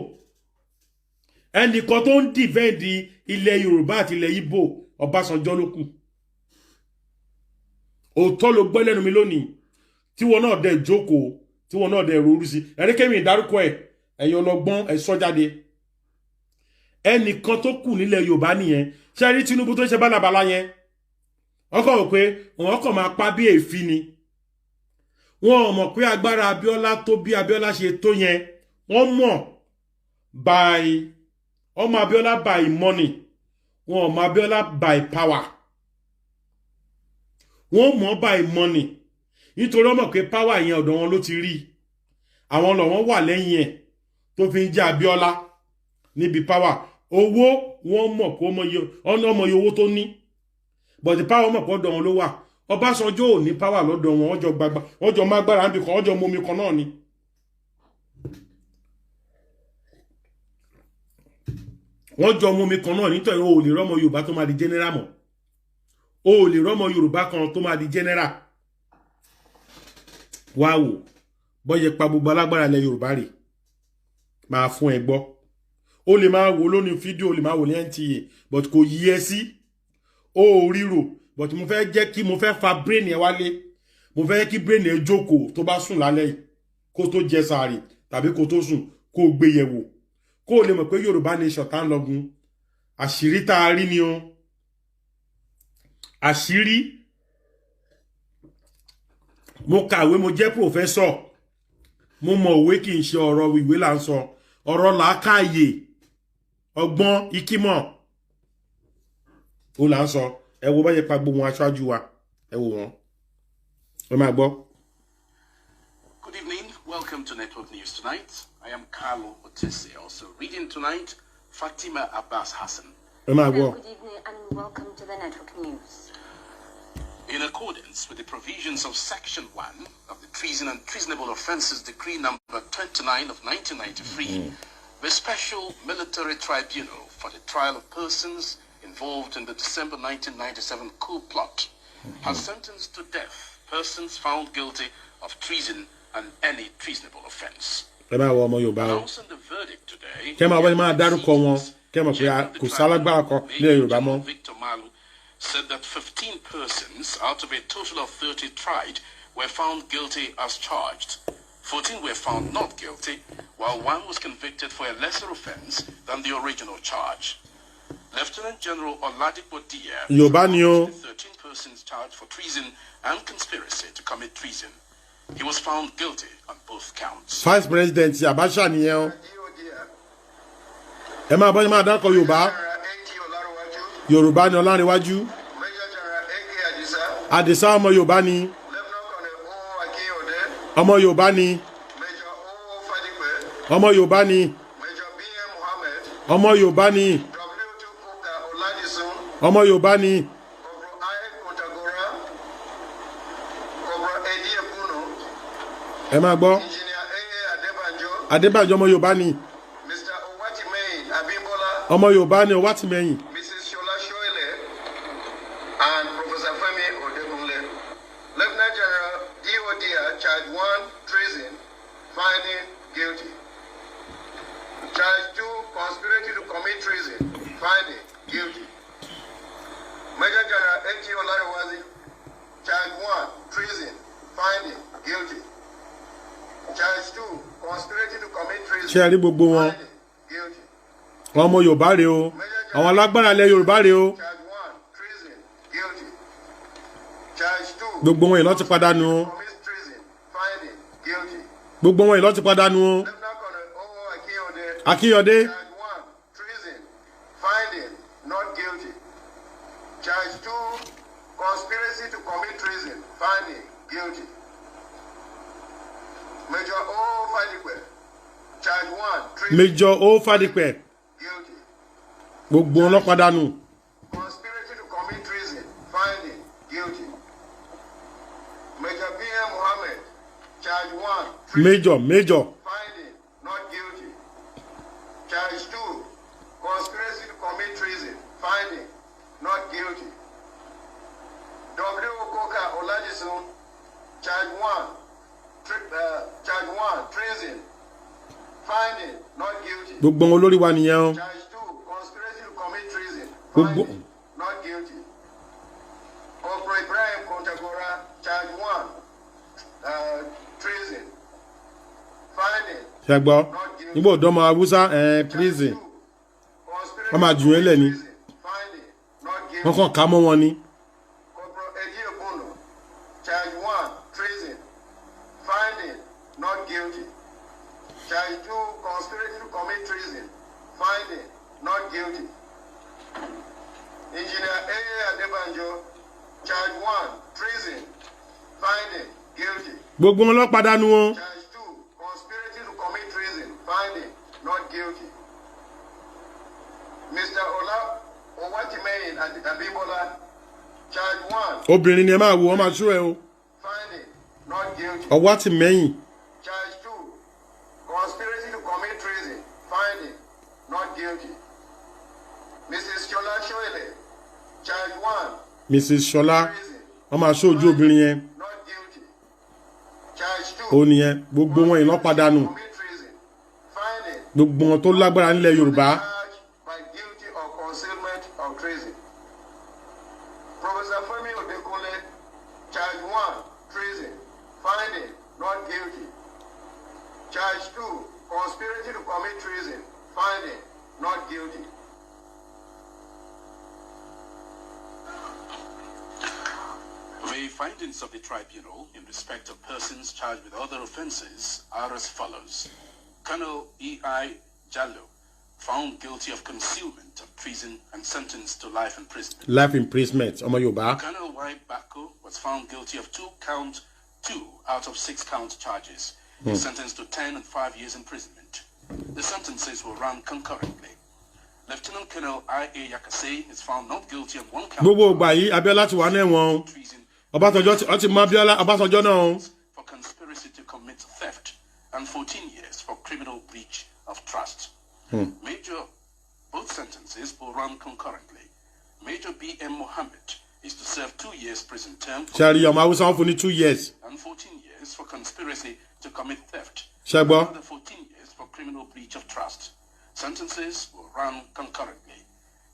Ẹnìkan tó ń defend ilẹ̀ Yorùbá àti ilẹ̀ Ìgbò, Ọbásanjọ́ ló kù. Òótọ́ ló gbọ́ lẹ́nu mi lónìí, tí wọn náà dẹ̀ jókòó, tí wọn náà dẹ̀ ronú sí ẹni kémi ìdárúkọ ẹ̀. Ẹ̀yin ọlọ́gbọ́n, ẹ̀ sọ jáde. Ẹnìkan tó kù nílẹ̀ Yorùbá nìyẹn. Ṣé rí Tinubu tó ń ṣe bálabàla yẹn? Wọ́n kàn wò pé wọ́n kàn máa pa bí èéfín ni. Wọn ò mọ̀ pé agbára Abíọ́lá tó bí Abíọ́lá ṣe tó yẹn. Wọ́n mọ̀ by ọmọ Abíọ́lá by money, wọn ò mọ̀ Abíọ́lá by power. Wọ́n mọ̀ by money nítorí wọ́n mọ̀ pé power yẹn, ọ̀dọ̀ wọn ló ti rí. Àwọn lọ́wọ́n wà lẹ́yìn ẹ̀ tó fi ń jẹ́ Abíọ́lá níbi power owó. Wọ́n mọ̀ pé ọmọ iye owó tó ní, but the power, mọ̀ pé ọ̀dọ̀ wọn ló wà. Ọbásanjọ́ ò ní power lọ́dọ̀ wọn. Wọ́n jọ gbagba, wọ́n jọ mágbára níbi kan, wọ́n jọ momi kan náà ni. Wọ́n jọ momi kan náà nítorí o ò lè rọ́mọ Yorùbá tó máa di general mọ́. O ò lè rọ́mọ Yorùbá kan tó máa di general. Wá wò bọ́yẹ pa gbogbo alágbára ilẹ̀ Yorùbá rè, máa fún ẹ gbọ́. O lè máa wò lónìí fídíò, o lè máa wò ní NTA, but kò yí ẹ sí, o ò ríro. But mo fẹ́ jẹ́ kí mo fẹ́ fa brain ẹ wálé. Mo fẹ́ kí brain ẹ jókòó. Tó bá sùn lálẹ́ yìí, kó tó jẹ sàárì tàbí kó tó sùn, kó o gbé yẹ̀wò, kó o lè mọ̀ pé Yorùbá nation tá ń lọgun, àṣírí tá a rí ni o. Àṣírí. Mo kàwé, mo jẹ́ professor, mo mọ̀ òwe. Kì í ṣe ọ̀rọ̀ ìwé là ń sọ, ọ̀rọ̀ làákàyè, ọgbọ́n ikímọ̀ ó là ń sọ. Ẹ wo báyẹn pa gbogbo wọn aṣáájú wa, ẹ wò wọn, ẹ máa gbọ́. Good evening. Welcome to Network News Tonight. I am Carlo Otese. Also reading tonight, Fatima Abbas Hassan. Ẹ máa gbọ́. Good evening and welcome to the Network News. In accordance with the provisions of Section 1 of the Treason and Treasonable Offences Decree Number 29 of 1993, the Special Military Tribunal for the Trial of Persons Involved in the December 1997 coup plot has sentenced to death persons found guilty of treason and any treasonable offense. Ẹ máa wọ ọmọ Yorùbá o. Announcing the verdict today, Kẹ́ máa wọ́n máa dárúkọ wọn, kẹ́ mọ̀ pé kò sálágbára kan nílẹ̀ Yorùbá mọ́. Victor Malu said that 15 persons out of a total of 30 tried were found guilty as charged. 14 were found not guilty, while one was convicted for a lesser offense than the original charge. Lieutenant General Oladipo Diya Yorùbá ni o. the 13 persons charged for treason and conspiracy to commit treason. He was found guilty on both counts. Vice President Abacha nìyẹn o. Ẹ máa bọ́ ẹ máa dárúkọ Yorùbá. Yorùbá ni Ọlárẹ̀wájú. Àdìsá, ọmọ Yorùbá ni. Ọmọ Yorùbá ni. Ọmọ Yorùbá ni. Ọmọ Yorùbá ni. Ọmọ Yorùbá ni. Ẹ máa gbọ́, Adébànjọ, ọmọ Yorùbá ni. Ọmọ Yorùbá ni Ọwátìmẹ́yìn. Mrs. Shola Shoele and Professor Femi Odekunle. Lieutenant General DODR, charge 1, treason, finding guilty. Charge 2, conspiracy to commit treason, finding guilty. Major General A.T. Olarewazi, charge 1, treason, finding guilty. Charge 2, conspiracy to commit treason, Ṣé ẹ rí gbogbo wọn? finding guilty. Àwọn ọmọ Yorùbá rèé o, àwọn alágbára ilẹ̀ Yorùbá rèé o. Charge 1, treason, guilty. Charge 2, Gbogbo wọn yìí ló ti padànù o. commit treason, finding guilty. Gbogbo wọn yìí ló ti padànù o. Lieutenant Colonel O. Akínyọ̀dé, Akínyọ̀dé. Charge 1, treason, finding not guilty. Charge 2, conspiracy to commit treason, finding guilty. Major O. Fadipe, charge 1, treason, Major O Fadipẹ. guilty. Gbogbo wọn ló padànù. Conspiracy to commit treason, finding guilty. Major B.M. Mohammed, charge 1, treason, Major. finding not guilty. Charge 2, conspiracy to commit treason, finding not guilty. W. Koka Olajisun, charge 1, charge 1, treason, finding not guilty. Gbogbo wọn olórí wa nìyẹn o. Charge 2, conspiracy to commit treason, Gbogbo finding not guilty. Corporal Ibrahim Kontagora, charge 1, treason, finding Ṣe gbọ́ nígbà ọ̀dọ́mọ Haúsá ẹ̀ prison, wọ́n máa jù yẹn lẹ̀ ni. Finding not guilty. Wọ́n kàn ká mọ́ wọn ni. Corporal Eddie Obono, charge 1, treason, finding not guilty. Charge 2, conspiracy to commit treason, finding not guilty. Engineer A. Adebanjo, charge 1, treason, finding guilty. Gbogbo wọn ló padànù o. Charge 2, conspiracy to commit treason, finding not guilty. Mr. Ola Owatimehin Abimbola, charge 1, Obìnrin ni ẹ máa wo, wọ́n máa ṣú ẹ o. finding not guilty. Ọwátìmẹ́yìn. Charge 2, conspiracy to commit treason, finding not guilty. Mrs. Shola Shoele, charge 1, Mrs Ṣọlá, treason, wọ́n máa ṣó ojú obìnrin yẹn. not guilty. Charge 2, Ó nìyẹn, gbogbo wọn yìí ló padànù. commit treason, finding Gbogbo wọn tó lágbára nílẹ̀ Yorùbá. charged by guilty of concealment of treason. Professor Femi Odekunle, charge 1, treason, finding not guilty. Charge 2, conspiracy to commit treason, finding not guilty. The findings of the tribunal in respect of persons charged with other offences are as follows. Colonel E.I. Jallo, found guilty of concealment of treason and sentenced to life imprisonment. Life imprisonment, ọmọ Yorùbá. Colonel Y. Bako was found guilty of 2 out of 6 count charges. He was sentenced to 10 and 5 years imprisonment. The sentences will run concurrently. Lieutenant Colonel I.A. Yakase is found not guilty on 1 count Gbogbo ìgbà yìí, Abiola ti wà ní ẹ̀wọ̀n o. of treason. Ọbásanjọ́ wọ́n ti mú Abíọ́lá Ọbásanjọ́ náà o. For conspiracy to commit theft and 14 years for criminal breach of trust. Major, both sentences will run concurrently. Major B.M. Mohammed is to serve 2 years prison term for Ṣe rí ọmọ Haúsá, wọn fún ní 2 years. and 14 years for conspiracy to commit theft. Ṣé gbọ́? Another 14 years for criminal breach of trust. Sentences will run concurrently.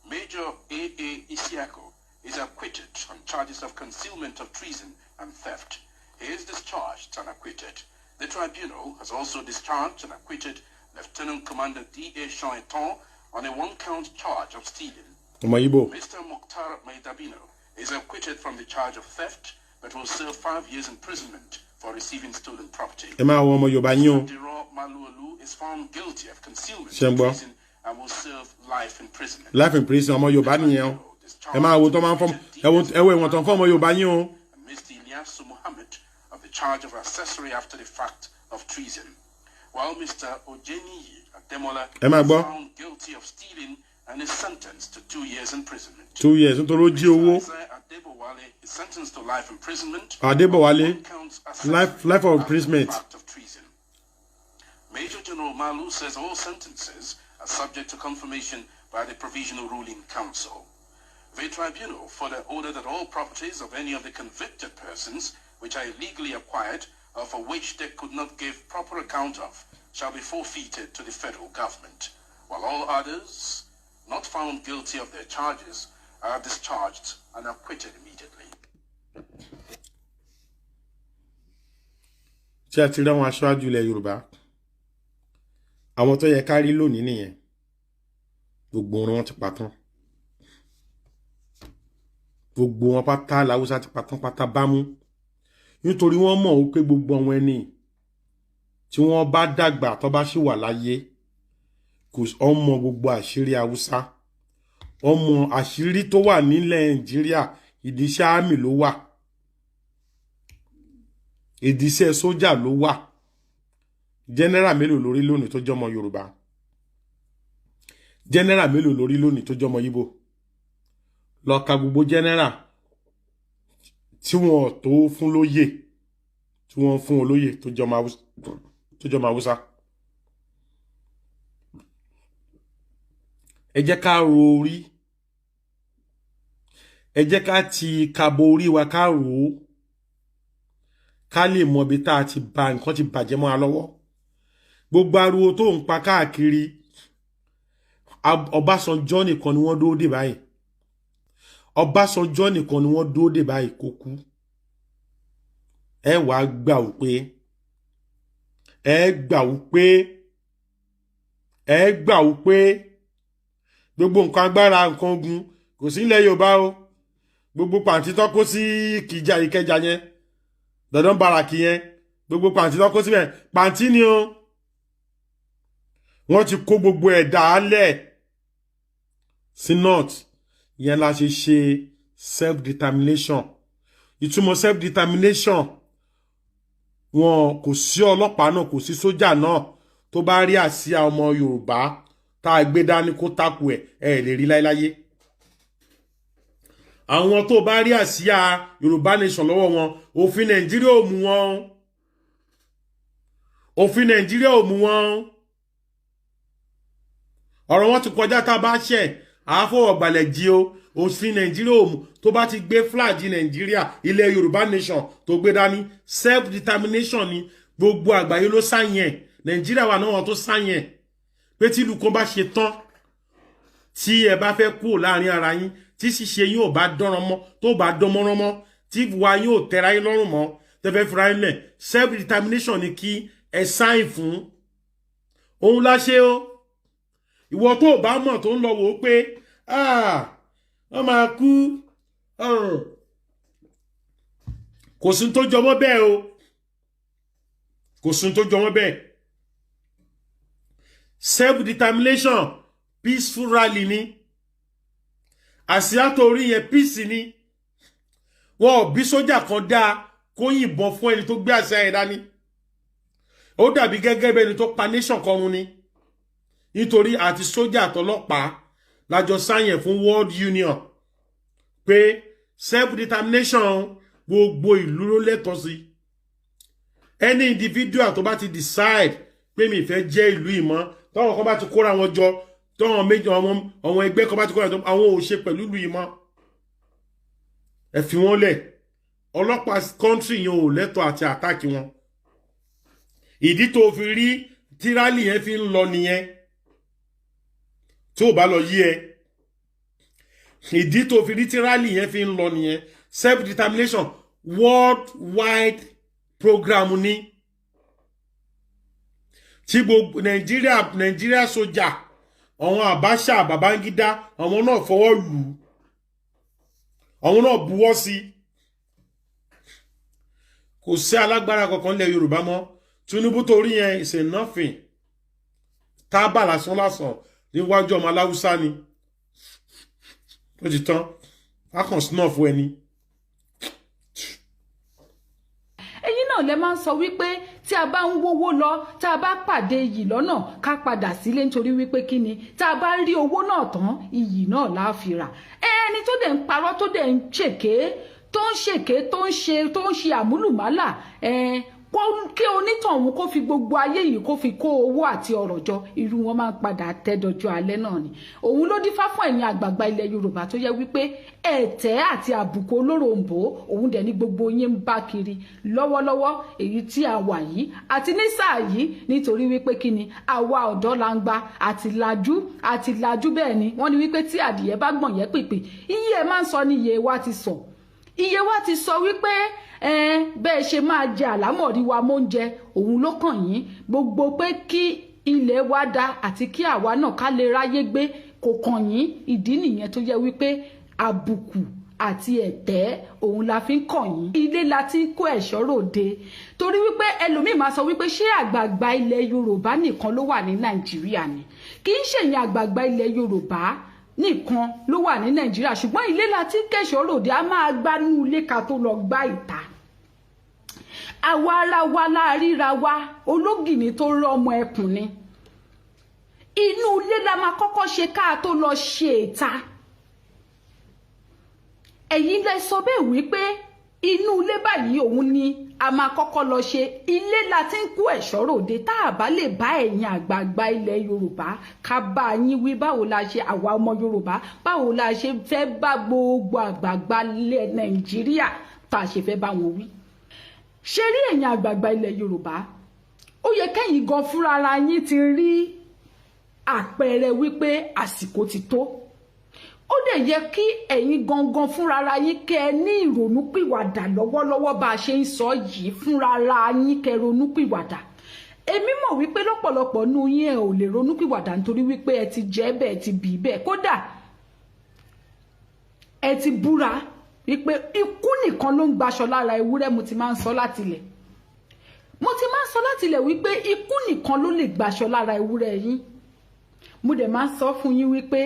Major A.A. Isiako is acquitted on charges of concealment of treason and theft. He is discharged and acquitted. The tribunal has also discharged and acquitted Lieutenant Commander D.A. Chanton on a one-count charge of stealing. Ọmọ Ìgbò. Mr. Mokhtar Maidabino is acquitted from the charge of theft but will serve 5 years imprisonment for receiving stolen property. Ẹ máa wọ ọmọ Yorùbá yín o. Diro Maluolu is found guilty of concealment Ṣé ń of gbọ́? treason and will serve life imprisonment. Life in prison, ọmọ Yorùbá nìyẹn o. Ẹ máa wo tó máa ń fọmọ, ẹ wo ìwọ̀n tó ń fọ́ ọmọ Yorùbá yín o. And Mr. Ilyasu Muhammad of the charge of accessory after the fact of treason. While Mr. Ojeniyi Ademola Ẹ máa is gbọ́. found guilty of stealing and is sentenced to 2 years imprisonment. 2 years nítorí ó jí owó. Isaiah Adebowale is sentenced to life imprisonment. Adébọ̀wálé, on counts accessory life of after the imprisonment. fact of treason. Major General Malu says all sentences are subject to confirmation by the Provisional Ruling Council. The tribunal further ordered that all properties of any of the convicted persons which are illegally acquired or for which they could not give proper account of shall be forfeited to the federal government, while all others not found guilty of their charges are discharged and acquitted immediately. Tí a ti rí àwọn aṣáájú ilẹ̀ Yorùbá, àwọn tó yẹ ká rí lónìí nìyẹn. Gbogbo wọn ti pa tán, gbogbo wọn pátá làwùsá ti pa tán pátá bámú, nítorí wọ́n mọ̀ wípé gbogbo àwọn ẹni tí wọ́n bá dàgbà, tó bá sì wà láyé, kò ọmọ gbogbo àṣírí Haúsá, ọmọ àṣírí tó wà nílẹ̀ Nàìjíríà. Ìdíṣẹ́ army ló wà, ìdíṣẹ́ sójà ló wà. General mélòó lórí lónìí tó jọmọ Yorùbá? General mélòó lórí lónìí tó jọmọ Yíbò? Lọ ka gbogbo general tí wọn tó fún lóyè, tí wọn fún olóyè tó jọmọ Haúsá. Ẹ jẹ́ ká ro orí, ẹ jẹ́ ká ti kabo orí wa, ká rò ó, ká lè mọ ibi tá a ti ba nǹkan ti bàjẹ́ mọ́ wa lọ́wọ́. Gbogbo ariwo tó ń pa káàkiri, Ọbásanjọ́ nìkan ni wọ́n dúró dè báyìí. Ọbásanjọ́ nìkan ni wọ́n dúró dè báyìí kó kú. Ẹ wàá gbà wò pé, ẹ gbà wò pé, ẹ gbà wò pé gbogbo nǹkan agbára, nǹkan ogun kò sí ilẹ̀ Yorùbá o. Gbogbo pàǹtí tó kó sí Ìkìjà, Ìkẹjà yẹn, dandan baraki yẹn, gbogbo pàǹtí tó kó síbẹ̀, pàǹtí ni o. Wọ́n ti kó gbogbo ẹ̀ dálẹ̀ sí north yẹn la ṣe ṣe self determination. Ìtumọ̀ self determination, wọn kò sí ọlọ́pàá náà, kò sí sójà náà tó bá rí àsíá ọmọ Yorùbá tá a gbé dání kó takò ẹ̀, ẹ̀ lè rí láéláyé. Àwọn tó bá rí àsíá Yorùbá nation lọ́wọ́ wọn, òfin Nàìjíríà ò mú wọn, òfin Nàìjíríà ò mú wọn. Ọ̀rọ̀ wọn ti kọjá. Tá a bá ṣẹ̀, àáfọwọ́gbalẹ̀ jí o. Òfin Nàìjíríà ò mú. Tó bá ti gbé flag Nàìjíríà, ilẹ̀ Yorùbá nation tó gbé dání, self determination ni. Gbogbo àgbáyé ló sign ẹ̀. Nàìjíríà wà náà, wọn tó sign ẹ̀ pé tí ìlú kan bá ṣe tán, tí ẹ bá fẹ́ kúrò láàrin ara yín, tí ṣíṣe yín ò bá dánran mọ́, tó bá dán mọ́rán mọ́, tí ìwà yín ò tẹ́ra yín lọ́rùn mọ́, tẹ́fẹ́ fura yín lẹ̀, self determination ni kí ẹ sign fún. Òun la ṣe o. Ìwọ tó o bá mọ̀, tó ń lọ wò ó pé wọ́n máa kú, kò sí tó jọmọ́ bẹ́ẹ̀ o, kò sí tó jọmọ́ bẹ́ẹ̀. Self determination, peaceful rally ni. Àsíá tó rí yẹn, peace ni. Wọn ò bí sójà kan dáa kó yìnbọn fún ẹni tó gbé àsíá yẹn dání. Ó dàbí gẹ́gẹ́ bí ẹni tó pa nation kan run ni, nítorí àti sójà àtọlọ́pàá lájọ sign ẹ̀ fún World Union pé self determination. Gbogbo ìlú ló lẹ́tọ̀ọ́ sí. Any individual tó bá ti decide pé mi fẹ́ jẹ́ ìlú ìmọ̀, táwọn kan bá ti kóra wọn jọ, táwọn méjì, àwọn ẹgbẹ́ kan bá ti kóra wọn jọ, àwọn ò ṣe pẹ̀lú ìlú ìmọ̀, ẹ fi wọ́n lẹ̀. Ọlọ́pàá country yẹn ò lẹ́tọ̀ọ́ àti attack wọn. Ìdí tó fi rí tí rally yẹn fi ń lọ nìyẹn. Tó o bá lọ yí ẹ, ìdí tó fi rí tí rally yẹn fi ń lọ nìyẹn. Self determination worldwide program ni tí gbogbo Nàìjíríà sójà, àwọn Abacha, Babangida, àwọn náà fọwọ́ lù ú, àwọn náà buwọ́ sí. Kò sí alágbára kankan lẹ Yorùbá mọ́. Tinubu torí yẹn is a nothing, tábà lásán lásán níwájú ọmọ aláwùsá ni. Ó ti tán, a kàn snuff ẹni. Ẹ̀yin náà lẹ máa ń sọ wípé tí a bá ń wówó lọ, tá a bá pàdé iyì lọ́nà, ká padà sílé, nítorí wípé kí ni? Tá a bá rí owó náà tán, iyì náà la fi rà. Ẹni tó dẹ̀ ń parọ́, tó dẹ̀ ń ṣèké, tó ń ṣèké, tó ń ṣe àmúlùmálà, kí onítọ̀hún kó fi gbogbo ayé yìí kó fi kó owó àti ọrọ̀ jọ, irú wọn máa ń padà tẹ́dọ̀jọ́ alẹ́ náà ni. Òun ló dífá fún ẹ̀yin àgbààgbà ilẹ̀ Yorùbá tó yẹ wípé ẹ̀tẹ́ àti àbùkù olóròǹbó òun dẹ̀ ní gbogbo yín ń bá kiri lọ́wọ́lọ́wọ́ èyí tí a wà yìí àti ní sáà yìí, nítorí wípé kí ni? Àwa ọ̀dọ́ la ń gba àti lajú, àti lajú. Bẹ́ẹ̀ ni wọ́n ní wípé tí adìyẹ bá gbọ̀n yẹ́ pìpì, iye ẹ̀ máa ń sọ ní iye wa ti sọ, iye wa ti sọ wípé bẹ́ẹ̀ ṣe máa jẹ àlámọ̀rí wa mọ́únjẹ òun ló kàn yín. Gbogbo pé kí ilẹ̀ wa da àti kí àwa náà ká lè ráyé gbé kò kàn yín. Ìdí nìyẹn tó yẹ wípé àbùkù àti ẹ̀tẹ́ òun la fi ń kàn yín. Ilé la ti ń kó ẹ̀ṣọ́ ròde, torí wípé ẹlòmíì máa sọ wípé ṣé àgbààgbà ilẹ̀ Yorùbá nìkan ló wà ní Nàìjíríà ni? Kì í ṣèyìn àgbààgbà ilẹ̀ Yorùbá nìkan ló wà ní Nàìjíríà, ṣùgbọ́n ilé la ti ń kẹ̀ṣọ́ ròde. A máa gbánú ilé ká tó lọ gbá ìta. Àwa ara wa láàríra wa, ológìní tó rọmọ ẹkùn ni. Inú ilé la máa kọ́kọ́ ṣe ká tó lọ ṣe ìta. Ẹ̀yin lẹ sọ bẹ́ẹ̀ wípé inú ilé báyìí òun ni a máa kọ́kọ́ lọ ṣe. Ilé la ti ń kó ẹ̀ṣọ́ ròde. Tá a bá lè bá ẹ̀yin àgbààgbà ilẹ̀ Yorùbá ká bá yín wí, báwo la ṣe, àwa ọmọ Yorùbá, báwo la ṣe fẹ́ bá gbogbo àgbààgbà ilẹ̀ Nàìjíríà tá a ṣe fẹ́ bá wọn wí? Ṣe rí ẹ̀yin àgbààgbà ilẹ̀ Yorùbá, ó yẹ kẹ́yìn gan fúnra yín ti rí àpẹẹrẹ wípé àsìkò ti tó. Ó dẹ̀ yẹ kí ẹ̀yin gangan fúnra yín kẹ́ ẹ ní ìrònúpìwàdà lọ́wọ́lọ́wọ́ bá a ṣe ń sọ yìí. Fúnra yín kẹ́ ronúpìwàdà. Èmi mọ̀ wípé lọ́pọ̀lọpọ̀ nú yín, ẹ ò lè ronúpìwàdà, nítorí wípé ẹ ti jẹ́ bẹ́ẹ̀, ti bì bẹ́ẹ̀, kódà ẹ ti búra wípé ikú nìkan ló ń gbaṣọ lára ewúrẹ́. Mo ti máa ń sọ láti ilẹ̀, mo ti máa ń sọ láti ilẹ̀ wípé ikú nìkan ló lè gbaṣọ lára ewúrẹ́ yín. Mo dẹ̀ máa ń sọ fún yín wípé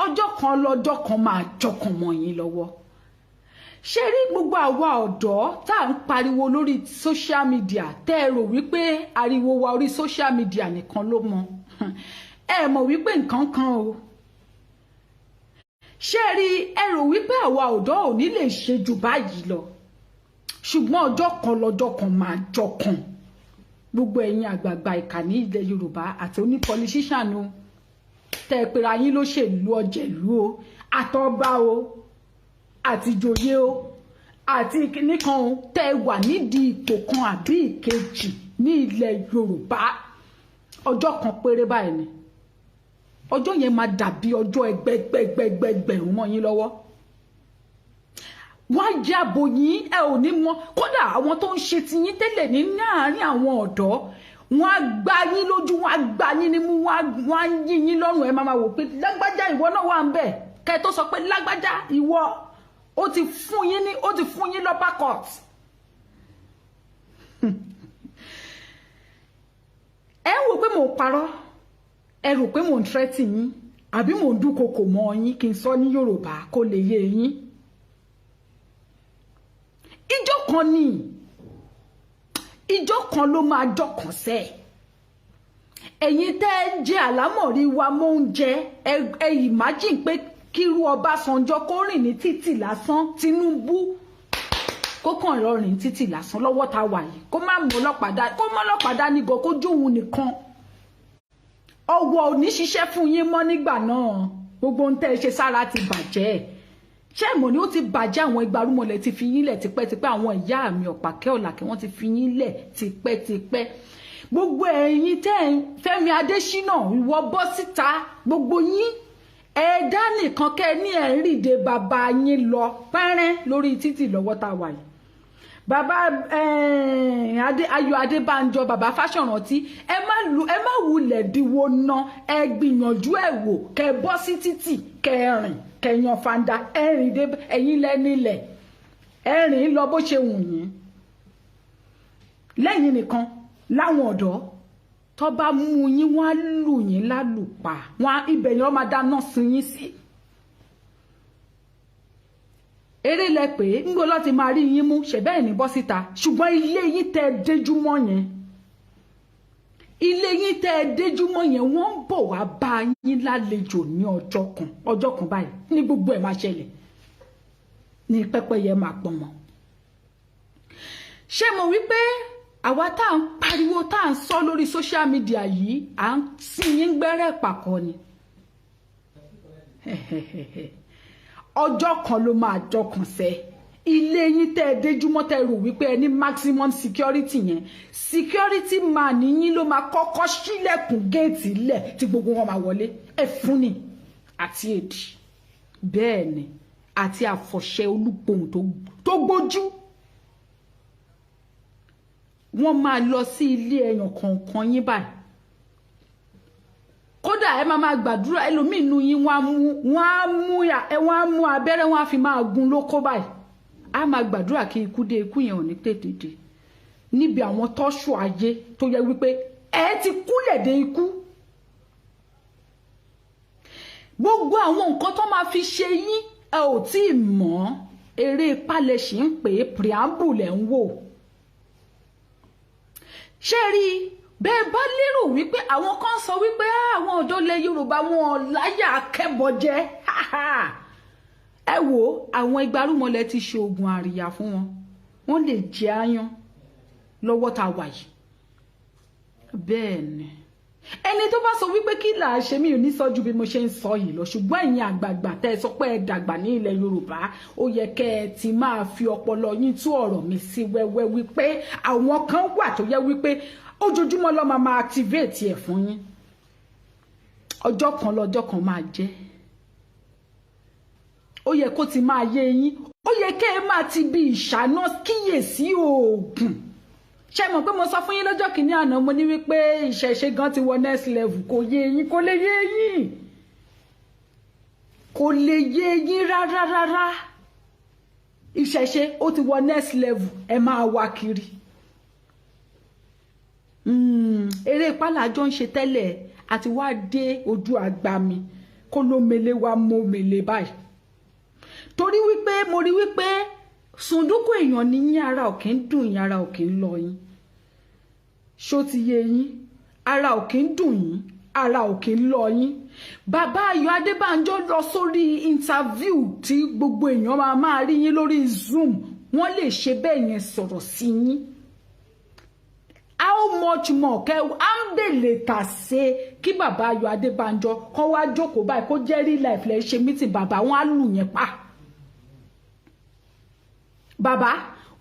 ọjọ́ kan lọ́jọ́ kan máa jọkàn mọ́ yín lọ́wọ́. Ṣé rí gbogbo àwa ọ̀dọ́ tá à ń pariwo lórí social media, tẹ́ ẹ rò wípé ariwo wa orí social media nìkan ló mọ, ẹ mọ̀ wípé nǹkan kan o. Ṣé rí, ẹ rò wípé àwa ọ̀dọ́ ò ní lè ṣe jù báyìí lọ, ṣùgbọ́n ọjọ́ kan lọ́jọ́ kan máa jọkàn gbogbo ẹ̀yin àgbààgbà ìkànnì ilẹ̀ Yorùbá àti oní politician o, tẹ́ ẹ pera yín lóṣèlú ọ̀jẹ̀lú o, àtọba o, àti ìjòyè o, àti kíní kan o, tẹ́ ẹ wà nídìí ipò kan àbí ìkejì ní ilẹ̀ Yorùbá, ọjọ́ kan péré báyìí ni. Ọjọ́ yẹn máa dàbí ọjọ́ ẹgbẹgbẹgbẹgbẹ̀rún mọ́ yín lọ́wọ́. Wọ́n á jábọ̀ yín, ẹ ò ní mọ̀. Kódà àwọn tó ń ṣe tiyín tẹ́lẹ̀ ní láàárín àwọn ọ̀dọ́, wọ́n á gbá yín lójú, wọ́n á gbá yín nímú, wọ́n á yí yín lọ́rùn. Ẹ máa máa wò pé lágbájá, ìwọ náà wà ń bẹ̀. Kẹ́ ẹ tó sọ pé lágbájá ìwọ, ó ti fún yín ní, ó ti fún yín lọ́pàá court. Ẹ ń wò pé mò ń parọ́, ẹ rò pé mò ń tírẹ́tì yín àbí mò ń dúnkokò mọ́ yín. Kí n sọ ní Yorùbá kó lè yé yín, ìjọ kan ni, ìjọ kan ló máa jọkàn sẹ́. Ẹ̀yin tẹ́ ẹ ń jẹ àlámọ̀rí wa mọ́ oúnjẹ, ẹ imagine pé kírú Ọbásanjọ́ kó rìn ní títì lásán, Tinubu Kó kàn lọ rìn títì lásán lọ́wọ́ tá wà yìí, kó má mú ọlọ́pàá dání, kó mú ọlọ́pàá dání gan, kó jóun nìkan. Ọwọ́ ò ní ṣiṣẹ́ fún yín mọ́ nígbà náà. Gbogbo ohun tẹ́ ẹ ṣe sára ti bàjẹ́. Ṣé ìmọ̀ ni ó ti bàjẹ́? Àwọn igbarúmọlẹ̀ ti fi yín lẹ̀ tipẹ́tipẹ́. Àwọn ìyá mi ọ̀pàkẹ́ ọ̀làkẹ́ wọ́n ti fi yín lẹ̀ tipẹ́tipẹ́. Gbogbo ẹ̀yin tẹ́ ẹ Fẹ́mi Adésínà, ìwọ bọ́ síta, gbogbo yín ẹ̀ẹ́dá nìkan kẹ́ ní ẹ̀ ń rìde bàbá yín lọ pẹ́rẹ́ lórí títì lọ́wọ́ tá a wà yìí. Bàbá Ayọ̀ Adébánjọ, bàbá Fáṣọ̀rántí, ẹ má wulẹ̀ diwo ná, ẹ gbìyànjú ẹ wò, kẹ bọ́ sí títì, kẹ rìn, kẹ yan fanda, ẹ rìn dé ẹ̀yin lẹ́nilẹ̀, ẹ rìn lọ bó ṣe wù yín. Lẹ́yìn nìkan láwọn ọ̀dọ́ tó bá mú yín, wọ́n á lù yín lálùpà, wọ́n ibẹ̀ yẹn wọ́n máa dáná sun yín sí. Eré lẹ pé ń gbọ́ láti máa rí yín mú, ṣẹ̀bẹ́ ẹ̀ ní bọ́ síta. Ṣùgbọ́n ilé yín tẹ́ ẹ déjúmọ́ yẹn, ilé yín tẹ́ ẹ déjúmọ́ yẹn, wọ́n ń bọ̀ wá bá yín lálejò ní ọjọ́ kan, ọjọ́ kan báyìí ní gbogbo ẹ̀ máa ṣẹlẹ̀, ní pẹ́pẹ́yẹ máa pọ̀ mọ́. Ṣé mo wí pé àwa tá à ń pariwo, tá à ń sọ lórí social media yìí, à ń sin yín gbẹ́rẹ́ pàkọ́ ni. Ọjọ́ kan ló máa jọkàn sẹ́. Ilé yín tẹ́ ẹ déjúmọ́, tẹ́ ẹ rò wípé ẹ ní maximum security yẹn, security man yín ló máa kọ́kọ́ ṣílẹ̀kùn géètì lẹ̀ tí gbogbo wọn máa wọlé. Ẹ fún ni àti èdè bẹ́ẹ̀ ni àti àfọ̀ṣẹ olúgbòhùn tó gbójú. Wọ́n máa lọ sí ilé ẹyàn kọ̀ọ̀kan yín báyìí. Kódà ẹ máa máa gbàdúrà, ẹlòmíín nu yín wọ́n á mú abẹ́rẹ́, wọ́n á fi máa gun lóko báyìí. Á máa gbàdúrà kí ikú dé, ikú yẹn ò ní tètè dé. Níbi àwọn tọ́ṣù ayé tó yẹ wípé ẹ ti kúlẹ̀ dé ikú. Gbogbo àwọn nǹkan tó máa fi ṣe yín ẹ ò tí ì mọ̀. Eré palẹ̀ ṣì ń pè é, preamble ẹ̀ ń wò. Ṣé rí bẹ́ẹ̀ bá lérò wípé àwọn kan sọ wípé àwọn ọ̀dọ́ ilẹ̀ Yorùbá wọn láyà akẹ́bọjẹ́. Ẹ wo àwọn igbarúmọlẹ̀ ti ṣe oògùn àríyá fún wọn, wọ́n lè jẹ áyán lọ́wọ́ tá a wà yìí. Bẹ́ẹ̀ ni ẹni tó bá sọ wípé kí là á ṣe, mí ò ní sọ ju bí mo ṣe ń sọ yìí lọ. Ṣùgbọ́n ẹ̀yin àgbààgbà tẹ́ ẹ sọ pé ẹ dàgbà ní ilẹ̀ Yorùbá, ó yẹ kẹ́ ẹ ti máa fi ọpọlọ yín tú ọ̀rọ̀ mi sí wẹ́wẹ́ wípé àwọn kan wà tó yẹ wípé ojoojúmọ́ ló máa activate ẹ̀ fún yín. Ọjọ́ kan lọ́jọ́ kan máa jẹ́. Ó yẹ kó ti máa yé yín. Ó yẹ kẹ́ ẹ máa ti bí ìṣáná kíyèsí oògùn. Ṣé mọ̀ pé mo sọ fún yín lọ́jọ́ kìíní àná, mo ní wípé ìṣẹ̀ṣe gan ti wọ next level. Kò yé yín, kò lè yé yín, kò lè yé yín rárá rárá. Ìṣẹ̀ṣe ó ti wọ next level, ẹ máa wá kiri. Eré ìpalà jọ ń ṣe tẹ́lẹ̀ àti wá dé ojú àgbà mi kó ló mele wá mọ́ mele báyìí. Torí wípé mo rí wípé sùndúkù èèyàn ní yín, ara ò kí ń dùn yín, ara ò kí ń lọ yín. Ṣó ti yé yín? Ara ò kí ń dùn yín, ara ò kí ń lọ yín. Bàbá Ayọ̀ Adébánjọ lọ sórí interview tí gbogbo èèyàn máa máa rí yín lórí Zoom, wọ́n lè ṣe bẹ́ẹ̀ yẹn sọ̀rọ̀ sí yín. How much more kẹ ámbèlè tà ṣe kí bàbá Ayọ̀ Adébánjọ kó wá jókòó báyìí, kó jẹ́ real life lẹ́ ṣe meeting, bàbá wọn á lù yẹn pa. Bàbá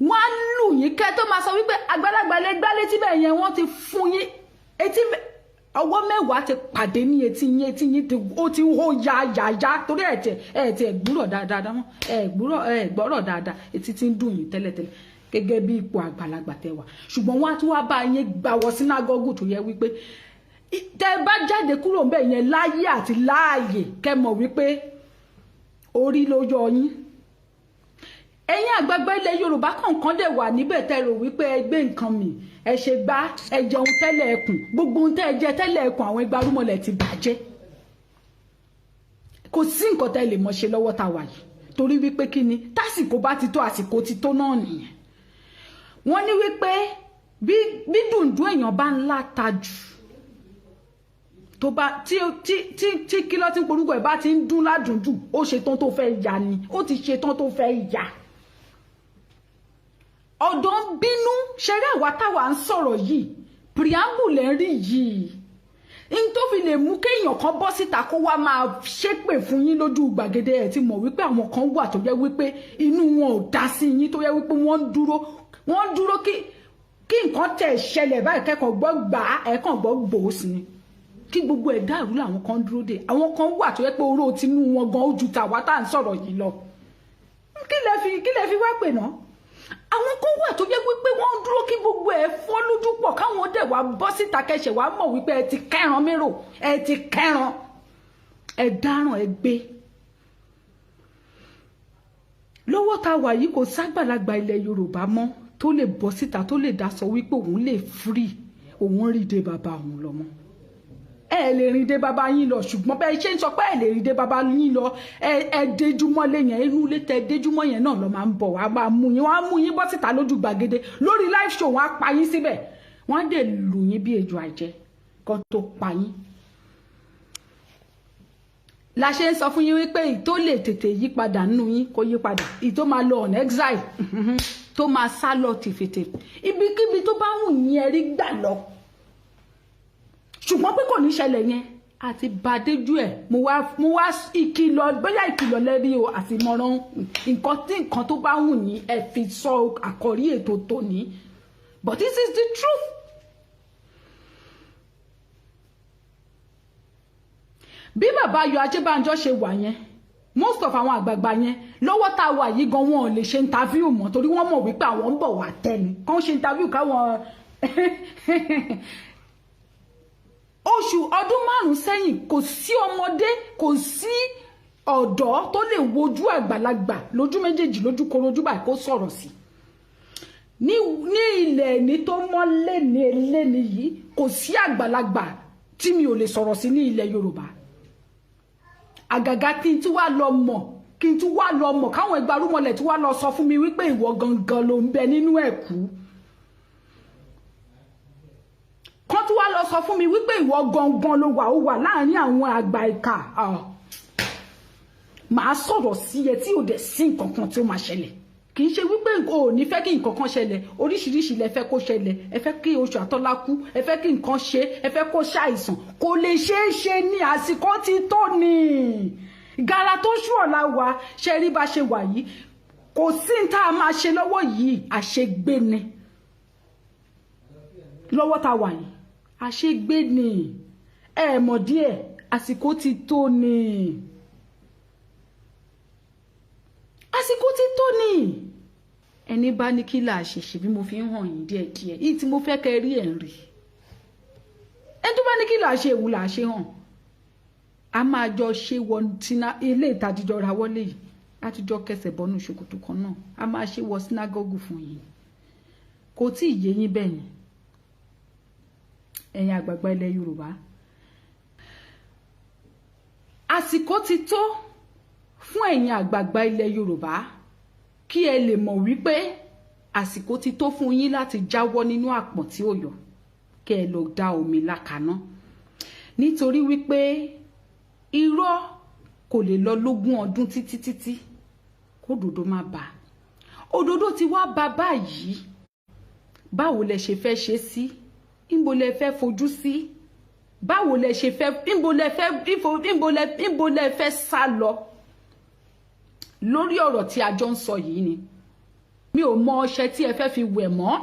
wọn á lù yín kẹ́ tó máa sọ wípé àgbàlagbà lè gbá létí bẹ́ẹ̀ yẹn, wọ́n ti fún yín etí ọwọ́ mẹ́wàá ti pàdé ní etí yín, etí yín ó ti hó ya ya ya torí ẹ̀ gbúrọ̀ dáadáa mọ́, ẹ̀ gbọ́rọ̀ dáadáa, etí ti ń dùn yín tẹ́lẹ̀tẹ́lẹ̀ gẹ́gẹ́ bí ipò àgbàlagbà tẹ́ wà. Ṣùgbọ́n wọ́n á tún wá bá yín gbàwọ̀ sínágọ́gù tó yẹ wípé tẹ́ bá jáde kúrò ńbẹ̀ yẹn láyé àti láàyè, kẹ́ mọ̀ wípé orí ló yọ yín. Ẹ̀yin àgbààgbà ilẹ̀ Yorùbá kọ̀ọ̀kan dẹ̀ wà níbẹ̀ tẹ́ rò wípé ẹ gbé nǹkan mì, ẹ ṣe gbá, ẹ jẹun tẹ́lẹ̀ ẹkùn, gbogbo ohun tẹ́ ẹ jẹ tẹ́lẹ̀ ẹkùn àwọn igbarúmọlẹ̀ ti bàjẹ́. Kò sí nǹkan tẹ́ lè mọ̀ ṣe lọ́wọ́ tá wà yìí, torí wípé kí ni, tásìkò bá ti tó, àsìkò ti tó náà nìyẹn. Wọ́n ní wípé bí dùndún èèyàn bá ń láta jù, tó bá tí tí tí tí kí ló ti ń porúkọ ẹ̀ bá ti ń dún ládùn jù, ó ṣe tán tó fẹ́ ya ni, ó ti ṣe tán tó fẹ́ ya. Ọ̀dọ́ ń bínú. Ṣeré àwa táwa ń sọ̀rọ̀ yìí, preamble ń rí yìí, n tó fi lè mú kéèyàn kan bọ́ síta kó wá máa ṣépè fún yín lójú gbàgede, ẹ̀ ti mọ̀ wípé àwọn kan wà tó yẹ wípé inú wọn ò dá sí yín, tó yẹ wípé wọ́n ń dúró kí nǹkan tẹ̀ ṣẹlẹ̀ báyìí, kẹ́kọ̀ọ́ gbọ́ gbà á, ẹ̀kàn gbọ́ gbòó sí ni, kí gbogbo ẹ̀ dàrú làwọn kan dúró dé. Àwọn kan wà tó yẹ pé oró tinú wọn gan ó ju tàwa tá à ń sọ̀rọ̀ yìí lọ. Kí lẹ fi wá pè náà? Àwọn kan wà tó yẹ wípé wọ́n ń dúró kí gbogbo ẹ̀ fọ́ lójú pọ̀, káwọn dẹ̀ wá bọ́ síta kẹsẹ̀ wá mọ̀ wípé ẹ ti kẹ́ran mérò, ẹ ti kẹ́ran, ẹ dáràn, ẹ gbé. Lọ́wọ́ tá wà yìí, kò ságbàlagbà ilẹ̀ Yorùbá mọ́ tó lè bọ́ síta tó lè dá sọ wípé òun lè free, òun rí dé bàbá òun lọ mọ́. Ẹ lè rìn dé bàbá yín lọ, ṣùgbọ́n bẹ́ẹ̀ ṣe ń sọ pé ẹ lè rìn dé bàbá yín lọ, ẹ déjúmọ́ lé yẹn, inú ilé tẹ déjúmọ́ yẹn náà lọ máa ń bọ̀, wá máa mú yín, wọ́n á mú yín bọ́ síta lójú gbàgede lórí live show, wọ́n á pa yín síbẹ̀, wọ́n á dẹ̀ lù yín bí ejò àìjẹ kan tó pa yín. La ṣe ń sọ fún yín wípé ìtó lè tètè yí padà nínú yín kó yí padà, ìtó máa lọ on exile, tó máa sá lọ tìfètè, ibikíbi tó bá wù yín ẹ rí gbà lọ. Ṣùgbọ́n pé kò ní ṣẹlẹ̀ yẹn àti bàdéjú ẹ̀. Mo wá ìkìlọ̀, bóyá ìkìlọ̀ lẹ́rí o àti ìmọ̀ràn, nǹkan tí nǹkan tó bá wù yín ẹ fi sọ àkọ́rí ètò tòní, but this is the truth. Bí bàbá Ayọ̀ Ajébánjọ ṣe wà yẹn, most of àwọn àgbààgbà yẹn lọ́wọ́ tá a wà yìí gan wọn ò lè ṣe interview mọ́, torí wọ́n mọ̀ wípé àwọn ń bọ̀ wá tẹ́ni kàn ṣe interview káwọn oṣù ọdún márùn sẹ́yìn, kò sí ọmọdé, kò sí ọ̀dọ́ tó lè wojú àgbàlagbà lójú méjèèjì lójú korojú báyìí kó sọ̀rọ̀ sí. Ní ilẹ̀ ní tó mọ́ léni eléni yìí, kò sí àgbàlagbà tí mi ò lè sọ̀rọ̀ sí ní ilẹ̀ Yorùbá. Àgàgà kí n tún wá lọ mọ̀, kí n tún wá lọ mọ̀ káwọn ìgbarúmọlẹ̀ tún wá lọ sọ fún mi wípé ìwọ gangan ló ń bẹ nínú ẹ̀kú. Kan tún wá lọ sọ fún mi wípé ìwọ gangan ló wà, ó wà láàrin àwọn àgbà ìkà. Màá sọ̀rọ̀ sí ẹ tí ò dẹ̀ sí nǹkan kan tí ó máa ṣẹlẹ̀. Kì í ṣe wípé o ò ní fẹ́ kí nǹkan kan ṣẹlẹ̀, oríṣiríṣi lẹ fẹ́ kó ṣẹlẹ̀. Ẹ fẹ́ kí oṣù àtọ́lá kú, ẹ fẹ́ kí nǹkan ṣe, ẹ fẹ́ kó ṣàìsàn, kò lè ṣeé ṣe ní àsìkò tí tó ní. Gàrà tó ṣú ọ̀la wa ṣe rí bá ṣe wà yìí, kò sí ní tá a máa ṣe lọ́wọ́ yìí, àṣegbé ni. Lọ́wọ́ tá wà yìí, àṣegbé ni. Ẹ mọ̀ díẹ̀, àsìkò ti tó ni. Àsìkò ti tó ni. Ẹni bá ní kí là ṣe ṣe bí mo fi ń hàn yín díẹ̀díẹ̀, yìí tí mo fẹ́ kẹ́ rí ẹ̀ ń rí. Ẹni tó bá ní kí là ṣe òun là ṣe hàn. A máa jọ ṣe wọ ilé ìtajìjọ ra wọlé yìí, látijọ́ kẹsẹ̀ bọ́nú ṣòkòtò kan náà, a máa ṣe wọ sínágọ́gù fún yín. Kò tí ì yé yín bẹ́ẹ̀ yẹn, ẹ̀yin àgbààgbà ilẹ̀ Yorùbá. Àsìkò ti tó fún ẹ̀yin àgbààgbà ilẹ̀ Yorùbá kí ẹ lè mọ̀ wípé àsìkò ti tó fún yín láti jáwọ́ nínú àpọ̀n tí ó yọ, kí ẹ lọ dá omi lákaná. Nítorí wípé irọ́ kò lè lọ lógún ọdún títí títí kó òdodo má bà. Òdodo ti wá bá báyìí. Báwo lẹ ṣe fẹ́ ṣe sí? Níbo lẹ fẹ́ fojú sí? Báwo lẹ ṣe fẹ́, níbo lẹ fẹ́ sá lọ lórí ọ̀rọ̀ tí a jọ ń sọ yìí ni? Mi ò mọ ọṣẹ tí ẹ fẹ́ fi wẹ̀ mọ́.